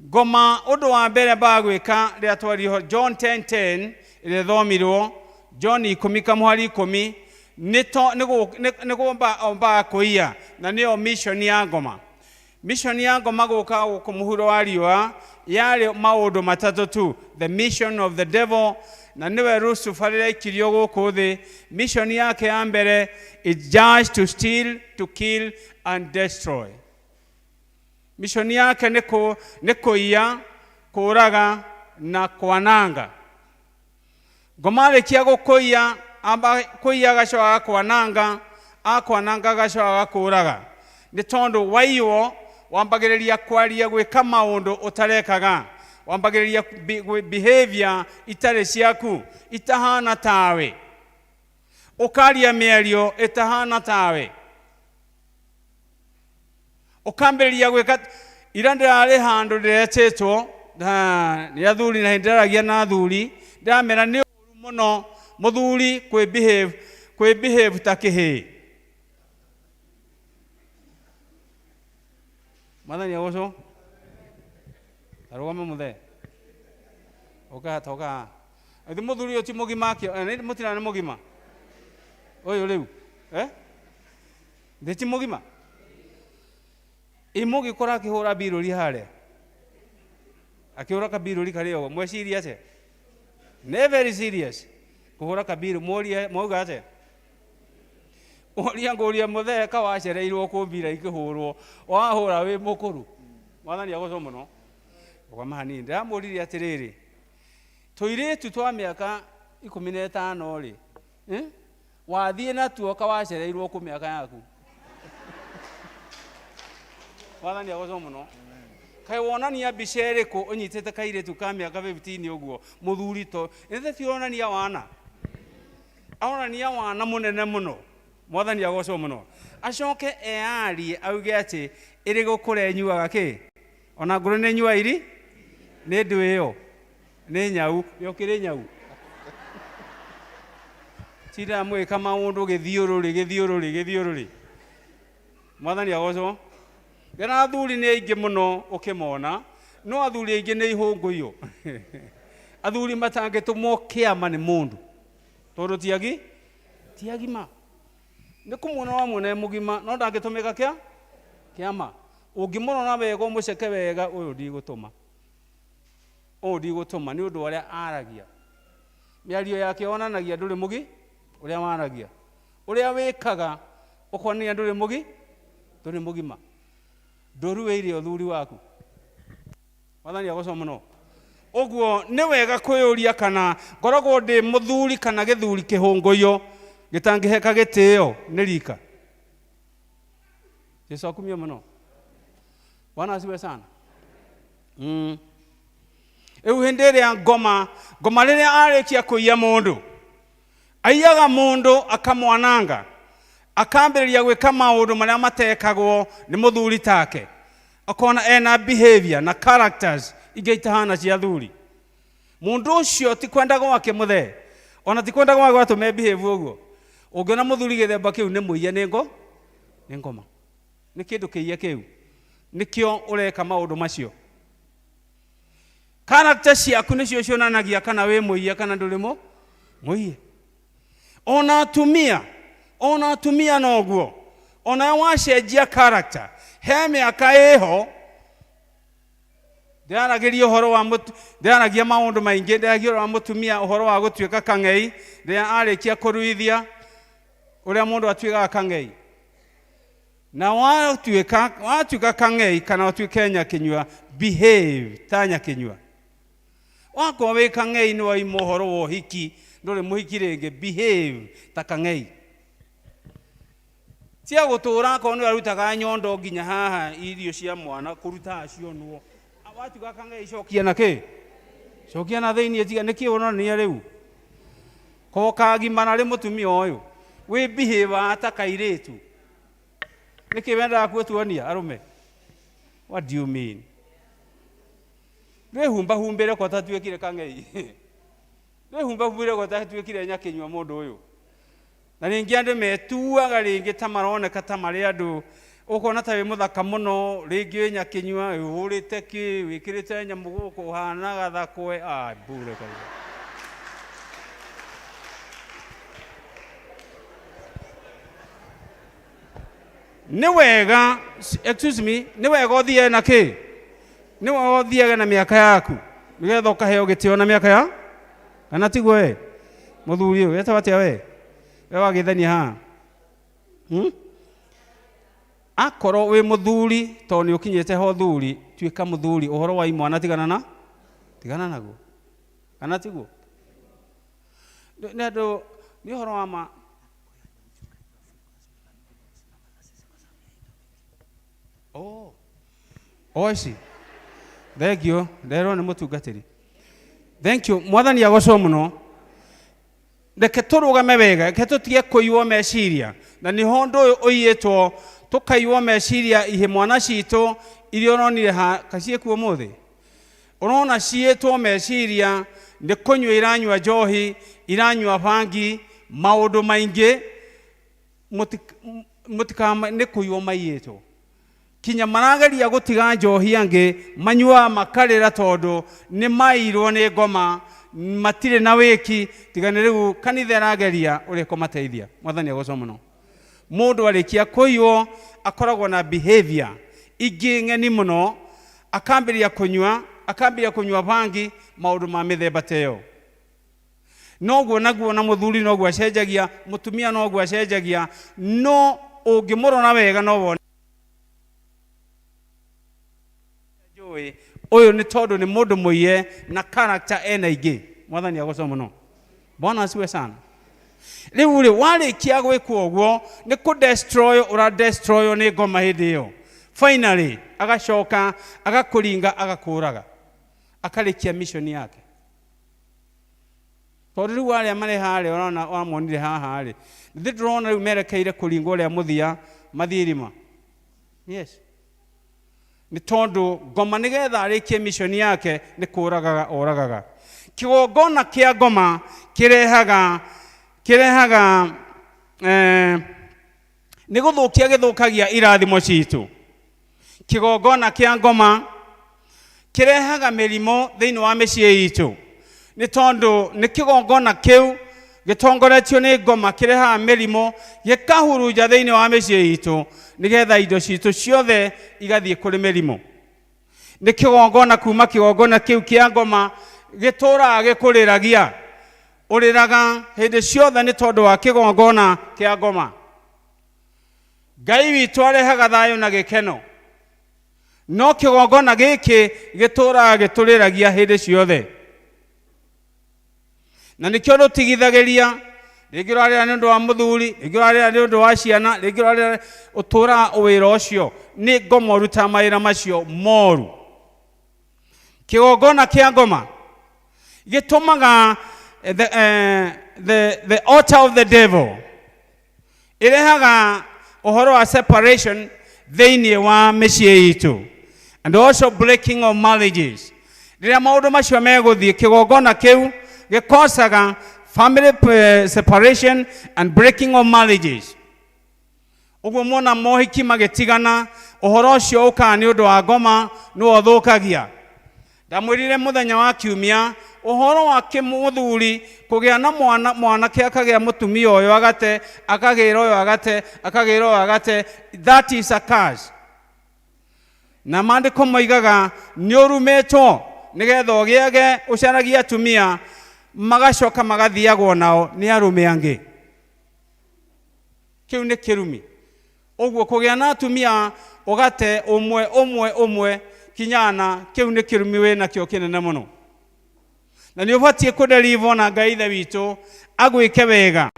Ngoma ũndũ wa mbere mbaga gwĩka rĩrĩa twaria ũhoro, John 10:10 ĩrĩa ĩthomirwo, John ikũmi kamũhari ikũmi, nĩ ombaga kũiya, na nĩyo mission ya ngoma. Mission ya ngoma gũka gũkũ mũhuro wa riũa yarĩ maũndũ matatũ tu, the mission of the devil, na nĩwe Lucifer rĩrĩa aikirio gũkũ thĩ. Mission yake ya mbere is just to steal, to kill and destroy. Mission yake nĩ kũiya, kũũraga na kwananga. Ngoma arĩkia gũkũiya, amba kũiya agacoka agakwananga, akwananga agacoka agakũũraga. Nĩ tondũ waiywo wambagĩrĩria kwaria gwĩka maũndũ ũtarekaga, wambagĩrĩria behavior itarĩ ciaku, itahana tawe, ũkaria mĩario ĩtahana tawe, ũkambĩrĩria gwĩka. Ira ndĩrarĩ handũ ndĩretĩtwo nĩ athuri, na ndĩraragia na athuri, ndĩramera nĩ ũru mũno mũthuri kwĩ behave ta kĩhĩĩ. Mwathani agocwo. Arũgame mũthee. Ũka toka. Ithi mũthuri ũyũ ti mũgima akĩ, nĩ mũtirana nĩ mũgima. Ũyũ rĩu. Nĩ ti mũgima? Ĩ mũgĩkora akĩhũra mbirũri harĩa. Akĩhũra kabirũri karĩa ũguo. Mweciria atĩa? Nĩ very serious. Kũhũra kabirũ, mworia, mwauga atĩa? Ũria ngũria mũthee ka wacereirwo kũ mbira ikĩhũrwo, wahũra wĩ mũkũrũ. Mwathani agocwo mũno. Rũgama hanini. Ndĩramũririe atĩrĩrĩ, tũirĩtu twa mĩaka 15 rĩ, wathiĩ natuo ka wacereirwo kũ mĩaka yaku? Mwathani agocwo mũno. Kaĩ wonania mbica ĩrĩkũ ũnyitĩte kairĩtu ka mĩaka 15 ũguo, mũthuri to, ĩthe ti ũronania wana? Aronania wana mũnene mũno. Mwathani agocwo mũno. Acoke eyarie auge atĩ ĩrĩ gũkũra ĩnyuaga kĩ? Ona ngũrũ nĩ ĩnyuaga iri? Nĩ ndũ ĩyo? Nĩ nyau, yokĩrĩ nyau. Tindaga mũgĩka maũndũ gĩthiũrũrĩ, gĩthiũrũrĩ, gĩthiũrũrĩ. Mwathani agocwo. Rĩrĩa athuri nĩ aingĩ mũno ũkĩmona, no athuri aingĩ nĩ ihũngũyũ. Athuri matangĩtũmwo kĩama nĩ mũndũ, tondũ ti agima. Nĩ kũmuona wamuona e mũgima, no ndangĩtũmĩka kĩama. Ũngĩmũrora wega ũmũceke wega, ũyũ ndigũtũma. Ũyũ ndigũtũma nĩ ũndũ wa ũrĩa aragia. Mĩario yake yonanagia ndũrĩ mũgi, ũrĩa waragia. Ũrĩa wĩkaga ũkonania ndũrĩ mũgi, ndũrĩ mũgima. Ndũruĩire ũthuri waku. Mwathani agocwo mũno. Ũguo nĩ wega kwĩyũria kana ngoragwo ndĩ mũthuri kana gĩthuri kĩhũngũyũ gĩtangĩheka gĩtĩo nĩ rika. Jesu akumio mũno. Bwana asifiwe sana. Rĩu hĩndĩ ĩrĩa ngoma rĩrĩa arĩkia kũiya mũndũ, aiyaga mũndũ akamwananga, akambĩrĩria gwĩka maũndũ marĩa matekagwo nĩ mũthuri take, akona ena behavior na characters ingĩ itahana cia athuri. Mũndũ ũcio ti kwenda gwake mũthee, ona ti kwenda gwake gwatũme behave ũguo. Ũngĩona mũthuri gĩthemba kĩu nĩ mũiye nĩ nĩ ngoma. Nĩ kĩndũ kĩiye kĩu. Nĩkĩo ũreka maũndũ macio. Character ciaku nĩcio cionanagia kana wĩ mũiye kana ndũrĩ mũiye. Ona atumia noguo. Ona wacenjia character, he mĩaka ĩho, ndĩraragĩria ũhoro wa mũtu-, ndĩraragia maũndũ maingĩ, ndĩraragia ũhoro wa mũtumia, ũhoro wa gũtuĩka kang'ei, rĩrĩa arĩkia kũruithia. Ũrĩa mũndũ atuĩkaga kang'ei. Na watuĩka watuĩka kang'ei kana ũtuĩke nyakinyua, behave ta nyakinyua. Wakorwo wĩ kang'ei nĩ waima ũhoro wa ũhiki, ndũrĩ mũhiki rĩngĩ, behave ta kang'ei. Tia gũtũra akorwo nĩ arutaga nyondo nginya haha irio cia mwana kũruta cionwo. Watuĩka kang'ei cokia na kĩ? Cokia na thĩiniĩ tiga nĩkĩ ũronania rĩu? Ko kagimara rĩ mũtumia ũyũ wĩ behave ta kairĩtu. Nĩkĩ wendaga kuotuonia arũme? What do you mean? Ndwĩhumbahumbĩre ko tatuĩkire kang'ei. Ndwĩhumbahumbĩre ko tatuĩkire nyakinyua mũndũ ũyũ. Na rĩngĩ andũ metuaga rĩngĩ ta maroneka ta marĩ andũ ũkona ta wĩ mũthaka mũno rĩngĩ wĩ nyakinyua wĩhũrĩte kĩ wĩkĩrĩte nyamũ gũkũ ũhana gathakwe ah bure kabisa. Nĩ wega, excuse me, nĩ wega ũthiage na kĩ? Nĩ wega ũthiage na mĩaka yaku nĩgetha ũkaheo gĩtĩo na mĩaka ya kana tiguo we mũthuri ũyũ wetagwo atĩa we we wagĩthania haha? Akorwo wĩ mũthuri tondũ nĩ ũkinyĩte ho thuri, tuĩka mũthuri, ũhoro wa imwana tigana na tigana naguo kana tiguo? Nĩ andũ nĩ ũhoro wa ma. Oh. Oh, ici. Thank you. Nderwo nĩ mũtungatĩri. Thank you. Mwathani agocwo mũno. Reke tũrũgame wega, reke tũtige kũiywo meciria. Na nĩho ũndũ ũyũ ũiyĩtwo, tũkaiywo meciria ihe mwana citũ iria ũronire ha kaciĩkuo ũmũthĩ. Ũrona ciĩtwo meciria nĩ kũnyua iranyua njohi, iranyua bangi, maũndũ maingĩ, mũtikama nĩ kũiywo maiyĩtwo. Kinya marageria gũtiga njohi angĩ manyuaga makarĩra tondũ nĩ mairwo nĩ ngoma, matirĩ na wĩki, tiga nĩ rĩu kanitha ĩrageria ũrĩa ĩkũmateithia. Mwathani agocwo mũno. Mũndũ arĩkia kũiywo akoragwo na behavior ingĩ ng'eni mũno, akambĩrĩria kũnyua, akambĩrĩria kũnyua bangi, maũndũ ma mĩthemba ta ĩyo. Noguo naguo na mũthuri noguo acenjagia, mũtumia noguo acenjagia, no ũngĩmũrora wega no wone njũĩ ũyũ nĩ tondũ nĩ mũndũ mũiye na character ena ingĩ. Mwathani agocwo mũno. Bwana asiwe sana. Rĩu rĩ warĩkia gwĩkwo ũguo nĩ kũ destroy ũra destroy nĩ ngoma hĩndĩ ĩyo. Finally agacoka agakũringa agakũraga akarĩkia mission yake. Tondũ rĩu arĩa marĩ harĩa ũrona wamonire haha rĩ, nĩ ndĩrona rĩu merekeire kũringwo ũrĩa mũthia mathiĩ irima. Yes. Nĩ tondũ ngoma nĩgetha arĩkie mission yake nĩ kũragaga oragaga. Kĩgongona kĩa ngoma kĩrehaga kĩrehaga nĩ gũthũkia gĩthũkagia irathimo citũ. Kĩgongona kĩa ngoma kĩrehaga mĩrimũ thĩinĩ wa mĩciĩ itũ. Nĩ tondũ nĩ kĩgongona kĩu gĩtongoretio nĩ ngoma kĩrehaga mĩrimũ gĩkahurunja thĩinĩ wa mĩciĩ itũ nĩgetha indo citũ ciothe igathiĩ kũrĩ mĩrimũ. Nĩ kĩgongona kuma kĩgongona kĩu kĩa ngoma gĩtũraga gĩkũrĩragia. Ũrĩraga hĩndĩ ciothe nĩ tondũ wa kĩgongona kĩa ngoma. Ngai witũ arehaga thayũ na gĩkeno. No kĩgongona gĩkĩ gĩtũraga gĩtũrĩragia hĩndĩ ciothe. Na nĩkĩo rũtigithagĩria, rĩngĩ ũrarĩra nĩ ũndũ wa mũthuri, rĩngĩ ũrarĩra nĩ ũndũ wa ciana, rĩngĩ ũrarĩra ũtũraga wĩra ũcio nĩ ngoma ũrutaga mawĩra macio moru. Kĩgongona kĩa ngoma gĩtũmaga the altar of the devil ĩrehaga ũhoro wa separation thĩinĩ wa mĩciĩ itũ and also breaking of marriages. Rĩrĩa maũndũ macio megũthiĩ, kĩgongona kĩu gĩkosaga family separation and breaking of marriages. Ũguo muona mohiki magĩtigana, ũhoro ũcio ũkaga nĩ ũndũ wa ngoma nĩwe ũthũkagia. Ndamwĩrire mũthenya wa kiumia ũhoro wa kĩmũthuri kũgĩa na mwana, mwanake akagĩa mũtumia ũyũ agate, akagĩra ũyũ agate, akagĩra ũyũ agate, that is a curse. Na maandĩko moigaga nĩ ũrumĩtwo nĩgetha ũgĩage ũcaragie atumia magacoka magathiagwo nao nĩ arũme angĩ. Kĩu nĩ kĩrumi. Ũguo kũgĩa na atumia ũgate ũmwe ũmwe ũmwe kinyana, kĩu nĩ kĩrumi wĩnakĩo kĩnene mũno. Na nĩ ũbatiĩ kũderivwo na Ngai ithe witũ agwĩke wega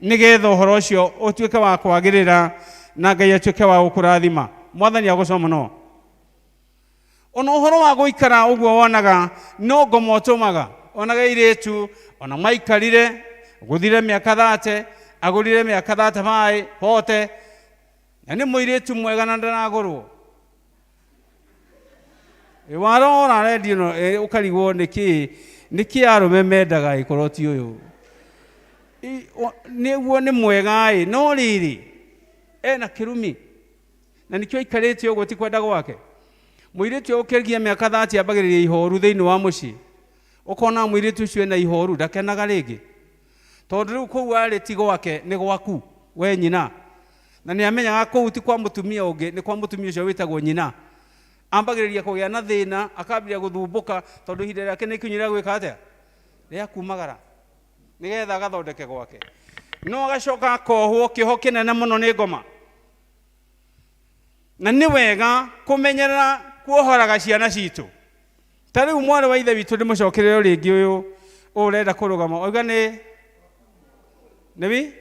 nĩgetha ũhoro ũcio ũtuĩke wa kwagĩrĩra na Ngai atuĩke wa gũkũrathima. Mwathani agocwo mũno. Ona ũhoro wa gũikara ũguo wonaga no ngoma ũtũmaga. Onaga airĩtu ona maikarire gũthire mĩaka 30, agũrire mĩaka 35, 40, na nĩ mũirĩtu mwega na ndaragũrwo. Warora redio ĩno, ũkarigwo nĩkĩ nĩkĩ arũme mendaga ĩkorwo ti ũyũ. Nĩguo nĩ mwega ĩ, no rĩrĩ ena kĩrumi na nĩkĩo aikarĩte ũguo ti kwenda gwake. Mũirĩtu ũyũ ũkĩgia mĩaka 30 ambagĩrĩria ihoru thĩinĩ wa mũciĩ. Ũkona mũirĩtu ũcio ena ihoru ndakenaga rĩngĩ. Tondũ rĩu kũu arĩ ti gwake nĩ gwaku we nyina. Na nĩ amenyaga kũu ti kwa mũtumia ũngĩ, nĩ kwa mũtumia ũcio wĩtagwo nyina. Ambagĩrĩria kũgĩa na thĩna, akambĩrĩria gũthumbũka tondũ ihinda rĩake nĩ ikinyu rĩa gwĩka atĩa? Rĩa kumagara. Nĩgetha agathondeke gwake. No agacoka akohwo kĩoho kĩnene mũno nĩ ngoma. Na nĩ wega kũmenyerera kuohoraga ciana citũ. Ta rĩu mwarĩ wa ithe witũ ndĩmũcokerere o rĩngĩ ũyũ ũrenda kũrũgama. Oiga nĩ wi?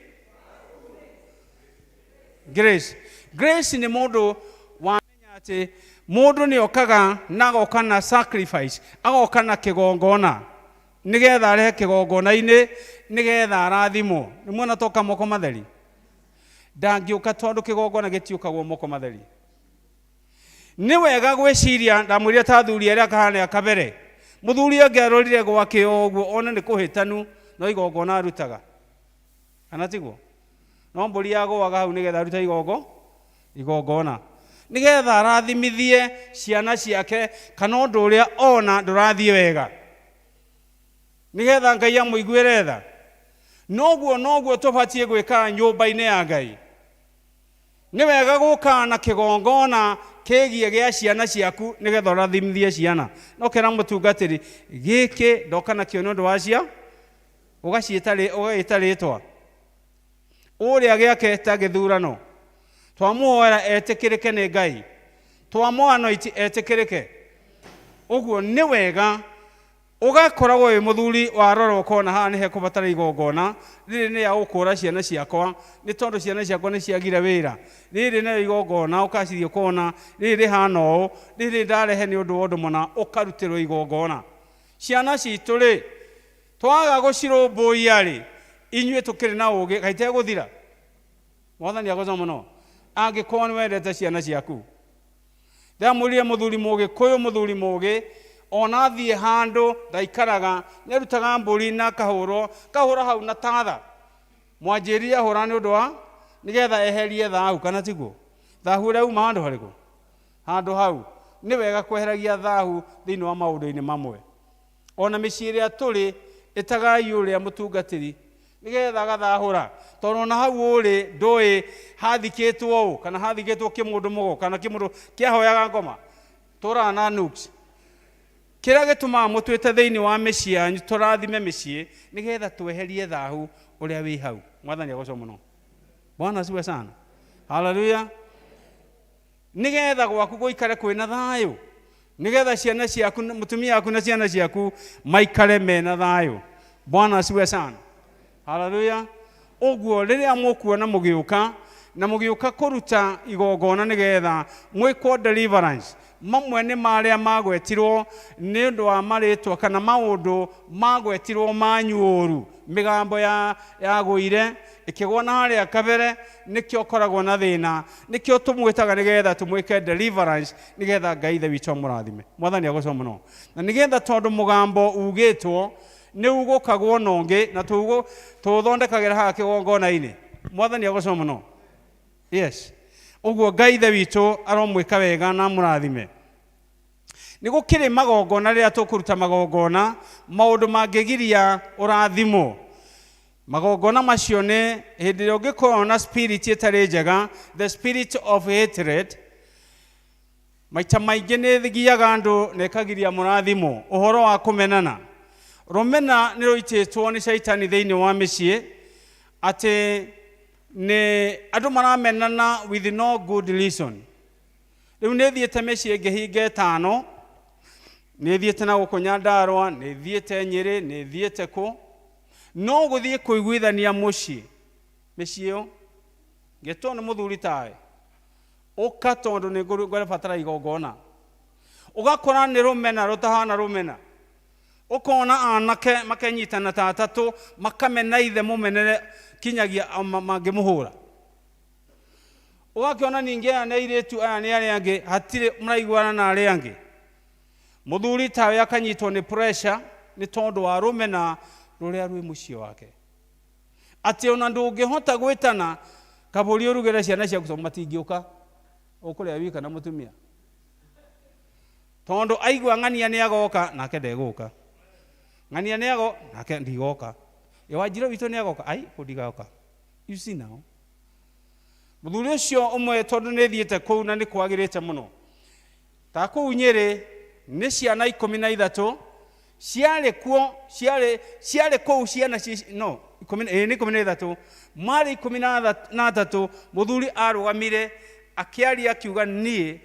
Grace. Grace nĩ mũndũ wamenya atĩ mũndũ nĩ okaga na agoka na sacrifice, agoka na kĩgongona nĩgetha arehe kĩgongona-inĩ nĩgetha arathimwo. Nĩ muona toka moko matheri? Ndangĩũka tondũ kĩgongona gĩtiũkagwo moko matheri. Nĩ wega gwĩciria, ndamwĩrire ta athuri arĩa kahana kabere. Mũthuri angĩarorire gwake o ũguo one nĩ kũhĩtanu no igongona arutaga. Kana tiguo? No mbũri yagũaga hau nĩgetha arute igongona. Nĩgetha arathimithie ciana ciake kana ũndũ ũrĩa ona ndũrathiĩ wega. Nĩgetha Ngai amũiguĩre tha. Noguo noguo tũbatiĩ gwĩka nyũmba-inĩ ya Ngai. Nĩ wega gũka na kĩgongona kĩgiĩ gĩa ciana ciaku nĩgetha ũrathimithie ciana. No kĩra mũtungatĩri gĩkĩ ndoka nakĩo nĩ ũndũ wa cia ũgaciĩta ũgagĩta rĩtwa. Ũrĩa gĩake ta gĩthurano. Twamũhoera etĩkĩrĩke nĩ Ngai. Twamũanoiti etĩkĩrĩke. Ũguo nĩ wega ũgakoragwo wĩ mũthuri warora ũkona haha nĩ hekũbatara igongona rĩrĩ nĩ rĩa gũkũra ciana ciakwa nĩ tondũ ciana ciakwa nĩ ciagire wĩra. Rĩrĩ nĩrĩo igongona ũkaciria ũkona rĩrĩ rĩhana ũũ, rĩrĩ ndarehe nĩ ũndũ wa ũndũ mũna ũkarutĩrwo igongona. Ciana citũ rĩ twaga gũcirũmbũiya rĩ inyuĩ tũkĩrĩ na ũgĩ kaĩ itegũthira. Mwathani agocwo mũno. Angĩkorwo nĩ wendete ciana ciaku. Ndamwĩrire mũthuri mũgĩkũyũ mũthuri mũgĩ ona athiĩ handũ ndaikaraga nĩarutaga mbũri na akahũrwo kahũra hau na tatha. Mwanjĩrire ahũra nĩ ũndũ wa nĩgetha eherie thahu kana tiguo? Thahu ũrĩa uma handũ harĩkũ? Handũ hau. Nĩ wega kweheragia thahu thĩinĩ wa maũndũ-inĩ mamwe. Ona mĩciĩ ĩrĩa tũrĩ ĩtagai ũrĩa mũtungatĩri nĩgetha agathahũra tondũ ona hau ũrĩ ndũĩ hathikĩtwo ũũ kana hathikĩtwo kĩmũndũ mũgo kana kĩmũndũ kĩahoyaga ngoma. Tũraga na nukes. Kĩrĩa gĩtũmaga mũtwĩte thĩinĩ wa mĩciĩ yanyu tũrathime mĩciĩ nĩgetha tweherie thahu ũrĩa wĩ hau. Mwathani agocwo mũno. Bwana asifiwe sana. Haleluya. Nĩgetha gwaku gũikare kwĩna thayũ. Nĩgetha ciana ciaku mũtumia waku na ciana ciaku maikare mena thayũ. Bwana asifiwe sana. Haleluya. Ũguo rĩrĩa mũkuona mũgĩũka na mũgĩũka kũruta igongona nĩgetha mwĩkwo deliverance mamwe nĩ marĩa magwetirwo nĩ ũndũ wa marĩtwa kana maũndũ magwetirwo manyu ũru mĩgambo yagũire ĩkĩgwa na harĩa kabere nĩkĩo ũkoragwo na thĩna nĩkĩo tũmwĩtaga nĩgetha tũmwĩke deliverance nĩgetha Ngai ithe witũ amũrathime. Mwathani agocwo mũno. Na nĩgetha tondũ mũgambo ugĩtwo nĩ ugũkagwo na ũngĩ na tũũthondekagĩra haha kĩgongona-inĩ. Mwathani agocwo mũno. Yes. Ũguo Ngai ithe witũ aromwĩka wega na amũrathime. Nĩ gũkĩrĩ magongona rĩrĩa tũkũruta magongona maũndũ mangĩgiria ũrathimwo. Magongona macio nĩ hĩndĩ ĩrĩa ũngĩkorwo na spirit ĩtarĩ njega, the spirit of hatred, maita maingĩ nĩ ĩgiaga andũ na ĩkagiria mũrathimwo. Ũhoro wa kũmenana. Rũmena nĩ rũitĩtwo nĩ caitani thĩinĩ wa mĩciĩ atĩ Nĩ andũ maramenana with no good reason. Rĩu nĩ thiĩte mĩciĩ ĩngĩ ĩtano, nĩ thiĩte na gũkũ Nyandarũa, nĩ thiĩte Nyĩrĩ, nĩ thiĩte kũ, no gũthiĩ kũiguithania mũciĩ mĩciĩ ĩyo ngĩtwo nĩ mũthuri tawe ũka tondũ nĩ ngũrabatara igongona, ũgakora nĩ rũmena rũtahana rũmena, ũkona anake makenyitana ta atatũ makamena ithe mũmenere kinyagia mangĩmũhũra, ũgakĩona ningĩ aya nĩ airĩtu aya nĩ arĩa angĩ hatirĩ maraiguana na arĩa angĩ, mũthuri tawe akanyitwo nĩ pressure nĩ tondũ wa rũmena rũrĩa rwĩ mũciĩ wake, atĩ ona ndũngĩhota gwĩtana kabũri ũrugĩre ciana ciaku tondũ matingĩũka ũkũrĩa wika na mũtumia, tondũ aigua ng'ania nĩ agoka nake ndegũka, ng'ania nĩ ago nake ndigoka, ĩ Wanjirũ witũ nĩ agoka ai kũ ndigoka. You see now mũthuri ũcio ũmwe tondũ nĩ thiĩte kũu na nĩ kwagĩrĩte mũno, ta kũu Nyĩrĩ nĩ ciana 13 ciarĩ kuo, ciarĩ kũu ciana no ikũmi, ĩ, nĩ 13, marĩ 13. Mũthuri arũgamire akĩaria akiuga niĩ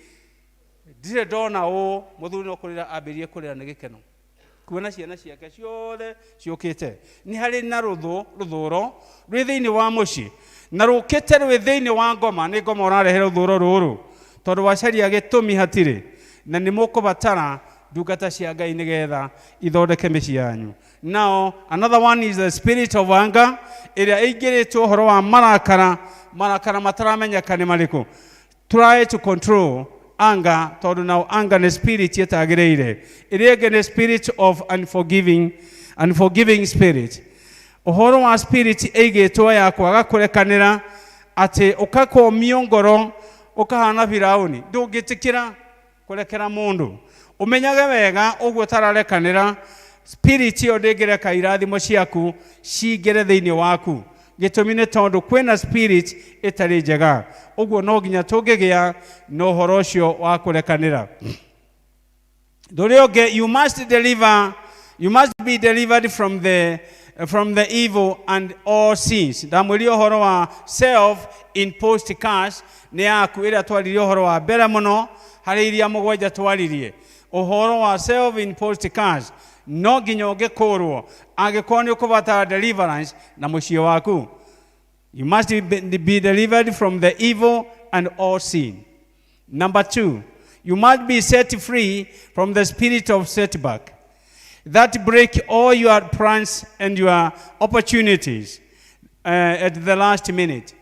ndirĩ ndona ũũ. Mũthuri no kũrĩra ambĩrĩrie kũrĩra nĩ gĩkeno kuona ciana ciake ciothe ciũkĩte. Nĩ harĩ na rũthũro rwĩ thĩinĩ wa mũciĩ na rũkĩte rwĩ thĩinĩ wa ngoma. Nĩ ngoma ũrarehe rũthũro rũrũ tondũ wacaria gĩtũmi hatirĩ, na nĩ mũkũbatara ndungata cia Ngai nĩgetha ithondeke mĩciĩ yanyu. Now another one is the spirit of anger ĩrĩa ĩingĩrĩtwo ũhoro wa marakara, marakara mataramenyeka nĩ marĩkũ. Try to control anger tondũ now anger nĩ spirit ĩtagĩrĩire. Ĩrĩa ĩngĩ nĩ spirit of unforgiving spirit. Ũhoro wa spirit ĩigĩtwo ya kwaga kũrekanĩra, atĩ ũkakomio ngoro ũkahana Firaũni, ndũngĩtĩkĩra kũrekera mũndũ. Ũmenyage wega ũguo ũtararekanĩra, spirit ĩyo ndĩngĩreka irathimo ciaku cingĩre thĩinĩ waku. Gĩtũmi nĩ tondũ kwĩna spirit ĩtarĩ njega. Ũguo no nginya tũngĩgĩa na ũhoro ũcio wa kũrekanĩra. Ndũrĩ ũngĩ, you must deliver, you must be delivered from the evil and all sins. Ndamwĩrire ũhoro wa self imposed curse nĩ yaku ĩrĩa twaririe ũhoro wa mbere mũno harĩ iria mũgwanja twaririe. Ũhoro wa self imposed curse no nginya ũngĩkũrwo angĩkorwo nĩ ũkũbatara deliverance na mũciĩ waku. You must be delivered from the evil and all sin. Number 2, you must be set free from the spirit of setback that break all your plans and your opportunities at the last minute.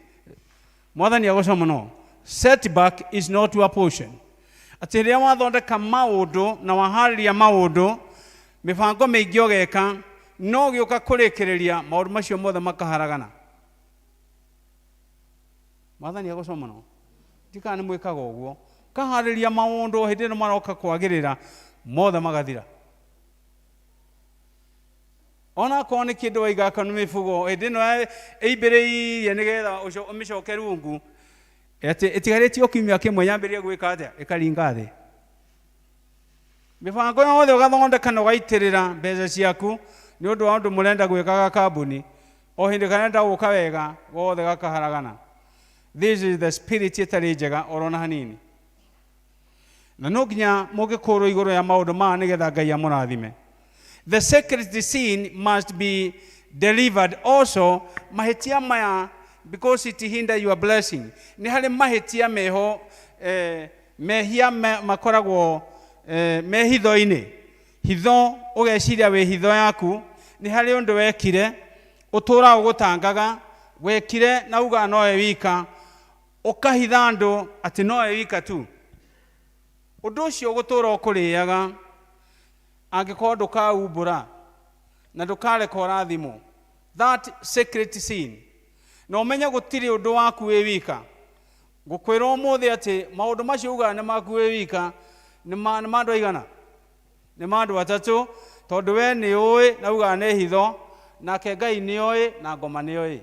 Mwathani agocwo mũno. Setback is not your portion. Atĩ rĩrĩa wathondeka maũndũ na waharĩria maũndũ, mĩbango mĩingĩ ũgeka, no gĩũka kũrĩkĩrĩria maũndũ macio mothe makaharagana. Mwathani agocwo mũno. Ndikana nĩ mwĩkaga ũguo. Kaharĩria maũndũ hĩndĩ ĩno maroka kwagĩrĩra, mothe magathira. Ona akorwo nĩ kĩndũ waiga kana nĩ mĩbugo, hĩndĩ ĩno ĩimbĩrĩirie nĩgetha ũmĩcoke rungu, atĩ ĩtigarĩtie o kiumia kĩmwe yambĩrĩrie gwĩka atĩa, ĩkaringa thĩ. Mĩbango yothe ũgathondeka na ũgaitĩrĩra mbeca ciaku nĩ ũndũ wa ũndũ mũrenda gwĩkaga kambuni, o hĩndĩ karenda gũka wega gothe gakaharagana. This is the spirit ĩtarĩ njega orona hanini. Na no nginya mũngĩkũrwo igũrũ ya maũndũ maya nĩgetha Ngai amũrathime. The sacred sin must be delivered also. Mahĩtia maya, because it hinder your blessing. Nĩ harĩ mahĩtia meho, mehia makoragwo me hitho-inĩ. Hitho, ũgeciria wĩ hitho yaku, nĩ harĩ ũndũ wekire, ũtũũraga ũgũtangaga, wekire na uga nowe wika, ũkahitha andũ atĩ nowe wika tu. Ũndũ ũcio ũgũtũũra ũkũrĩaga, angĩkorwo ndũkaumbũra na ndũkareka ũrathimwo. That secret sin. Na ũmenye gũtirĩ ũndũ waku wĩ wika. Ngũkwĩra ũmũthĩ atĩ maũndũ macio ugaga nĩ maku wĩ wika, nĩ ma andũ aigana? Nĩ ma andũ atatũ, tondũ we nĩ ũĩ na ugaga nĩ hitho, nake Ngai nĩ oĩ na ngoma nĩ oĩ.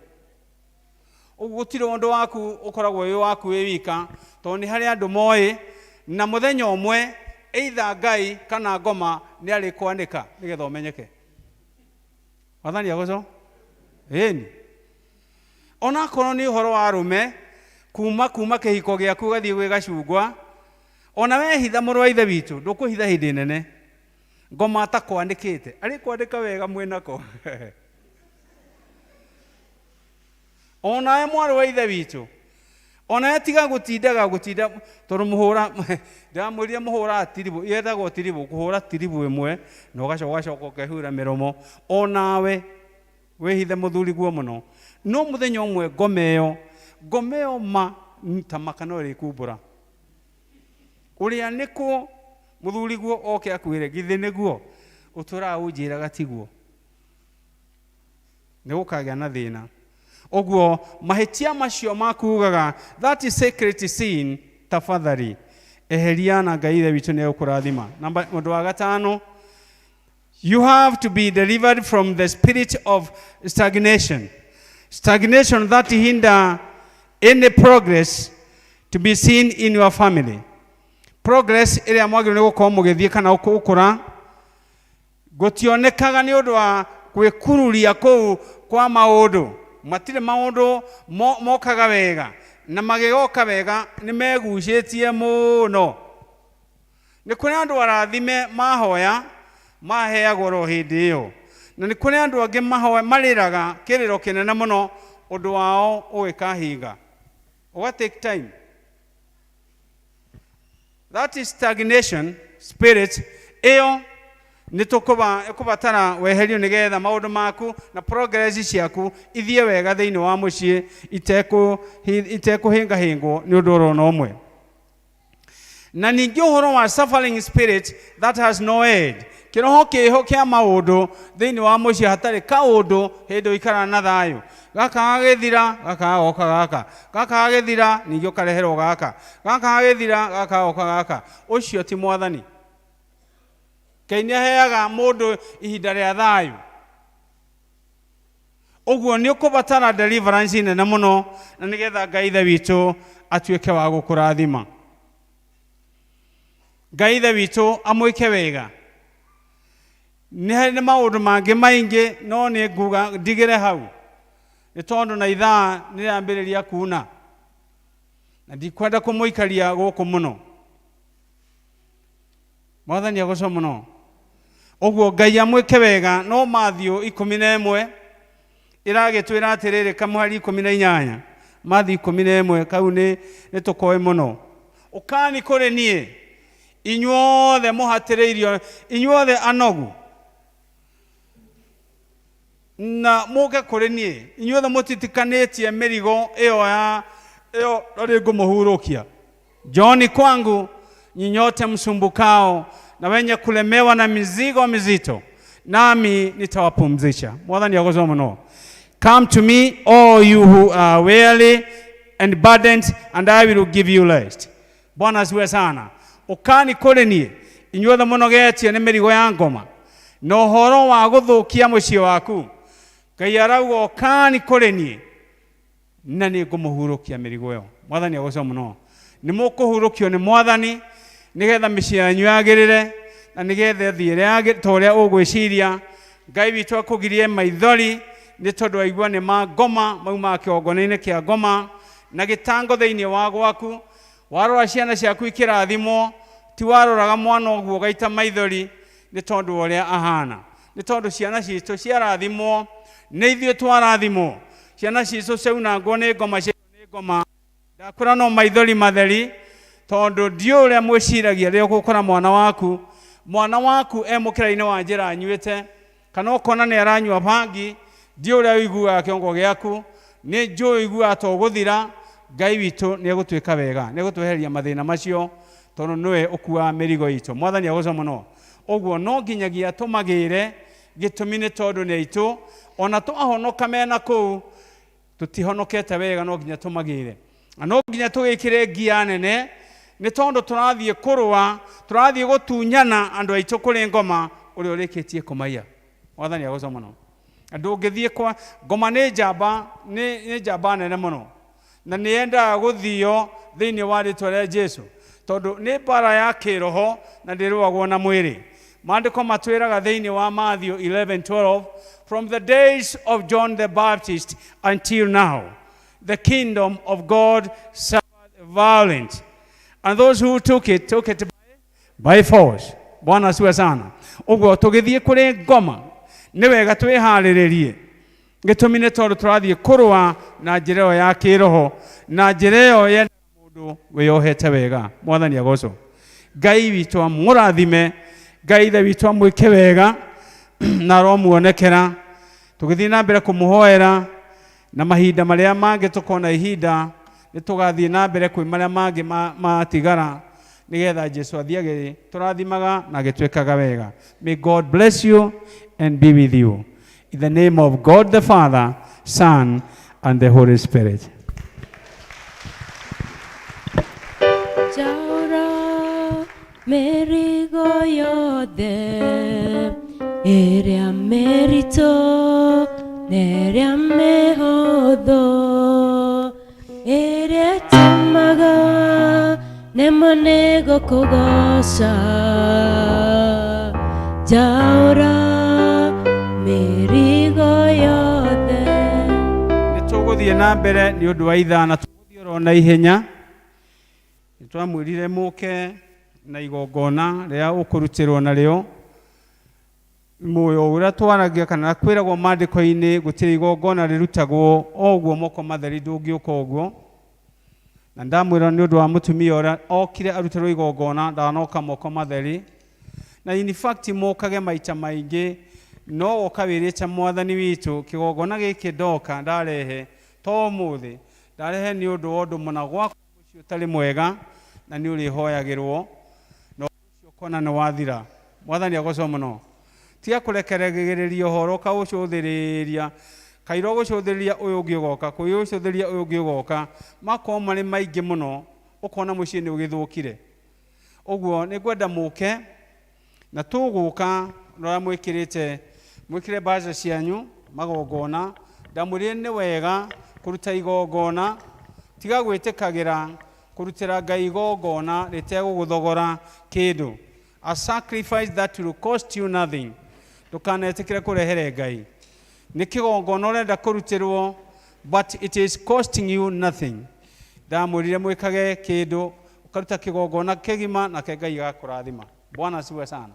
Ũguo gũtirĩ ũndũ waku ũkoragwo wĩ waku wĩ wika, tondũ nĩ harĩ andũ moĩ, na mũthenya ũmwe either Ngai kana ngoma nĩ arĩkwanĩka nĩgetha ũmenyeke. Mwathani agocwo? Ĩni. Onakorwo nĩ ũhoro wa arũme kuma kuma kĩhiko gĩaku ũgathiĩ gwĩ gacungwa, ona wehitha mũrũ wa ithe witũ ndũkũhitha hĩndĩ nene. Ngoma atakwandĩkĩte arĩ kwandĩka wega mwĩnako. Onawe mwarĩ wa ithe witũ, onawe tiga gũtindaga gũtinda tondũ mũhũra ndĩramwĩrire mũhũraga tiribũ, yetagwo tiribũ, kũhũra tiribũ ĩmwe na ũgacoka ũgacoka ũkehura mĩromo. Onawe wĩhithe mũthuri guo mũno, no mũthenya ũmwe ngoma ĩyo, ngoma ĩyo ma ta maka no ĩrĩkumbũra ũrĩa nĩkũ mũthuri guo oke akwĩre githĩ nĩguo ũtũraga ũnjĩraga tiguo, nĩ gũkagĩa na thĩna. Ũguo mahĩtia macio makugaga that is secret sin, tafadhali eheria na Ngai ithe witũ nĩ egũkũrathima. Namba ũndũ wa gatano, you have to be delivered from the spirit of stagnation. Stagnation that hinder any progress to be seen in your family. Progress ĩrĩa mwagĩrĩirwo nĩ gũkorwo mũgĩthiĩ kana gũkũra gũtionekaga nĩ ũndũ wa gwĩkururia kũu kwa maũndũ. Matirĩ maũndũ mokaga wega, na magĩgoka wega nĩ megucĩtie mũno. Nĩ kũrĩ andũ arathime mahoya maheagwo ro hĩndĩ ĩyo, na nĩ kũrĩ andũ angĩ mahoya marĩraga kĩrĩro kĩnene mũno ũndũ wao ũgĩkahinga, ũga take time. That is stagnation spirit ĩyo nĩ tũkũbatara weherio nĩgetha maũndũ maku na progress ciaku ithiĩ wega thĩinĩ wa mũciĩ itekũhĩngahĩngwo nĩ ũndũ oro na ũmwe. Na ningĩ ũhoro wa suffering spirit that has no end, kĩroho kĩho kĩa maũndũ thĩinĩ wa mũciĩ hatarĩ kaũndũ hĩndĩ ũikaraga na thayũ, gaka gagĩthira gaka gagoka gaka, gaka gagĩthira ningĩ ũkareherwo gaka, gaka gagĩthira gaka gagoka gaka, ũcio ti mwathani. Ngai nĩ aheaga mũndũ ihinda rĩa thayũ. Ũguo nĩ ũkũbatara deliverance nene mũno na nĩgetha Ngai ithe witũ atuĩke wa gũkũrathima. Ngai ithe witũ amwĩke wega. Nĩ harĩ maũndũ mangĩ maingĩ no nĩ nguga ndigĩre hau, nĩ tondũ na ithaa nĩ rĩambĩrĩria kuna na ndikwenda kũmũikaria gũkũ mũno. Mwathani agocwo mũno. Ũguo Ngai amwĩke wega. No Matthew 11 ĩragĩtwĩra atĩrĩrĩ, kamũhari 18, Matthew 11 kau nĩ tũkoĩ mũno. Ũkani kũrĩ niĩ inyuothe mũhatĩrĩirio, inyuothe anogu, na mũke kũrĩ niĩ inyuothe mũtitikanĩtie mĩrigo ĩyo ya ĩyo na nĩngũmũhurũkia. Njooni kwangu nyinyote msumbukao na wenye kulemewa na mizigo mizito, nami nitawapumzisha. Mwathani agocwo mũno. Come to me all you who are weary and burdened, and I will give you rest. Bwana asifiwe sana. Ũkani kũrĩ niĩ inyuothe mũnogetie nĩ mĩrigo ya ngoma na ũhoro wa gũthũkia mũciĩ waku, Ngai arauga ũkani kũrĩ niĩ na nĩ ngũmũhurũkia mĩrigo ĩyo. Mwathani agocwo mũno. Nĩ mũkũhurũkio nĩ Mwathani nĩgetha mĩciĩ yanyu yagĩrĩre na nĩgetha ĩthiĩ ta ũrĩa ũgwĩciria. Ngai witũ akũgirie maithori nĩ tondũ waigua nĩ ma ngoma maumaga kĩgongona-inĩ kĩa ngoma na gĩtango thĩinĩ wa gwaku. Warora ciana ciaku ikĩrathimwo, ti waroraga mwana ũguo ũgaita maithori nĩ tondũ wa ũrĩa ahana, nĩ tondũ ciana citũ ciarathimwo nĩ ithuĩ twarathimwo. Ciana citũ ciaunangwo nĩ ngoma, nĩ ngoma ndakwĩra no maithori matheri, tondũ ndiũĩ ũrĩa mwĩciragia rĩrĩa ũgũkora mwana waku, mwana waku e mũkĩra-inĩ wa njĩra anyuĩte, kana ũkona nĩ aranyua bangi, ndiũĩ ũrĩa ũiguaga kĩongo gĩaku, nĩ njũĩ ũiguaga ta ũgũthira. Ngai witũ nĩ egũtuĩka wega, nĩ egũtwehereria mathĩna macio, tondũ nĩwe ũkuaga mĩrigo itũ. Mwathani agocwo mũno. Ũguo no nginyagia tũmagĩre gĩtũmi nĩ tondũ nĩ aitũ, ona twahonoka mena kũu tũtihonokete wega, no nginya tũmagĩre na no nginya tũgĩkĩre ngia nene, nĩ tondũ tũrathiĩ kũrũa, tũrathiĩ gũtunyana andũ aitũ kũrĩ ngoma ũrĩa ũrĩkĩtie kũmaiya. Mwathani agocwo mũno. Ndũngĩthiĩ kwa ngoma, nĩ njamba, nĩ njamba nene mũno, na nĩ yendaga gũthio thĩinĩ wa rĩtwa rĩa Jesu, tondũ nĩ mbara ya kĩroho na ndĩrũagwo na mwĩrĩ. Maandĩko matwĩraga thĩinĩ wa Matthew 11:12, from the days of John the Baptist until now. The kingdom of God suffered violence, and those who took it took it by force. Bwana asiwe sana. Ũguo tũgĩthiĩ kũrĩ ngoma nĩ wega twĩharĩrĩrie, gĩtũmi nĩ tondũ tũrathiĩ kũrũa na njĩra ĩyo ya kĩroho, na njĩra ĩyo yendaga mũndũ wĩyohete wega. Mwathani agocwo. Ngai witũ amũrathime, Ngai ithe witũ amwĩke wega na aromuonekera. Tũgĩthiĩ na mbere kũmũhoera, na mahinda marĩa mangĩ tũkona ihinda nĩ tũgathiĩ na mbere kwĩ marĩa mangĩ matigara, nĩgetha Jesu athiĩ agĩtũrathimaga na agĩtwĩkaga wega. May God bless you and be with you. In the name of God the Father, Son, and the Holy Spirit. Njaũra mĩrigo yothe ĩrĩa mĩritũ na ĩrĩa mĩhũthũ, ĩrĩa ĩtũmaga nemwo nĩ gũkũgoca. Njaũra mĩrigo yothe. Nĩ tũgũthiĩ na mbere nĩ ũndũ wa ithaa na tũgũthiĩ oro na ihenya. Nĩ twamwĩrire mũke na igongona rĩa ũkũrutĩrwo narĩo muoyo ũrĩa twaragia kana kwĩragwo maandĩko-inĩ, gũtirĩ igongona rĩrutagwo o ũguo moko matheri, ndũngĩũka ũguo. Na ndamwĩra nĩ ũndũ wa mũtumia ũrĩa okire arutĩrwo igongona, ndanoka moko matheri. Na in fact mokage maita maingĩ, no woka wĩrĩte Mwathani witũ, kĩgongona gĩkĩ ndoka ndarehe to ũmũthĩ, ndarehe nĩ ũndũ wa ũndũ mũna gwakwa mũciĩ ũtarĩ mwega, na nĩ ũrĩhoyagĩrwo na ũcio ũkona nĩ wathira. Mwathani agocwo mũno. Tiga kũrekereria ũhoro ũkaũcũthĩrĩria, kaira ũgũcũthĩrĩria ũyũ ũngĩ ũgoka, kwĩũcũthĩrĩria ũyũ ũngĩ ũgoka, makorwo marĩ maingĩ mũno, ũkona mũciĩ nĩ ũgĩthũkire. Ũguo nĩ ngwenda mũke na tũgũka rora mwĩkĩrĩte, mwĩkĩre mbaca cianyu magongona. Ndamwĩrire nĩ wega kũruta igongona, tiga gwĩtĩkagĩra kũrutĩra Ngai igongona rĩtegũgũthogora kĩndũ. A sacrifice that will cost you nothing. Ndũkanetĩkĩre kũrehere Ngai. Nĩ kĩgongona ũrenda kũrutĩrwo, but it is costing you nothing. Ndamwĩrire mwĩkage kĩndũ, ũkaruta kĩgongona kĩgima, nake Ngai agakũrathima. Bwana asifiwe sana.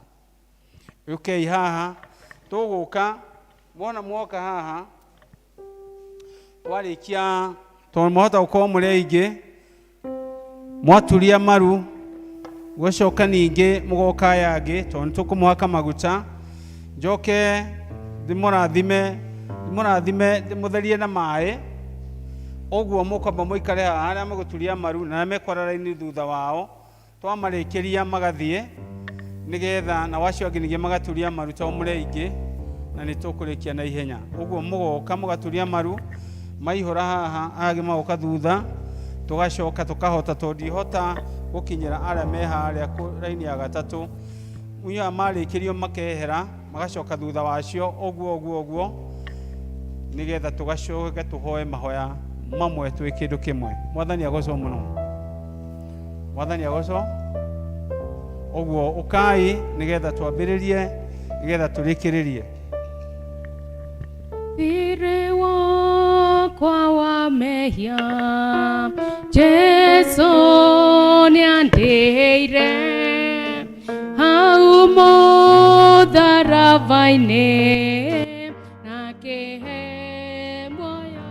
Ũkei haha, tũgũka, mwona mwoka haha, twarĩkia, tondũ mwahota gũkorwo mũrĩ aingĩ, mwaturia maru, gũcoka ningĩ mũgoka aya angĩ, tondũ nĩ tũkũmũhaka maguta, njoke ndĩmũrathime, ndĩmũrathime, ndĩmũtherie na maĩ. Ũguo mũkwamba mũikare haha, arĩa megũturia maru na arĩa mekwara raini thutha wao, twamarĩkĩria magathiĩ, nĩgetha nao acio angĩ ningĩ magaturia maru tondũ mũrĩ aingĩ, na nĩ tũkũrĩkia na ihenya. Ũguo mũgoka mũgaturia maru, maihũra haha, aya angĩ magoka thutha, tũgacoka tũkahota, tondũ ndihota gũkinyĩra arĩa me harĩa raini ya gatatũ. Mũiya marĩkĩrio makehera, magacoka thutha wacio, ũguo ũguo ũguo, nĩgetha tũgacoke tũhoe mahoya mamwe twĩ kĩndũ kĩmwe. Mwathani agocwo mũno. Mwathani agocwo. Ũguo ũkai nĩgetha twambĩrĩrie, nĩgetha tũrĩkĩrĩrie. Thirĩ wakwa wa mehia Jesu nĩandĩhĩire hau mũtharaba-inĩ na akĩhe muoyo.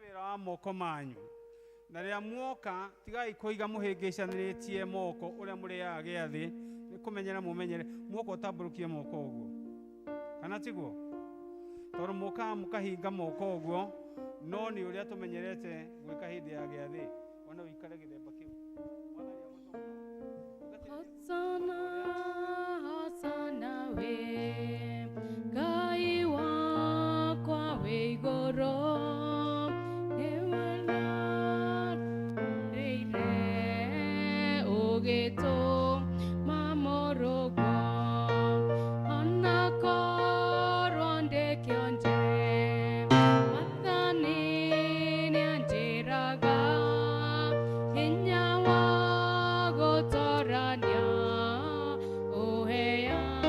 Wĩra wa moko manyu, na rĩrĩa muoka tigai kũiga mũhĩngĩcanĩrĩtie moko ũrĩa mũrĩaga gĩathĩ, nĩ kũmenyera mũmenyere muoka ũtambũrũkie moko ũguo, kana tiguo? Tondũ mũkaga mũkahinga moko ũguo, no nĩ ũrĩa tũmenyerete gwĩka hĩndĩ ya gĩathĩ. Ona ũikare gĩthemba kĩu. Hosana, Hosana we Ngai wakwa wĩ igũrũ, nĩwe narĩire ũgĩtũma mũrũguo, onakorwo ndĩ kĩonje, Mwathani nĩanjĩraga hinya wa gũtorania ũheanaga.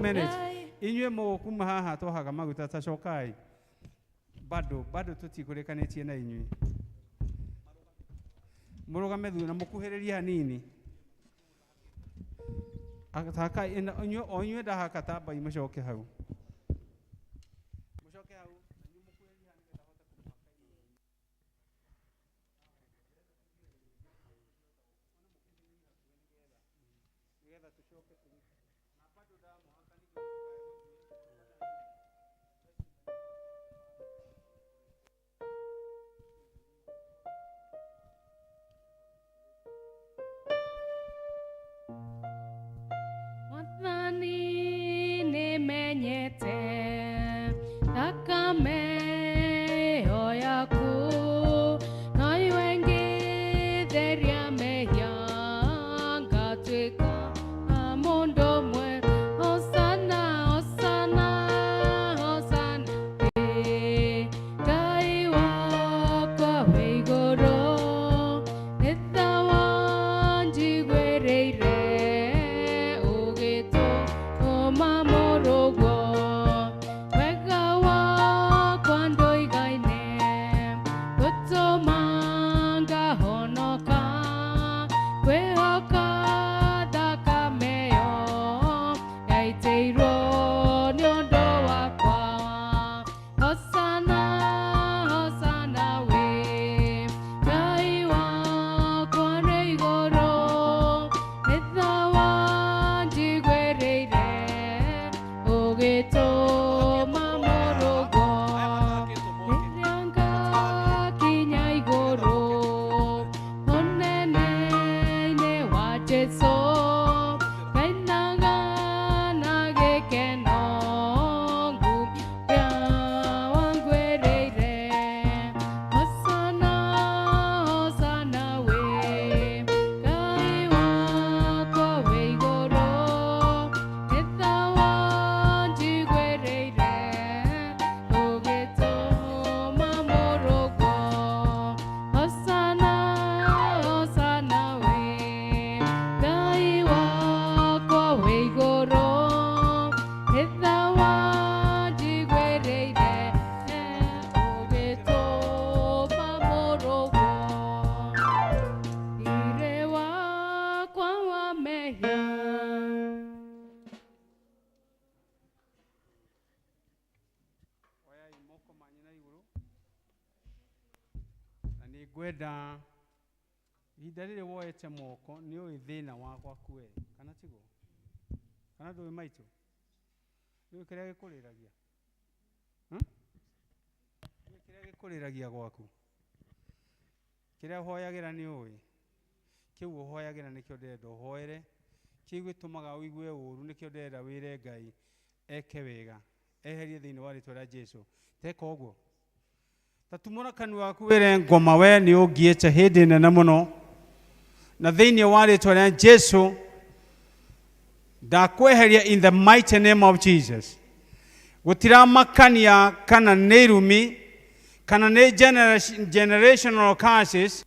Minute inyuĩ mũgũkuma haha twahaga maguta ta cokai bado bado tũtikũrĩkanĩtie na inyuĩ mũrũgame thutha na mũkuhĩrĩrie hanini. Thaka inyuĩ o inyuĩ ndahaka tambai mũcoke hau. Mũcoke hau. Mwathani nĩmenyete thakame ĩyo yaku no ĩngĩtheria mehia ngatuĩka mũndũ mwerũ. Hosana, hosana, hosana, ĩ Ngai wakwa wĩ igũrũ nĩ tha wanjiguĩrĩire ũgĩtũma mũrũguo. Wega wakwa ndũigaine gũtũma ngahonoka kwĩhoka thakame ĩyo yaitĩirwo nĩ ũndũ wakwa. Hosana, hosana wĩ Ngai wakwa wĩ igũrũ nĩ tha wanjiguĩrĩire ũgĩtũma mũrũguo. Rĩrĩa ngakinya igũrũ ũnene-inĩ wa Jesũ ngainaga na gĩkeno ngumia wangwĩrĩire. Hosana, hosana wĩ Ngai wakwa wĩ igũrũ nĩ tha wanjiguĩrĩire ũgĩtũma mũrũguo. Hosana, hosana wĩ Ngai wakwa wĩ igũrũ nĩ tha wanjiguĩrĩire ũgĩtũma mũrũguo. Thiirĩ wakwa wa mehia. Oyai moko manyu na igũrũ na nĩ ngwenda ihinda rĩrĩ woete moko nĩ ũĩ thĩna wa gwaku we kana tiguo kana ndũĩ maitũ nĩũĩ kĩrĩa gĩkũrĩragia? Nĩũĩ kĩrĩa gĩkũrĩragia gwaku kĩrĩa ũhoyagĩra nĩ ũĩ kĩu ũhoyagĩra nĩkĩo ndĩrenda ũhoere kĩu gĩtũmaga ũigue ũru nĩkĩo ndĩrenda wĩre Ngai eke wega eherie thĩinĩ wa rĩtwa rĩa Jesu teka ũguo tatumũra kanua gaku wĩre ngoma we nĩ ũngiĩte hĩndĩ nene mũno na thĩinĩ wa rĩtwa rĩa Jesu ndakweheria in the mighty name of Jesus. Gũtiramakania kana nĩ irumi kana nĩ generational curses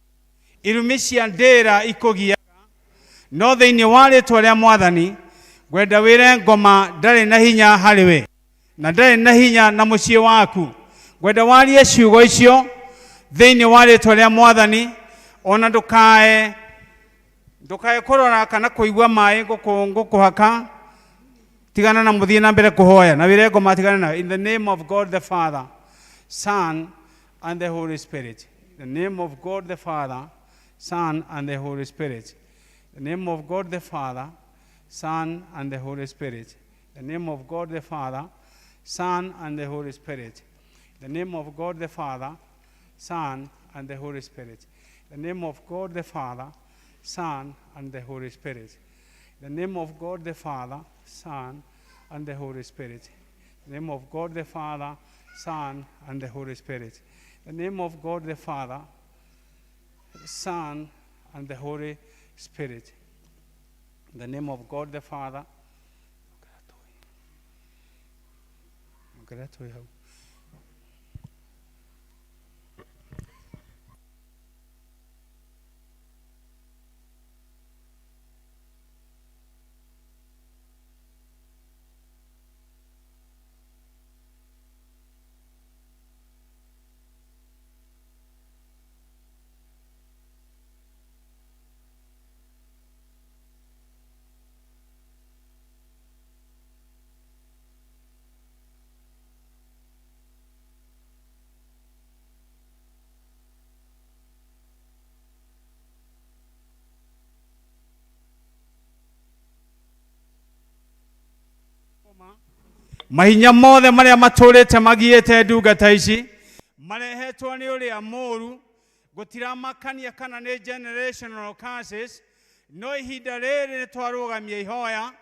irumi cia ndĩra ikũgiaga no thĩinĩ wa rĩtwa rĩa Mwathani ngwenda wĩre ngoma ndarĩ na hinya harĩ we na ndarĩ na hinya na mũciĩ waku ngwenda warie ciugo icio thĩinĩ wa rĩtwa rĩa Mwathani ona ndũkae ndũkae kũrora kana kũigua maĩ ngũkũhaka tigana na mũthiĩ na mbere kũhoya na wĩre ngoma tigana nayo in the name of God the Father, Son and the Holy Spirit. The name of God the Father, Son and the Holy Spirit. The name of God the Father, Son and the Holy Spirit. The name of God the Father, Son and the Holy Spirit. The name of God the Father, Son and the Holy Spirit. The name of God the Father, Son and the Holy Spirit. The name of God the Father, Son and the Holy Spirit. The name of God the Father, Son and the Holy Spirit. The name of God the Father, Son and the Holy Spirit. The name of God the Father. Mahinya mothe marĩa matũrĩte magiĩte ndungata ici marehetwo nĩ ũrĩa mũũru, gũtiramakania kana nĩ generational curses, no ihinda rĩrĩ nĩ twarũgamia ihoya.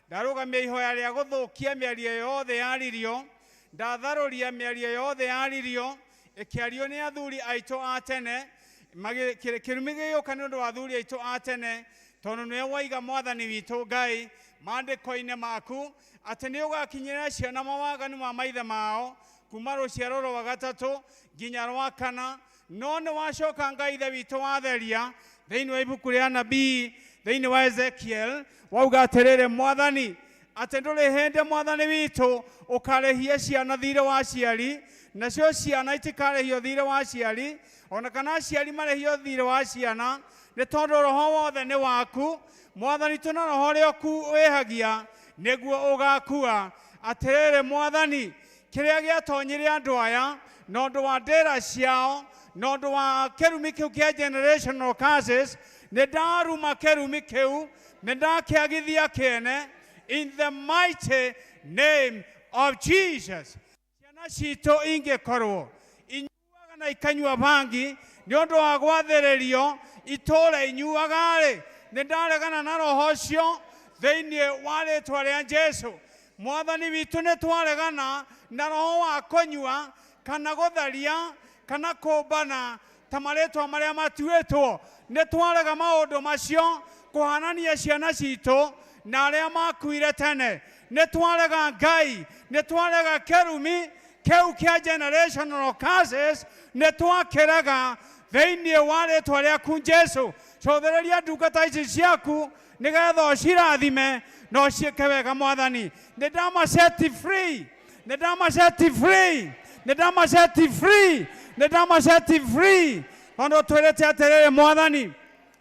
Ndarũgamia ihoya rĩa gũthũkia mĩario yothe yaririo, ndatharũria mĩario yothe yaririo ĩkĩario nĩ athuri aitũ a tene. Kĩrumi gĩgĩũka nĩ ũndũ wa athuri aitũ a tene, tondũ nĩwe waiga Mwathani witũ Ngai maandĩko-inĩ maku atĩ nĩ ũgakinyĩra ciana mawaganu ma maithe mao kuma rũciaro rwa gatatũ nginya rwa kana. No nĩ wacoka Ngai ithe witũ watheria thĩinĩ wa ibuku rĩa nabii thĩinĩ wa Ezekiel wauga atĩrĩrĩ, Mwathani, atĩ ndũrĩ hĩndĩ Mwathani witũ ũkarĩhia ciana thirĩ wa aciari, nacio ciana itikarĩhio thirĩ wa aciari, ona kana aciari marĩhio thirĩ wa ciana, nĩ tondũ roho wothe nĩ waku Mwathani tũ, na roho ũrĩa wĩhagia nĩguo ũgakua. Atĩrĩrĩ Mwathani, kĩrĩa gĩatonyire andũ aya na ũndũ wa ndĩra ciao na ũndũ wa kĩrumi kĩu kĩa generational curses, nĩ ndaruma kĩrumi kĩu, nĩ ndakĩagithia kĩene in the mighty name of Jesus. Ciana citũ ingĩkorwo inyuaga na ikanyua bangi nĩ ũndũ wa gwathĩrĩrio itũũra inyuaga-rĩ, nĩ ndaregana na roho ũcio thĩinĩ wa rĩtwa rĩa Jesu. Mwathani witũ, nĩ twaregana na roho wa kũnyua kana gũtharia kana kũmbana ta marĩtwa marĩa matuĩtwo. Nĩ twarega maũndũ macio, kũhanania ciana citũ na arĩa makuire tene. Nĩ twarega Ngai, nĩ twarega kĩrumi kĩu kĩa generational curses, nĩ twakĩrega thĩinĩ wa rĩtwa rĩaku Jesu. Cũthĩrĩria ndungata ici ciaku nĩgetha ũcirathime na ũciĩke wega Mwathani. Nĩ ndamaceti free, nĩ ndamaceti free, nĩ ndamaceti free, nĩ ndamaceti free, tondũ twĩrĩte atĩrĩrĩ Mwathani,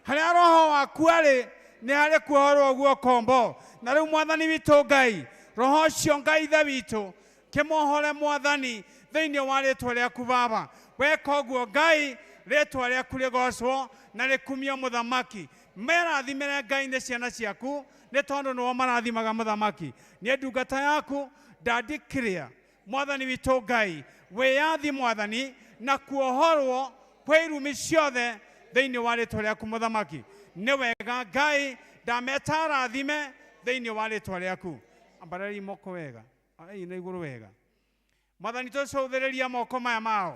harĩa roho waku arĩ nĩ harĩ kuohorwo guo kombo. Na rĩu Mwathani witũ Ngai, roho ũcio Ngai ithe witũ kĩmohore Mwathani thĩinĩ wa rĩtwa rĩaku Baba. Weka ũguo Ngai, rĩtwa rĩaku rĩgocwo na rĩkumio Mũthamaki. Merathimĩre Ngai nĩ ciana ciaku, nĩ tondũ nĩo marathimaga Mũthamaki. Niĩ ndungata yaku ndandikĩrĩa Mwathani witũ Ngai wĩyathi Mwathani na kuohorwo kwĩ irumi ciothe thĩinĩ wa rĩtwa rĩaku Mũthamaki. Nĩ wega Ngai, ndameta arathime thĩinĩ wa rĩtwa rĩaku. Ambarĩria moko wega, ai na igũrũ wega. Mwathani, tũcũthĩrĩria moko maya mao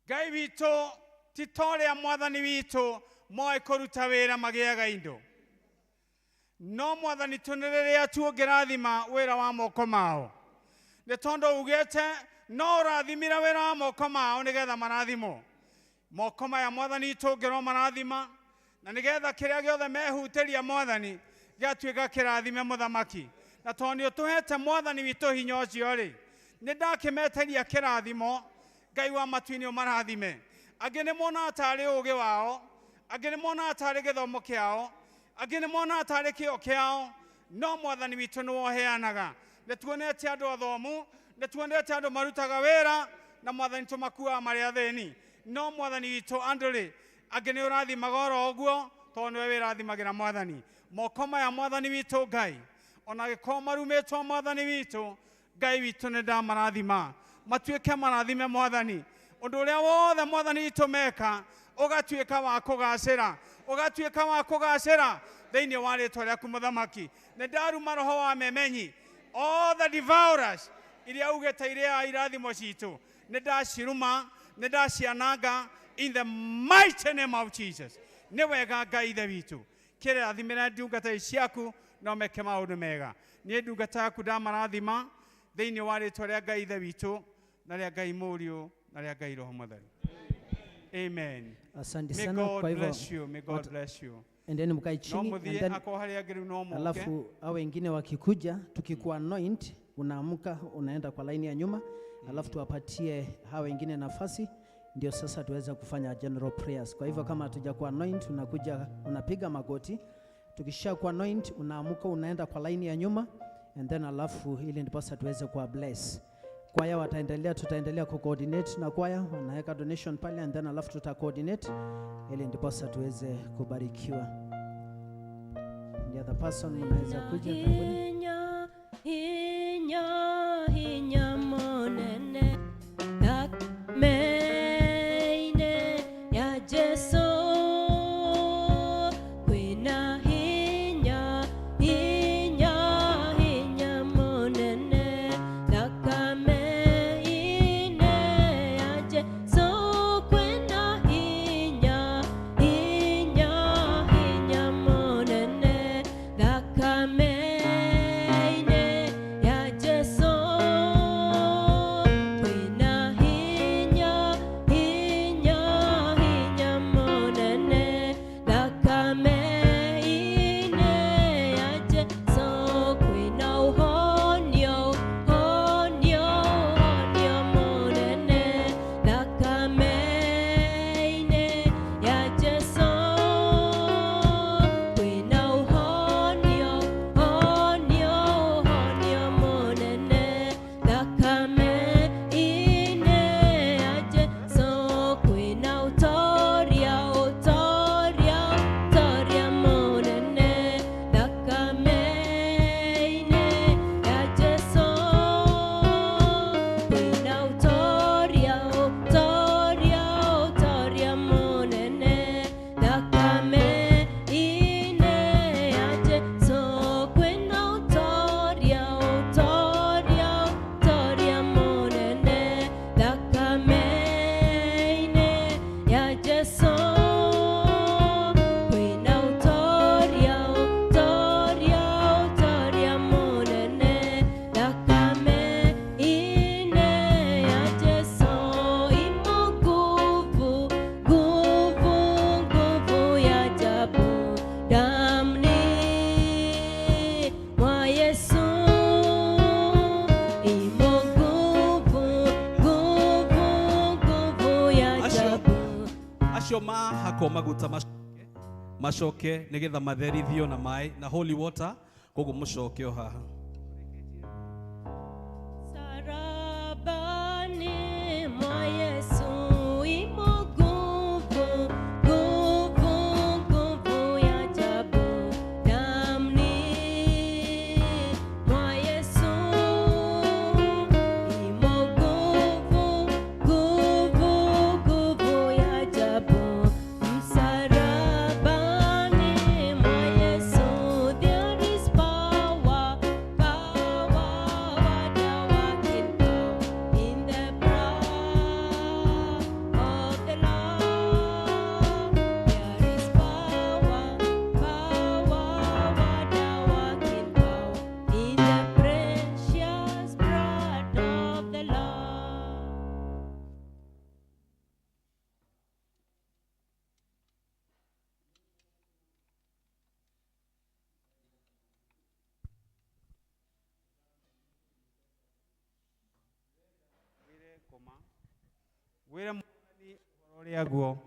Ngai witũ, ti ta ũrĩa Mwathani witũ moĩ kũruta wĩra magĩaga indo, no Mwathani tũ nĩ rĩrĩa tu ũngĩrathima wĩra wa moko mao, nĩ tondũ ugĩte no ũrathimire wĩra wa moko mao nĩgetha marathimwo moko maya. Mwathani witũ ũngĩrwo marathima na nĩgetha kĩrĩa gĩothe mehutĩria Mwathani gĩatuĩka kĩrathime Mũthamaki. Na tondũ nĩ ũtũhete Mwathani witũ hinya ũcio rĩ, nĩ ndakĩmeteria kĩrathimo Ngai wa matu-inĩ ũmarathime. Angĩ nĩ monaga tarĩ ũũgĩ wao, angĩ nĩ monaga tarĩ gĩthomo kĩao, angĩ nĩ monaga tarĩ kĩo kĩao, no Mwathani witũ nĩ woheanaga. Nĩ tuonete andũ athomu, nĩ tuonete andũ marutaga wĩra na Mwathani tũmakuaga marĩ athĩni, no Mwathani witũ andũ rĩ, angĩ nĩ ũrathimaga oro ũguo tondũ nĩwe wĩrathimagĩra Mwathani. Moko maya Mwathani witũ Ngai, ona gĩkorwo marumĩtwo Mwathani witũ Ngai witũ, nĩ ndamarathima matuĩke marathime Mwathani. Ũndũ ũrĩa wothe Mwathani witũ meka ũgatuĩka wa kũgacĩra, ũgatuĩka wa kũgacĩra thĩinĩ wa rĩtwa rĩaku Mũthamaki. Nĩ ndaruma roho wa memenyi, all the devourers iria ugĩte iria irathimo citũ, nĩ ndaciruma, nĩ ndaciananga in the mighty name of Jesus. Nĩ wega Ngai ithe witũ, kĩrathimĩra ndungata ici ciaku no meke maũndũ mega. Niĩ ndungata yaku ndamarathima thĩinĩ wa rĩtwa rĩa Ngai ithe witũ na rĩa Ngai Mũriũ na rĩa Ngai Roho Mũtheru. Amen. Asante May sana. God Kwa hivyo bless you. May God bless you. Endeni mkae No chini and mũthiĩ then akorwo harĩa angĩ rĩu no moke. alafu hao wengine wakikuja, tukikuwa anoint unaamka unaenda kwa laini ya nyuma, alafu tuwapatie hao wengine nafasi, ndio sasa tuweze kufanya general prayers. Kwa hivyo kama hatujakuwa anoint, unakuja unapiga magoti. Tukisha ku anoint, unaamuka unaenda kwa laini ya nyuma and then alafu ili ndiposa tuweze kuwa bless. Kwaya wataendelea, tutaendelea ku coordinate na kwaya, wanaweka donation pale and then alafu tuta coordinate ili ndiposa tuweze kubarikiwa. The other person mnaweza kuja, karibuni. Hinya hinya hinya mũnene thakame-inĩ ya Jesũ kwĩna hinya hinya hinya mũnene thakame-inĩ ya Jesũ kwĩna hinya hinya hinya mũnene thakame-inĩ ya Jesũ kwĩna hinya hinya hinya mũnene thakame-inĩ ya Jesũ kwĩna ũhonio honio honio mũnene thakame-inĩ ya Jesũ kwĩna ũhonio honio honio mũnene thakame-inĩ ya Jesũ kwĩna ũtoria ũtoria ũtoria mũnene thakame-inĩ ya Jesũ kwĩna ũtoria ũtoria ũtoria mũnene thakame-inĩ ya Jesũ kwĩna ũtoria ũtoria ũtoria mũnene thakame-inĩ ya Jesũ kwĩna ũtoria ũtoria ũtoria mũnene thakame-inĩ ya Jesũ imo nguvu nguvu nguvu ya ajabu damni mwa Yesu imo nguvu nguvu nguvu ya ajabu acio mahakwo maguta macoke macoke nigetha matherithio na maĩ na holy water koguo mũcoke o haha. Msalabani mwa Yesu imo nguvu, nguvu, nguvu ya ajabu. Damni mwa Yesu imo nguvu, nguvu, nguvu ya ajabu. Msalabani mwa Yesu there is power, power, wonder-working power in the blood of the Lamb. There is power, power, wonder-working power in the precious blood of the Lamb. Wĩre mwathani ũhoro ũrĩa guo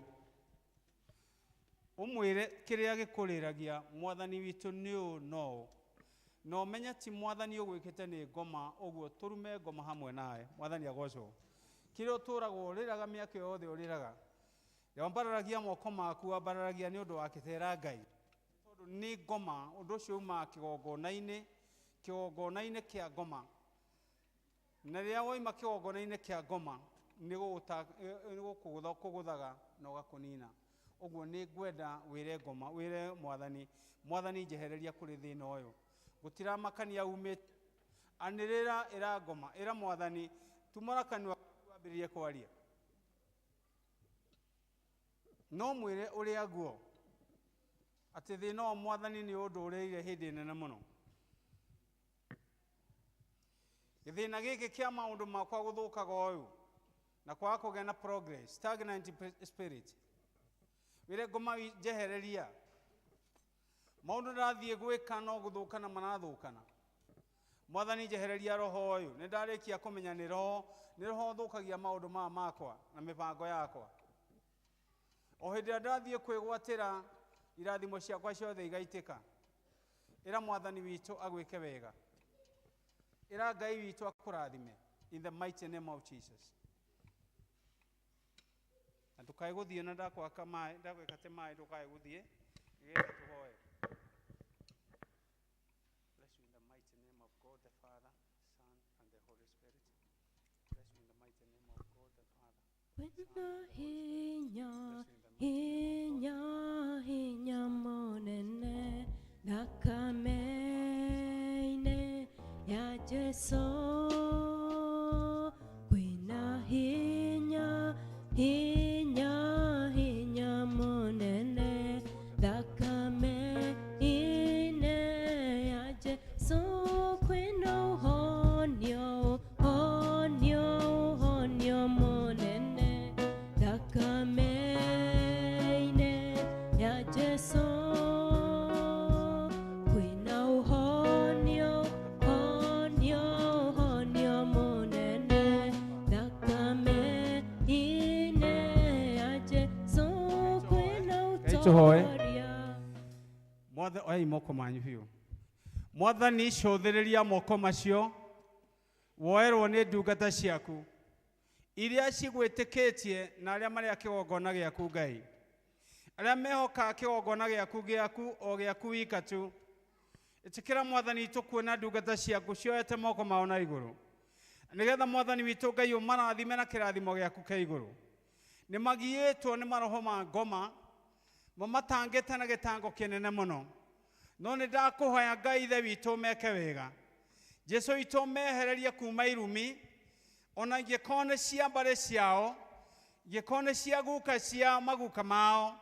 ũmwĩre kĩrĩa gĩkũrĩragia mwathani witũ nĩ ũũ no ũũ na ũmenye ti mwathani ũgwĩkĩte nĩ ngoma ũguo tũrume ngoma hamwe nawe. Mwathani agocwo. Kĩrĩa ũtũragwo ũrĩraga mĩaka yothe ũrĩraga wambararagia moko maku wambararagia nĩ ũndũ wa kĩtera Ngai tondũ nĩ ngoma ũndũ ũcio umaga kĩgongona-inĩ kĩgongona-inĩ kĩa ngoma na rĩrĩa woima kĩgongona-inĩ kĩa ngoma nĩ gũkũgũtha ũkũgũthaga na ũgakũnina. Ũguo nĩ ngwenda wĩre ngoma wĩre mwathani mwathani njehereria kũrĩ thĩna ũyũ gũtiramakania umĩte anĩrĩra ĩra ngoma ĩra mwathani tumũra kanua wambĩrĩrie kwaria no mwĩre ũrĩa guo atĩ thĩna wa mwathani nĩ ũndũ ũrĩire hĩndĩ nene mũno. Gĩthĩna gĩkĩ kĩa maũndũ makwa gũthũkaga ũyũ na kwaga kũgĩa na progress stagnant spirit wĩre ngoma njehereria maũndũ ndathiĩ gwĩka no gũthũkana marathũkana mwathani njehereria roho ũyũ nĩ ndarĩkia kũmenya nĩ roho nĩ roho ũthũkagia maũndũ maya makwa na mĩbango yakwa o hĩndĩ ĩrĩa ndathiĩ kwĩgwatĩra irathimo ciakwa ciothe igaitĩka ĩra mwathani witũ agwĩke wega ĩra Ngai witũ akũrathime in the mighty name of Jesus. Na ndũkae gũthiĩ na ndakwaka maĩ ndagwĩka te maĩ ndũkae gũthiĩ nĩgetha tũhoe. Bless you in the mighty name of God the Father, Son. Hinya, hinya, hinya munene thakame-inĩ ya Jesũ. Kwĩna hinya, hinya, hinya munene thakame-inĩ ya Jesũ. Kwĩna ũhonio, ũhonio, ũhonio munene thakame-inĩ ya Jesũ. Kwĩna ũhonio, ũhonio, ũhonio munene thakame-inĩ ya Jesũ. Kwĩna Ngai tũhoe. ũtoria. Mwathe oyai moko manyu biũ. Mwathani cũthĩrĩria moko macio woerwo nĩ ndungata ciaku iria cigwĩtĩkĩtie na arĩa marĩa kĩgongona gĩaku Ngai, arĩa mehokaga kĩgongona gĩaku gĩaku o gĩaku wika tu. Ĩtĩkĩra Mwathani witũ kuona ndungata ciaku cioete moko mao na igũrũ, nĩgetha Mwathani witũ Ngai ũmarathime na kĩrathimo gĩaku kĩa igũrũ. Nĩ magiĩtwo nĩ maroho ma ngoma mamatangĩte na gĩtango kĩnene mũno, no nĩ ndakũhoya Ngai ithe witũ meke wega. Jesũ witũ mehererie kuma irumi, ona ingĩkorwo nĩ cia mbarĩ ciao, ingĩkorwo nĩ cia guka cia maguka mao,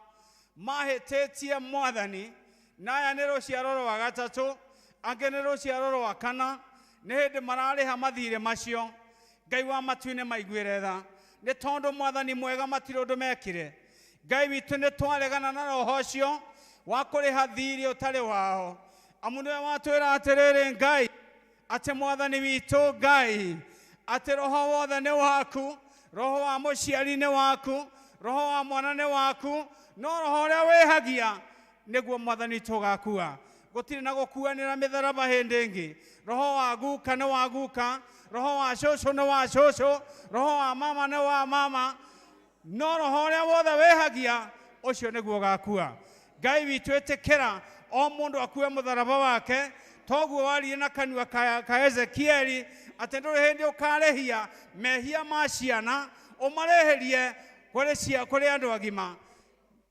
mahĩtĩtie Mwathani, na aya nĩ rũciaro rwa gatatũ, angĩ nĩ rũciaro rwa kana, nĩ hĩndĩ mararĩha mathirĩ macio. Ngai wa matu-inĩ maiguĩre tha, nĩ tondũ Mwathani mwega matirĩ ũndũ mekire. Ngai witũ nĩ twaregana na roho ũcio wa kũrĩha thirĩ ũtarĩ wao, amu nĩwe watwĩra atĩrĩrĩ Ngai, atĩ Mwathani witũ Ngai, atĩ roho wothe nĩ waku, roho wa mũciari nĩ waku, roho wa mwana nĩ waku, no roho ũrĩa wĩhagia nĩguo Mwathani witũ ũgakua. Gũtirĩ na gũkuanĩra mĩtharaba hĩndĩ ĩngĩ. Roho wa guka nĩ wa guka, roho wa cũcũ nĩ wa cũcũ, roho wa mama nĩ wa mama, no roho ũrĩa wothe wĩhagia ũcio nĩguo ũgakua. Ngai witũ ĩtĩkĩra o mũndũ akue mũtharaba wake, toguo waririe na kanua ka Ezekieli atĩ ndũrĩ hĩndĩ ũkarĩhia mehia ma ciana ũmarĩhĩrie kũrĩ andũ agima.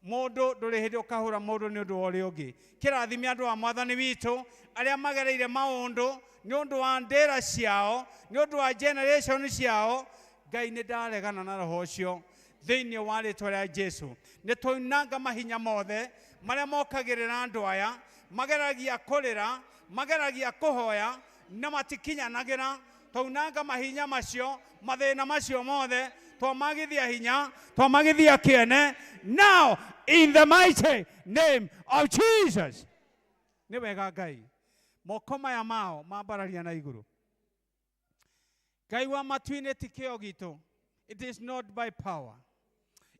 Mũndũ ndũrĩ hĩndĩ ũkahũra mũndũ nĩ ũndũ wa ũrĩa ũngĩ. Kĩrathime andũ a Mwathani witũ arĩa magereire maũndũ nĩ ũndũ wa ndĩra ciao, nĩ ũndũ wa generation ciao. Ngai nĩ ndaregana na roho ũcio thĩinĩ wa rĩtwa rĩa Jesũ. Nĩ twaunanga mahinya mothe marĩa mokagĩrĩra andũ aya, mageragia kũrĩra, mageragia kũhoya na matikinyanagĩra. Twaunanga mahinya macio, mathĩna macio mothe, twamagithia hinya, twamagithia kĩene. Now in the mighty name of Jesus. Nĩ wega Ngai, moko maya mao mambararia na igũrũ. Ngai wa matu-inĩ ti kĩo gitũ. It is not by power,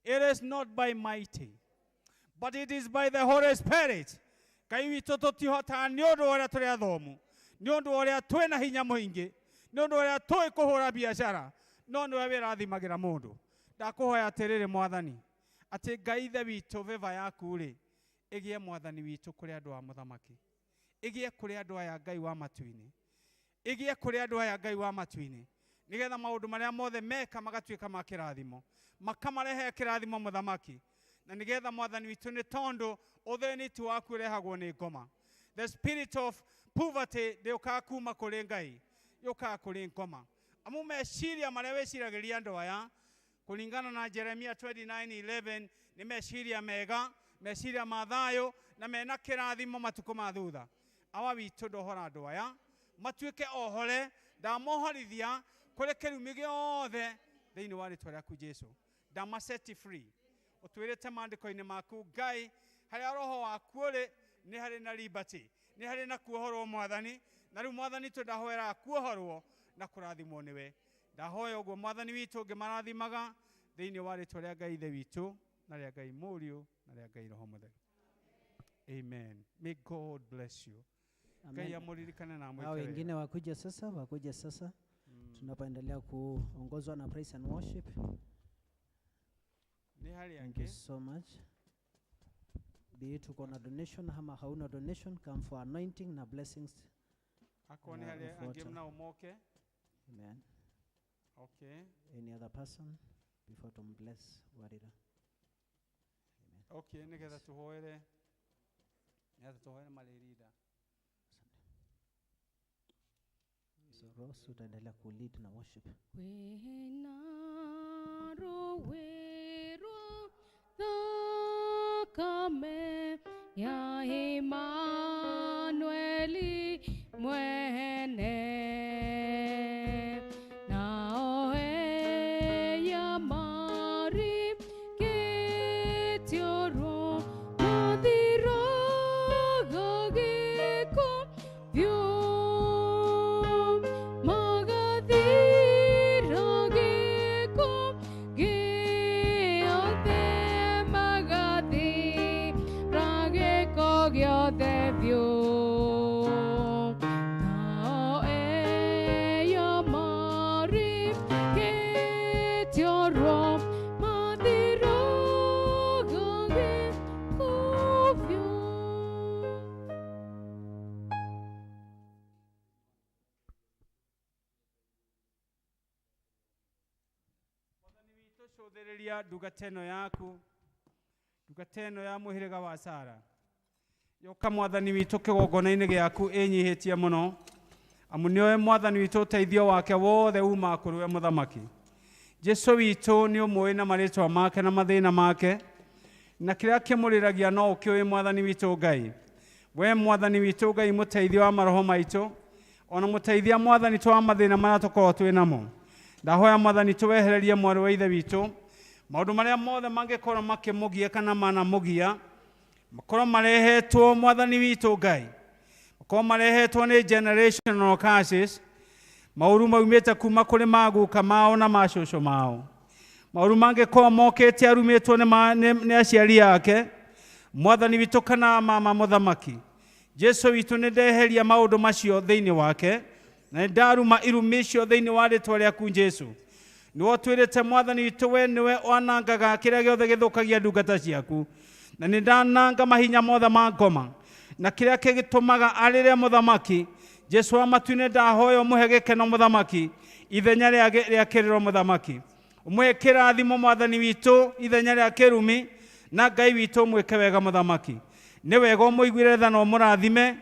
it is not by mighty, but it is by the Holy Spirit. Ngai witũ tũtihotaga nĩ ũndũ wa ũrĩa tũrĩ athomu, nĩ ũndũ wa ũrĩa twĩna hinya mũingĩ, nĩ ũndũ wa ũrĩa tũĩ kũhũra biacara, no nĩwe wĩrathimagĩra mũndũ. Ndakũhoya atĩrĩrĩ Mwathani, atĩ Ngai ithe witũ veva yaku rĩ ĩgĩe Mwathani witũ kũrĩ andũ a mũthamaki, ĩgĩe kũrĩ andũ aya Ngai wa matu-inĩ, ĩgĩe kũrĩ andũ aya Ngai wa matu-inĩ, nĩgetha maũndũ marĩa mothe meka magatuĩka ma kĩrathimo, makamarehe kĩrathimo mũthamaki, na nĩgetha Mwathani witũ, nĩ tondũ ũthĩni ti waku ũrehagwo nĩ ngoma. The spirit of poverty ndĩũkaga kuma kũrĩ Ngai, yũkaga kũrĩ ngoma. Amu meciria marĩa wĩciragĩria andũ aya kũringana na Jeremia 29:11 nĩ meciria mega, meciria ma thayũ na mena kĩrathimo matukũ ma thutha. Awa witũ ndohora andũ aya matuĩke ohore, ndamohorithia kũrĩ kĩrumi gĩothe thĩinĩ wa rĩtwa rĩaku Jesũ. Ndamaceti free. Ũtwĩrĩte maandĩko-inĩ maku Ngai, harĩa roho waku ũrĩ nĩ harĩ na liberty, nĩ harĩ na kuohorwo Mwathani, na rĩu Mwathani witũ ndahoera kuohorwo na kũrathimwo nĩwe. Ndahoya ũguo Mwathani witũ ngĩmarathimaga thĩinĩ wa rĩtwa rĩa Ngai Ithe witũ na rĩa Ngai Mũriũ na rĩa Ngai Roho Mũtheru. Amen. May God bless you. Ngai Amen. amũririkane na Hao amwĩke wega. wengine wakuje sasa, wakuje sasa tunapoendelea kuongozwa na praise and worship. Nĩ harĩ Thank you angĩ? so much. Be it uko na donation ama hauna donation, come for anointing na blessings. Akorwo nĩ harĩ of angĩ water. nao moke. Amen. Okay. Any other person before to bless Warira. Okay, nigetha tuhoere, nigetha tuhoere marĩrinda. So Rose utaendelea ku lead na worship. Kwĩna rũĩ rwa thakame ya Emmanueli mwene, nao eya marĩkĩtio rwo mathiraga gĩko biũ, magathira gĩko gĩothe, magathira gĩko gĩothe biũ. Nao eya marĩkĩtio rwo mathiraga gĩko biũ. Tũcũthĩrĩria ndungata ĩno yaku, ndungata ĩno ya mũhĩrĩga wa Sara, yoka mwathani witũ kĩgongona-inĩ gĩaku ĩnyihĩtie mũno, amu nĩoĩ mwathani witũ ũteithio wake wothe umaga kũrĩ we mũthamaki. Jesu witũ nĩ ũmũĩ na marĩtwa make na mathĩna make, na kĩrĩa kĩmũrĩragia no ũkĩũĩ mwathani witũ Ngai. We mwathani witũ Ngai mũteithia wa maroho maitũ, ona mũteithia mwathani witũ wa mathĩna marĩa tũkoragwo twĩ namo. Ndahoya mwathani tũwehererie mwarĩ wa ithe witũ maũndũ marĩa mothe mangĩkorwo makĩmũgia kana manamũgia, makorwo marehetwo mwathani witũ Ngai, makorwo marehetwo nĩ generational curses, maũru maumĩte kuma kũrĩ maguka mao na macũcũ mao, maũru mangĩkorwo mokĩte arumĩtwo nĩ aciari ake mwathani witũ kana mama mũthamaki. Jesu witũ nĩ ndeheria maũndũ macio thĩinĩ wake, na nĩ ndaruma irumi icio thĩinĩ wa rĩtwa rĩaku Jesu. Nĩwe ũtwĩrĩte mwathani witũ, we nĩwe wanangaga kĩrĩa gĩothe gĩthũkagia ndungata ciaku, na nĩ ndananga mahinya mothe ma ngoma na kĩrĩa kĩgĩtũmaga arĩre mũthamaki. Jesu wa matu-inĩ, ndahoya ũmũhe gĩkeno mũthamaki ithenya rĩa kĩrĩro mũthamaki, ũmũhe kĩrathimo mwathani witũ ithenya rĩa kĩrumi, na Ngai witũ ũmwĩke wega mũthamaki. Nĩ wega ũmũiguĩre tha na ũmũrathime.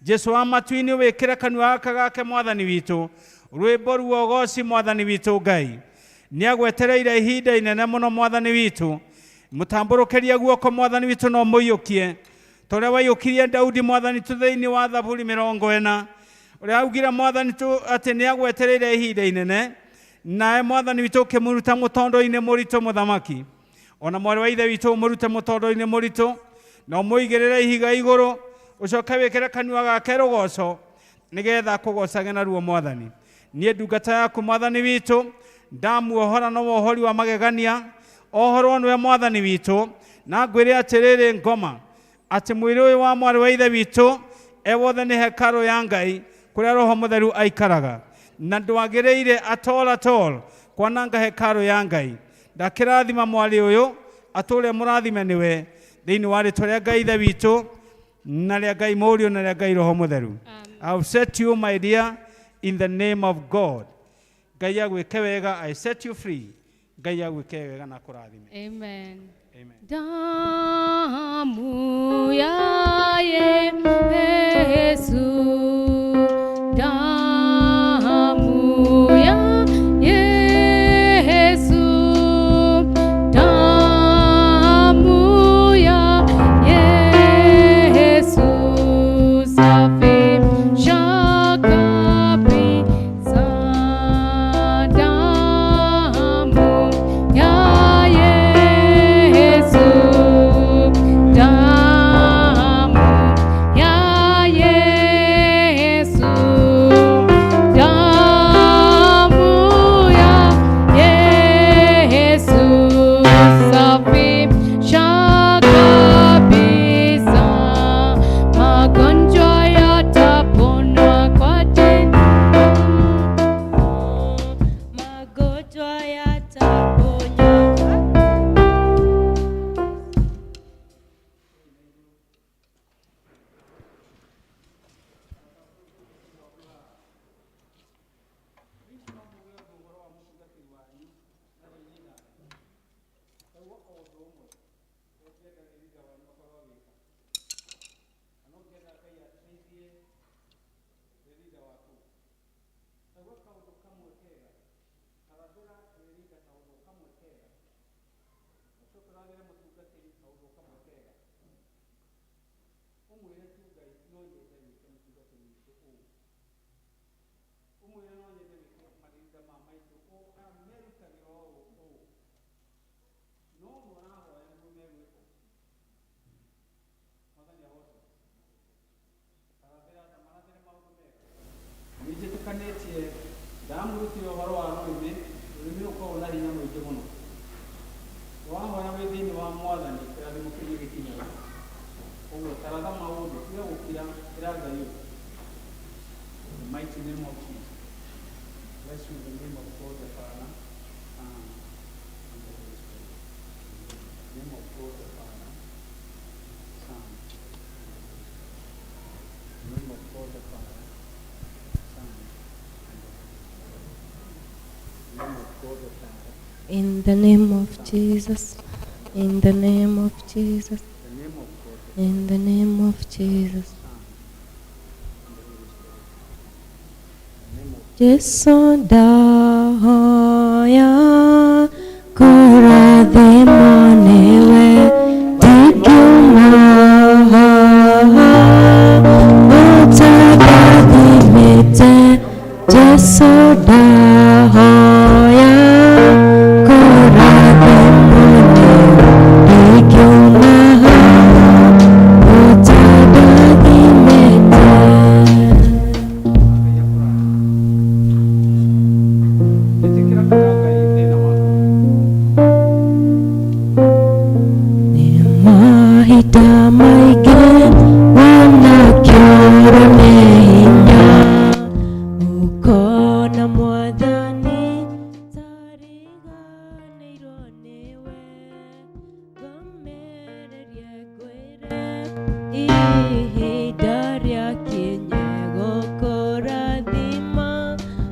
Jesu wa matu-inĩ, wĩkĩre kanua gaka gake mwathani witũ rwĩmbo ruo ũgoci mwathani witũ Ngai. Nĩ agwetereire ihinda inene mũno mwathani witũ, mũtambũrũkĩrie guoko mwathani witũ na ũmũiyũkie ta ũrĩa waiyũkirie Daudi mwathani witũ thĩinĩ wa Thaburi 40, ũrĩa augire mwathani witũ atĩ nĩ agwetereire ihinda inene, nawe mwathani witũ ũkĩmũruta mũtondo-inĩ mũritũ mũthamaki. Ona mwarĩ wa ithe witũ ũmũrute mũtondo-inĩ mũritũ na ũmũigĩrĩre ihiga igũrũ, ũcoke wĩkĩre kanua gake rũgoco nĩgetha akũgocage naruo mwathani. Niĩ ndungata yaku mwathani witũ ndamuohora na wohori wa magegania, ohorwo nĩwe mwathani witũ, na ngwĩre atĩrĩrĩ ngoma atĩ mwĩrĩ ũyũ wa mwarĩ wa ithe witũ e wothe nĩ hekarũ ya Ngai kũrĩa Roho Mũtheru aikaraga, na ndwagĩrĩire at all at all kwananga hekarũ ya Ngai. Ndakĩrathima mwarĩ ũyũ atũre mũrathime nĩwe thĩinĩ wa rĩtwa rĩa Ngai ithe witũ na rĩa Ngai Mũriũ na rĩa Ngai Roho Mũtheru. I have set you, my dear, in the name of God. Ngai agwĩke wega. I set you free. Ngai agwĩke wega na akũrathime. Amen. Amen. Damu ya Yesu, damu ya Yesu, damu ya Yesu, safisha kabisa. Damu ya Yesu, damu Ũmwĩre no nyende wĩke marinda ma maitũ o aya merutagĩra ũũ ũũ. No mũrahoya nĩguo megwĩka. Mwathani agocwo. Tarathĩra ta marathĩre maũndũ mega. Nĩ njĩtĩkanĩtie ndamũrutire ũhoro wa rũrĩmĩ, rũrĩmĩ rũkoragwo na hinya mũingĩ mũno. Wahoya wĩ thĩinĩ wa mwathani kĩrathimo kĩu nĩ gĩkinyaga. Ũguo taratha maũndũ, tiga gũkira, ĩra Ngai ũũ. In the mighty name of Jesus. Bless you in the name of God the Father, Son, and the Holy Spirit. In the name of God the Father, Son, and the Holy Spirit. In the name of God the Father, Son, and the Holy Spirit. In the name of God the Father, In the name of Jesus. In the name of Jesus. the name of God the In the name of Jesus. Son, and the Holy Spirit. In the name of Jesu ndahoya kũrathimwo nĩwe ndingiuma haha ũtandathimĩte. Jesu ndahoya kũrathimwo nĩwe ndingiuma haha ũtandathimĩte. Ĩtĩkĩra kwĩra Ngai thĩna waku. Mahinda maingĩ wanakĩũrwo nĩ hinya ũkona mwathani tariganĩirwo nĩwe ngomererie ngwĩre ihinda rĩakinye gũkũrathima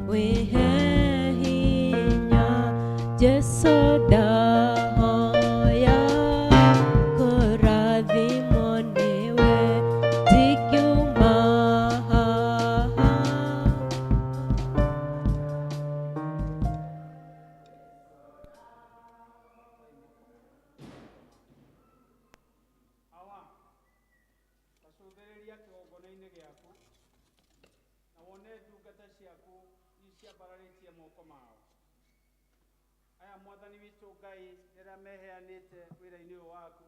wĩhe hinya. Jesu ndahoya kũrathimwo nĩwe ndingiuma haha. Awa, tacũthĩrĩria kĩgongona-inĩ gĩaku na wone ndungata ciaku iciambararĩtie moko mao. Aya mwathani witũ Ngai rĩrĩa meheanĩte wĩra-inĩ ũyũ waku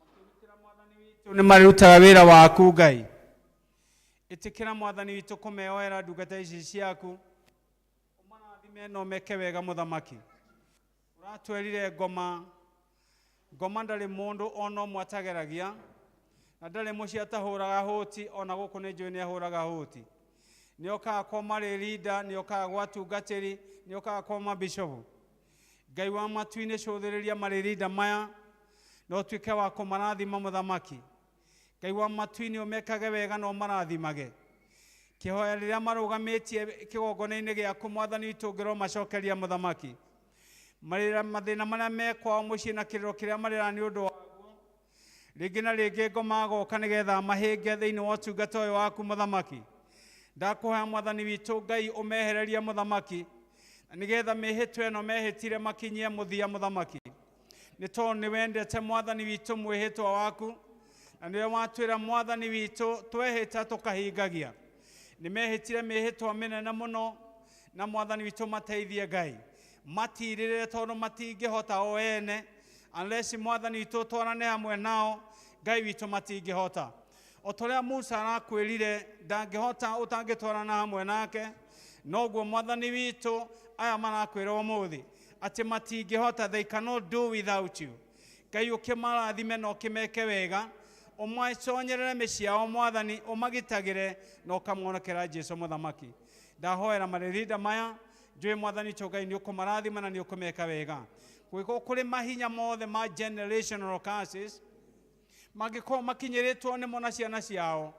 makĩrutĩra mwathani witũ nĩ marĩrutaga wĩra waku Ngai. Ĩtĩkĩra mwathani witũ kũmeoera ndungata ici ciaku ũmarathime na ũmeke wega mũthamaki. Ũratwerire ngoma ngoma ndarĩ mũndũ ona ũmwe atageragia na ndarĩ mũciĩ atahũraga hũti ona gũkũ nĩ njũĩ nĩ ahũraga hũti. Nĩ okaga kwa marĩrinda, nĩ okaga gwa tungatĩri, nĩ okaga kwa mabishopu. Ngai wa matu-inĩ cũthĩrĩria marĩrinda maya na ũtuĩke wa kũmarathima mũthamaki. Ngai wa matu-inĩ ũmekage wega na ũmarathimage. Kĩhoya rĩrĩa marũgamĩtie kĩgongona-inĩ gĩaku mwathani witũ ũngĩromacokeria mũthamaki. Marĩra mathĩna marĩa me kwao mũciĩ na kĩrĩro kĩrĩa marĩra nĩ ũndũ waguo. Rĩngĩ na rĩngĩ ngoma agoka nĩgetha mahĩnge thĩinĩ wa ũtungata ũyũ waku mũthamaki. Ndakũhoya mwathani witũ Ngai ũmehererie mũthamaki na nĩgetha mĩhĩtwa ĩno mehĩtire makinyie mũthia mũthamaki. Nĩ tondũ nĩ wendete mwathani witũ mwĩhĩtwa waku na nĩwe watwĩra mwathani witũ twehĩta tũkahingagia. Nĩ mehĩtire mĩhĩtwa mĩnene mũno na mwathani witũ mateithie Ngai. Matirĩrĩre tondũ matingĩhota o ene unless mwathani witũ twarane hamwe nao Ngai witũ matingĩhota. O ta ũrĩa Musa arakwĩrire ndangĩhota ũtangĩtwarana hamwe nake, noguo mwathani witũ aya marakwĩra ũmũthĩ atĩ matingĩhota, they cannot do without you. Ngai ũkĩmarathime na ũkĩmeke wega, ũmaconyerere mĩciĩ yao mwathani, ũmagitagĩre na ũkamonokera Jesu mũthamaki. Ndahoera marĩrinda maya njũĩ mwathani witũ Ngai nĩ ũkũmarathima na nĩ ũkũmeka wega. Gwĩko kũrĩ mahinya mothe ma generational curses mangĩkorwo makinyĩrĩtwo nĩmo na ciana ciao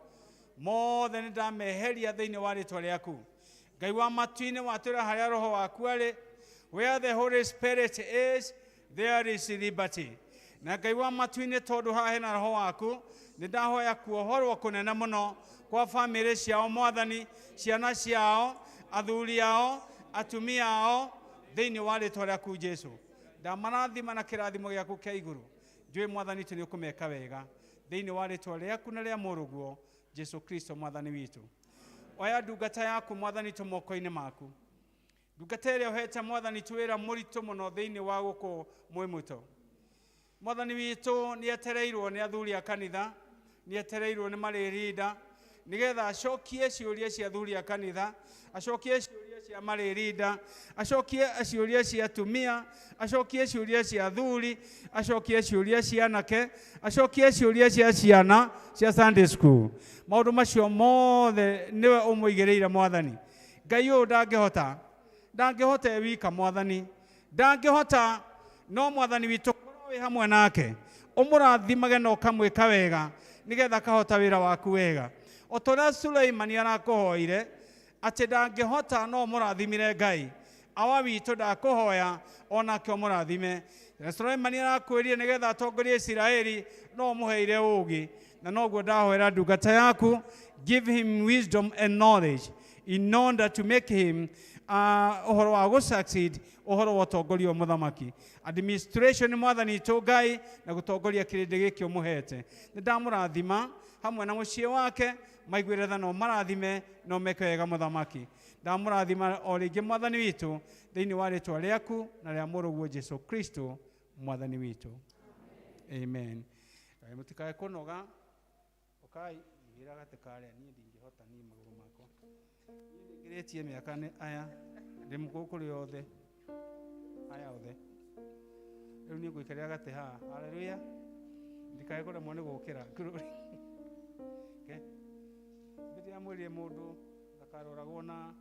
mothe nĩ ndameheria thĩinĩ wa rĩtwa rĩaku. Ngai wa matu-inĩ watwĩra harĩa roho waku arĩ, where the Holy Spirit is there is liberty. Na Ngai wa matu-inĩ tondũ haha hena roho waku nĩ ndahoya kuohorwo kũnene mũno kwa bamĩrĩ ciao mwathani, ciana ciao, athuri ao, atumia ao thĩinĩ wa rĩtwa rĩaku Jesu. Ndamarathima na kĩrathimo gĩaku kĩa igũrũ. Njũĩ mwathani witũ nĩ ũkũmeka wega thĩinĩ wa rĩtwa rĩaku na rĩa mũrũguo Jesu Kristo mwathani witũ. Oya ndungata yaku Mwathani tũ moko-inĩ maku. Ndungata ĩrĩa ũhete Mwathani tũ wĩra mũritũ mũno thĩinĩ wa gũkũ Mwĩmũto. Mwathani witũ nĩ etereirwo nĩ athuri a kanitha, nĩ etereirwo nĩ marĩrinda, nĩgetha acokie ciũria cia athuri a kanitha, acokie ciũria cia marĩrinda, acokie ciũria cia atumia, acokie ciũria cia athuri, acokie ciũria cia anake, acokie ciũria cia ciana cia Sunday school. Maũndũ macio mothe nĩwe ũmũigĩrĩire Mwathani. Ngai ũyũ ndangĩhota, ndangĩhota e wika Mwathani, ndangĩhota, no Mwathani witũ korwo wĩ hamwe nake, ũmũrathimage na ũkamwĩka wega, nĩgetha akahota wĩra waku wega. O ta ũrĩa Suleimani arakũhoire atĩ ndangĩhota no ũmũrathimire Ngai, awa witũ ndakũhoya onake ũmũrathime. Na Suleimani arakwĩrire nĩgetha atongorie Isiraeli no ũmũheire ũũgĩ, na noguo ndahoera ndungata yaku, give him wisdom and knowledge in order to make him ũhoro wa gũ succeed ũhoro wa ũtongoria wa mũthamaki, administration Mwathani witũ Ngai, na gũtongoria kĩrĩndĩ gĩkĩ ũmũhete. Nĩ ndamũrathima hamwe na mũciĩ wake, maiguĩre tha no marathime no meke wega mũthamaki. Ndamũrathima o rĩngĩ Mwathani witũ thĩinĩ wa rĩtwa rĩaku na rĩa mũrũguo Jesu Kristo Mwathani witũ, amen. Ngai mũtikae kũnoga, ũkai igĩra gatĩ karĩa, niĩ ndingĩhota, niĩ magũrũ makwa, niĩ ndĩngĩrĩtie mĩaka nĩ aya, ndĩ mũkũrũ kũrĩ othe aya othe. Rĩu niĩ ngũikarĩra gatĩ haha. Haleluya, ndikae kũremwo nĩ gũkĩra. Glory. Okay. Ndĩramwĩrire mũndũ ndakaroragwo na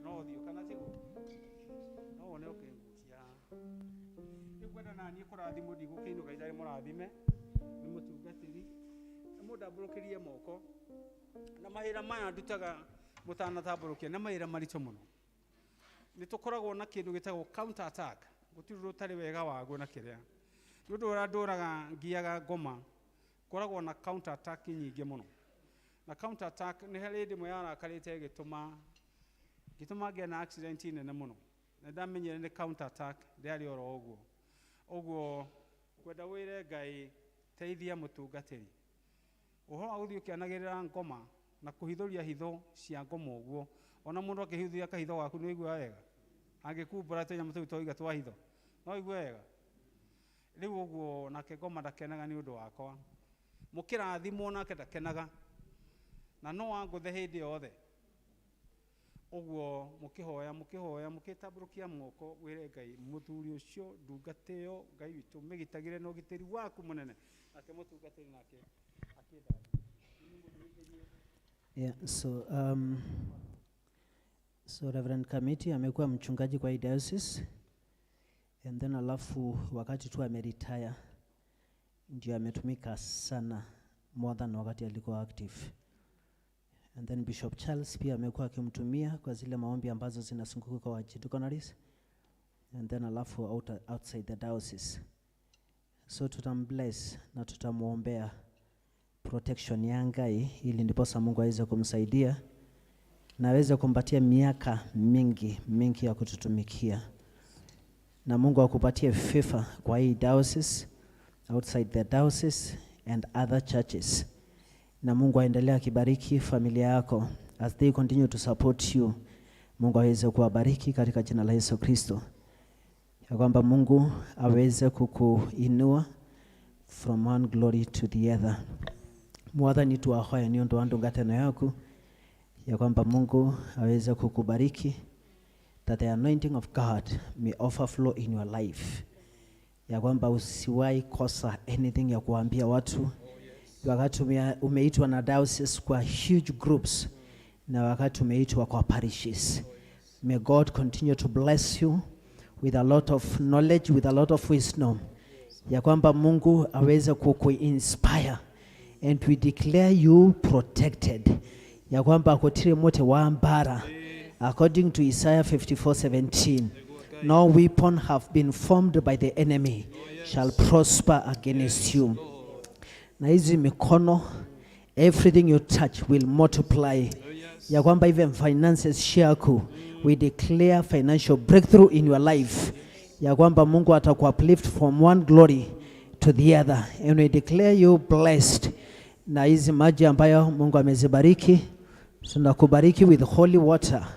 ũthiũ kana tiguo, no wone ũkĩngucia haha. Rĩu ngwenda na niĩ kũrathimwo, ndigũkĩinũka itarĩ mũrathime nĩ mũtungatĩri. Mũndambũrũkĩrie moko, na mawĩra maya ndutaga mũtanatambũrũkia nĩ mawĩra maritũ mũno. Nĩ tũkoragwo na kĩndũ gĩtagwo counter attack, gũtirĩ ũndũ ũtarĩ wega waguo na kĩrĩa. Nĩ ũndũ ũrĩa ndũraga ngiaga ngoma, ngoragwo na counter attack nyingĩ mũno. Na counter attack nĩ harĩ hĩndĩ ĩmwe yarakarĩte ĩgĩtũma ngĩe na accident nene mũno. Na ndamenyire nĩ counter attack, ndĩarĩ oro ũguo. Ũguo kwenda wĩre Ngai teithia mũtungatĩri. Ũhoro wa gũthiĩ ũkĩanagĩrĩra ngoma na kũhithũria hitho cia ngoma ũguo, ona mũndũ akĩhithũria kahitho gaku nĩ ũiguaga wega, angĩkumbũra tũnyamũ tũu twoiga twa hitho no ũigue wega. Rĩu ũguo nake ngoma ndakenaga nĩ ũndũ wakwa, mũkĩrathimwo nake ndakenaga, na no angũthe hĩndĩ yothe. Ũguo mũkĩhoya mũkĩhoya mũkĩtambũrũkia moko wĩre Ngai mũthuri ũcio ndungata ĩyo Ngai witũ mĩgitagĩre na ũgitĩri waku mũnene, nake mũtungatĩri nake akĩndathima. Yeah, so Reverend Kamiti amekuwa mchungaji kwa hii diocese, and then alafu wakati tu ameretire ndio ametumika sana more than wakati alikuwa active. And then Bishop Charles pia amekuwa akimtumia kwa zile maombi ambazo zinazunguka kwa archdeaconaries, and then alafu outside the diocese. So tutambless na tutamuombea protection ya Ngai ili ndiposa Mungu aweze kumsaidia na aweze kumpatia miaka mingi mingi ya kututumikia, na Mungu akupatie favor kwa hii diocese, outside the diocese and other churches, na Mungu aendelee akibariki familia yako as they continue to support you. Mungu aweze kuwabariki katika jina la Yesu Kristo, ya kwamba Mungu aweze kukuinua from one glory to the other. Mwathani twahoya nĩ ũndũ wa ndungatano yaku, ya kwamba Mungu aweze kukubariki, that the anointing of God may overflow in your life, ya kwamba usiwahi kosa anything ya kuambia watu wakati umeitwa na diocese kwa huge groups na wakati umeitwa kwa parishes. May God continue to bless you with a lot of knowledge, with a lot of wisdom, ya kwamba Mungu aweze kukuinspire, and we declare you protected, ya kwamba gũtirĩ mũtĩ wa mbara, according to Isaiah 54:17, no weapon have been formed by the enemy shall prosper against you. Na hizi mikono, everything you touch will multiply, ya kwamba even finances yako, we declare financial breakthrough in your life, ya kwamba Mungu atakuuplift from one glory to the other, and we declare you blessed. Na hizi maji ambayo Mungu amezibariki, Tunakubariki with holy water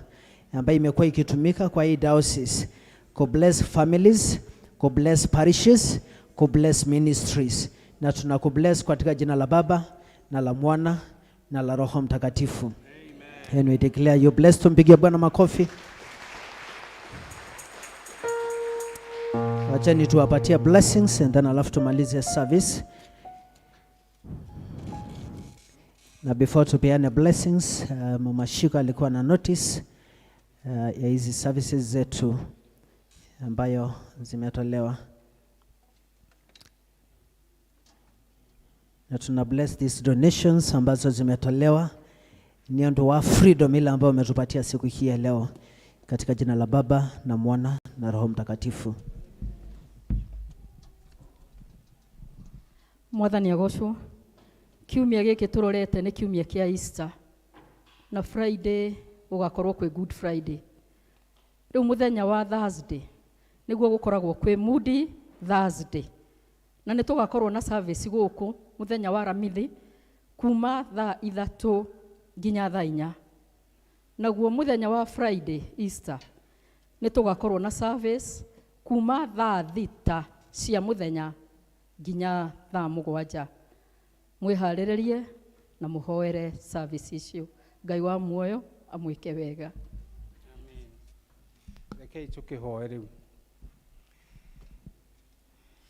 ambayo imekuwa ikitumika kwa hii diocese ku bless families, ku bless parishes, ku bless ministries, na tunakubless katika jina la Baba na la Mwana na la Roho Mtakatifu. Amen. And we declare you blessed. Tumpigie Bwana makofi. Wacheni tuwapatie blessings and then alafu tumalize service. Na before tupeane blessings, Mama Shiko alikuwa na notice ya hizi services zetu ambayo zimetolewa. Na tuna bless these donations ambazo zimetolewa ni ndo wa freedom ile ambayo umetupatia siku hii ya leo, katika jina la Baba na Mwana na Roho Mtakatifu. Mwathani agocwo. Kiumia gĩkĩ tũrorete nĩ kiumia kĩa Easter na Friday gũgakorwo kwĩ Good Friday. Rĩu mũthenya wa Thursday nĩguo gũkoragwo kwĩ Moody Thursday, na nĩ tũgakorwo na service gũkũ mũthenya wa Aramithi kuma thaa 3 nginya thaa 4. Naguo mũthenya wa Friday Easter nĩ tũgakorwo na service kuma thaa 6 cia mũthenya nginya thaa 7. Mwĩharĩrĩrie na mũhoere service icio. Ngai wa muoyo amwĩke wega. Rekei tũkĩhoe rĩu.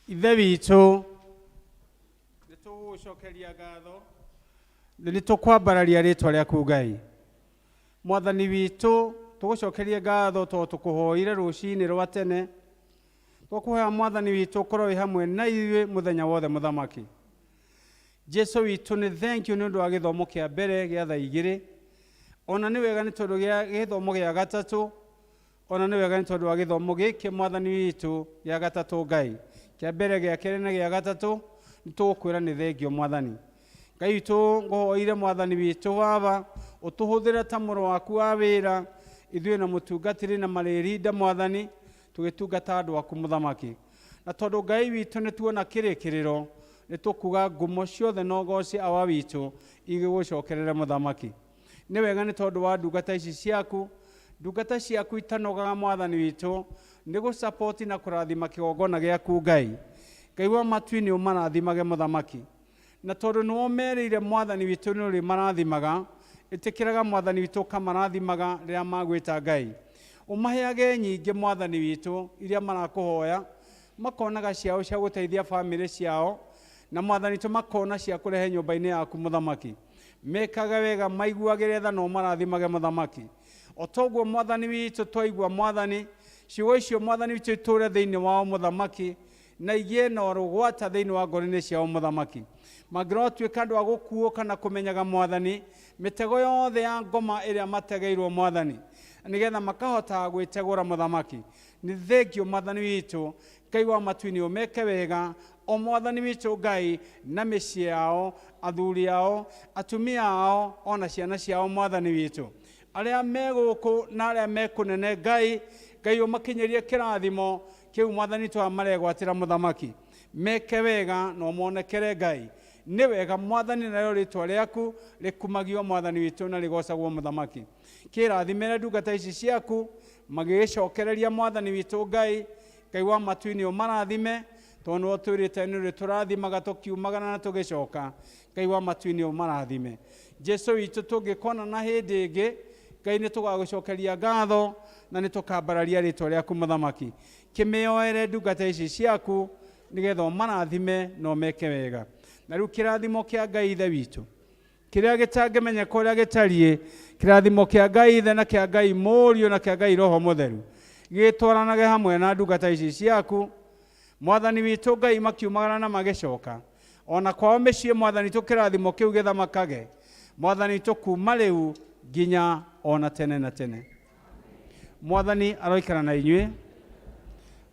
Ithe witũ, nĩ tũgũgũcokeria ngatho, nĩ tũkwambararia rĩtwa rĩaku Ngai. Mwathani witũ, tũgũcokerie ngatho tondũ tũkũhoire rũcinĩ rwa tene. Twakũhoya Mwathani witũ ũkorwo wĩ hamwe na ithuĩ mũthenya wothe mũthamaki. Jesu witũ, nĩ thank you nĩ ũndũ wa gĩthomo kĩa mbere gĩa thaa 2. Ona nĩ wega nĩ tondũ gĩa gĩthomo gĩa gatatũ, ona nĩ wega nĩ tondũ wa gĩthomo gĩkĩ Mwathani witũ gĩa gatatũ Ngai. Kĩa mbere, gĩa kerĩ na gĩa gatatũ, nĩ tũgũkwĩra nĩ thengio Mwathani. Ngai witũ, ngũhoire Mwathani witũ baba, ũtũhũthĩre ta mũrũ waku wa wĩra, ithuĩ na mũtungatĩri na marĩrinda Mwathani, tũgĩtungata andũ aku mũthamaki. Na tondũ Ngai witũ nĩ tuona kĩrĩkĩrĩro, nĩ tũkuga ngumo ciothe na ũgoci awa witũ igĩgũcokerere mũthamaki. Nĩ wega nĩ tondũ wa ndungata ici ciaku, ndungata ciaku itanogaga Mwathani witũ, nĩ gũcapoti na kũrathima kĩgongona gĩaku Ngai. Ngai wa matu-inĩ ũmarathimage mũthamaki. Na tondũ nĩ womerĩire Mwathani witũ nĩ ũrĩ marathimaga, ĩtĩkĩraga Mwathani witũ ũkamarathimaga rĩrĩa magwĩta Ngai. Ũmaheage nyingĩ Mwathani witũ iria marakũhoya, makonaga ciao cia gũteithia bamĩrĩ ciao, na Mwathani witũ makona cia kũrehe nyũmba-inĩ yaku mũthamaki. Mekaga wega, maiguagĩre tha na ũmarathimage mũthamaki. O toguo Mwathani witũ twaigua Mwathani, ciugo icio Mwathani witũ itũre thĩinĩ wao mũthamaki, na igĩe na rũgwata thĩinĩ wa ngoro-inĩ ciao mũthamaki. Mangĩrotuĩka andũ a gũkuũka na kũmenyaga Mwathani, mĩtego yothe ya ngoma ĩrĩa mategeirwo Mwathani, nĩgetha makahota gwĩtegũra mũthamaki. Nĩ thengio Mwathani witũ, Ngai wa matu-inĩ ũmeke wega, o Mwathani witũ Ngai na mĩciĩ yao, athuri ao, atumia ao, ona ciana ciao Mwathani witũ. Arĩa me gũkũ na arĩa me kũnene Ngai, Ngai ũmakinyĩrie kĩrathimo kĩu Mwathani witũ maregwatĩra mũthamaki. Meke wega na ũmonekere Ngai. Nĩ wega Mwathani, narĩo rĩtwa rĩaku rĩkumagio Mwathani witũ na rĩgocagwo mũthamaki. Kĩrathimĩre ndungata ici ciaku magĩgĩcokereria Mwathani witũ Ngai, Ngai wa matu-inĩ ũmarathime, tondũ nĩwe ũtwĩrĩte nĩ ũrĩ tũrathimaga tũkiumagara na tũgĩcoka. Ngai wa matu-inĩ ũmarathime. Jesu witũ, tũngĩkona na hĩndĩ ĩngĩ Ngai nĩ tũgagũcokeria ngatho na nĩ tũkambararia rĩtwa rĩaku mũthamaki. Kĩmĩoere ndungata ici ciaku nĩgetha ũmarathime na ũmeke wega. Na rĩu kĩrathimo kĩa Ngai Ithe witũ kĩrĩa gĩtangĩmenyeka ũrĩa gĩtariĩ, kĩrathimo kĩa Ngai Ithe na kĩa Ngai Mũriũ na kĩa Ngai Roho Mũtheru gĩtwaranage hamwe na ndungata ici ciaku Mwathani witũ Ngai, makiumagara na magĩcoka ona kwao mĩciĩ. Mwathani witũ, kĩrathimo kĩu gĩthamakage Mwathani witũ kuma rĩu nginya ona tene na tene. Mwathani aroikara na inyuĩ.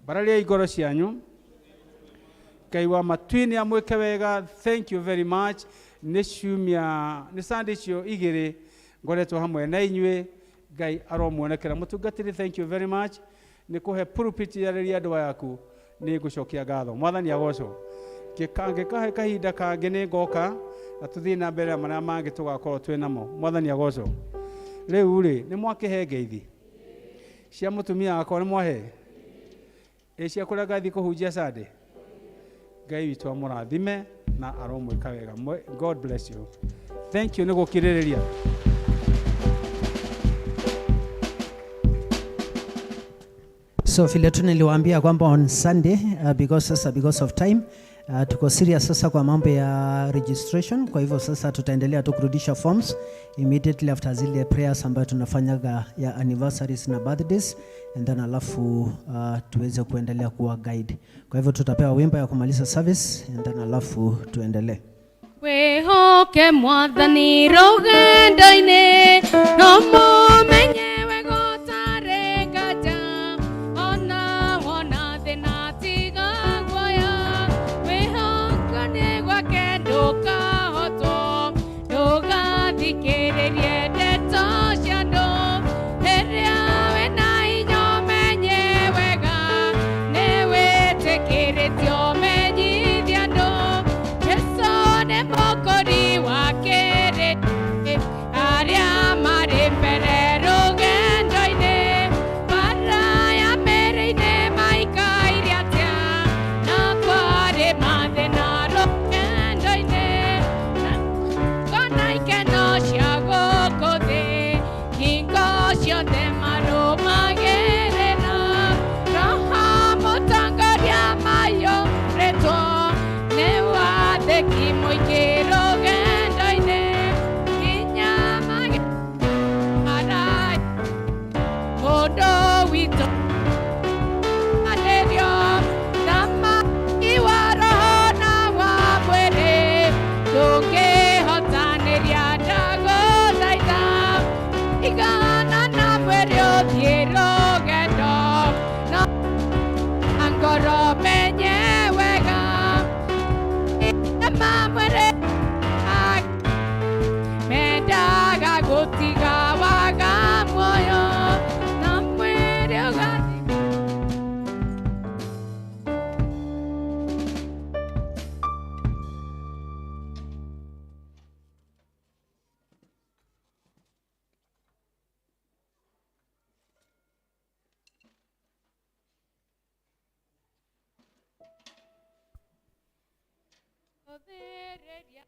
Mbarariai ngoro cianyu. Ngai wa matu-inĩ amwĩke wega. Thank you very much. Nĩ ciumia, nĩ Sunday icio igĩrĩ ngoretwo hamwe na inyuĩ. Ngai aromuonekera. Mũtungatĩri, thank you very much nĩ kũhe pulpit yarĩria andũ yaku. Nĩ ngũcokia ngatho. Mwathani agocwo. Ngĩkahe kahinda kangĩ nĩ ngoka na tũthiĩ na mbere na marĩa mangĩ tũgakorwo twĩ namo. Mwathani agocwo. Rĩu rĩ nĩ mwakĩhe ngeithi cia mũtumia wakwa, nĩ mwahe ĩ cia kũrĩa ngathiĩ kũhunjia Sunday. Ngai witũ amũrathime na aromwĩka wega. God bless you. Thank you nĩ gũkirĩrĩria. So vile tu niliwaambia kwamba on Sunday because sasa because of time tuko serious sasa kwa mambo ya registration. Kwa hivyo sasa tutaendelea tu kurudisha forms immediately after zile prayers ambayo tunafanyaga ya anniversaries na birthdays, and then alafu tuweze kuendelea kuwa guide. Kwa hivyo tutapewa wimbo ya kumaliza service and then alafu tuendelee. Wĩhoke Mwathani rũgendo-inĩ, no mũmenye wega ũtarĩ nganja. Ona wona thĩna tiga guoya, wĩhoko nĩ gwake ndũkahotwo. Ndũgathikĩrĩrie ndeto cia andũ, rĩrĩa wĩna hinya ũmenye wega, nĩ wĩtĩkĩrĩtio ũmenyithie andũ. Jesũ nĩ mũkũri wa kĩrĩndĩ, arĩa marĩ mbere rũgendo-inĩ, bara ya mĩrĩ-inĩ maikaire atĩa, na kwarĩ mathĩna rũgendo-inĩ, kona ikeno cia gũkũ thĩ, hingo ciothe marũmagĩrĩra Roho mũtongoria maiyũrĩtwo nĩ wathĩki mũingĩ rũgendo-inĩ, nginya magĩara mũndũ witũ anĩrio thamaki wa roho na wa mwĩrĩ, ndũngĩhotanĩria ndagũthaitha, igana na mwĩrĩ ũthiĩ rũgendo, no ngoro menye wega mamwĩrĩ mendaga gũtiga waga muoyo, na mwĩrĩ ũgathiĩ. Rũthĩrĩria.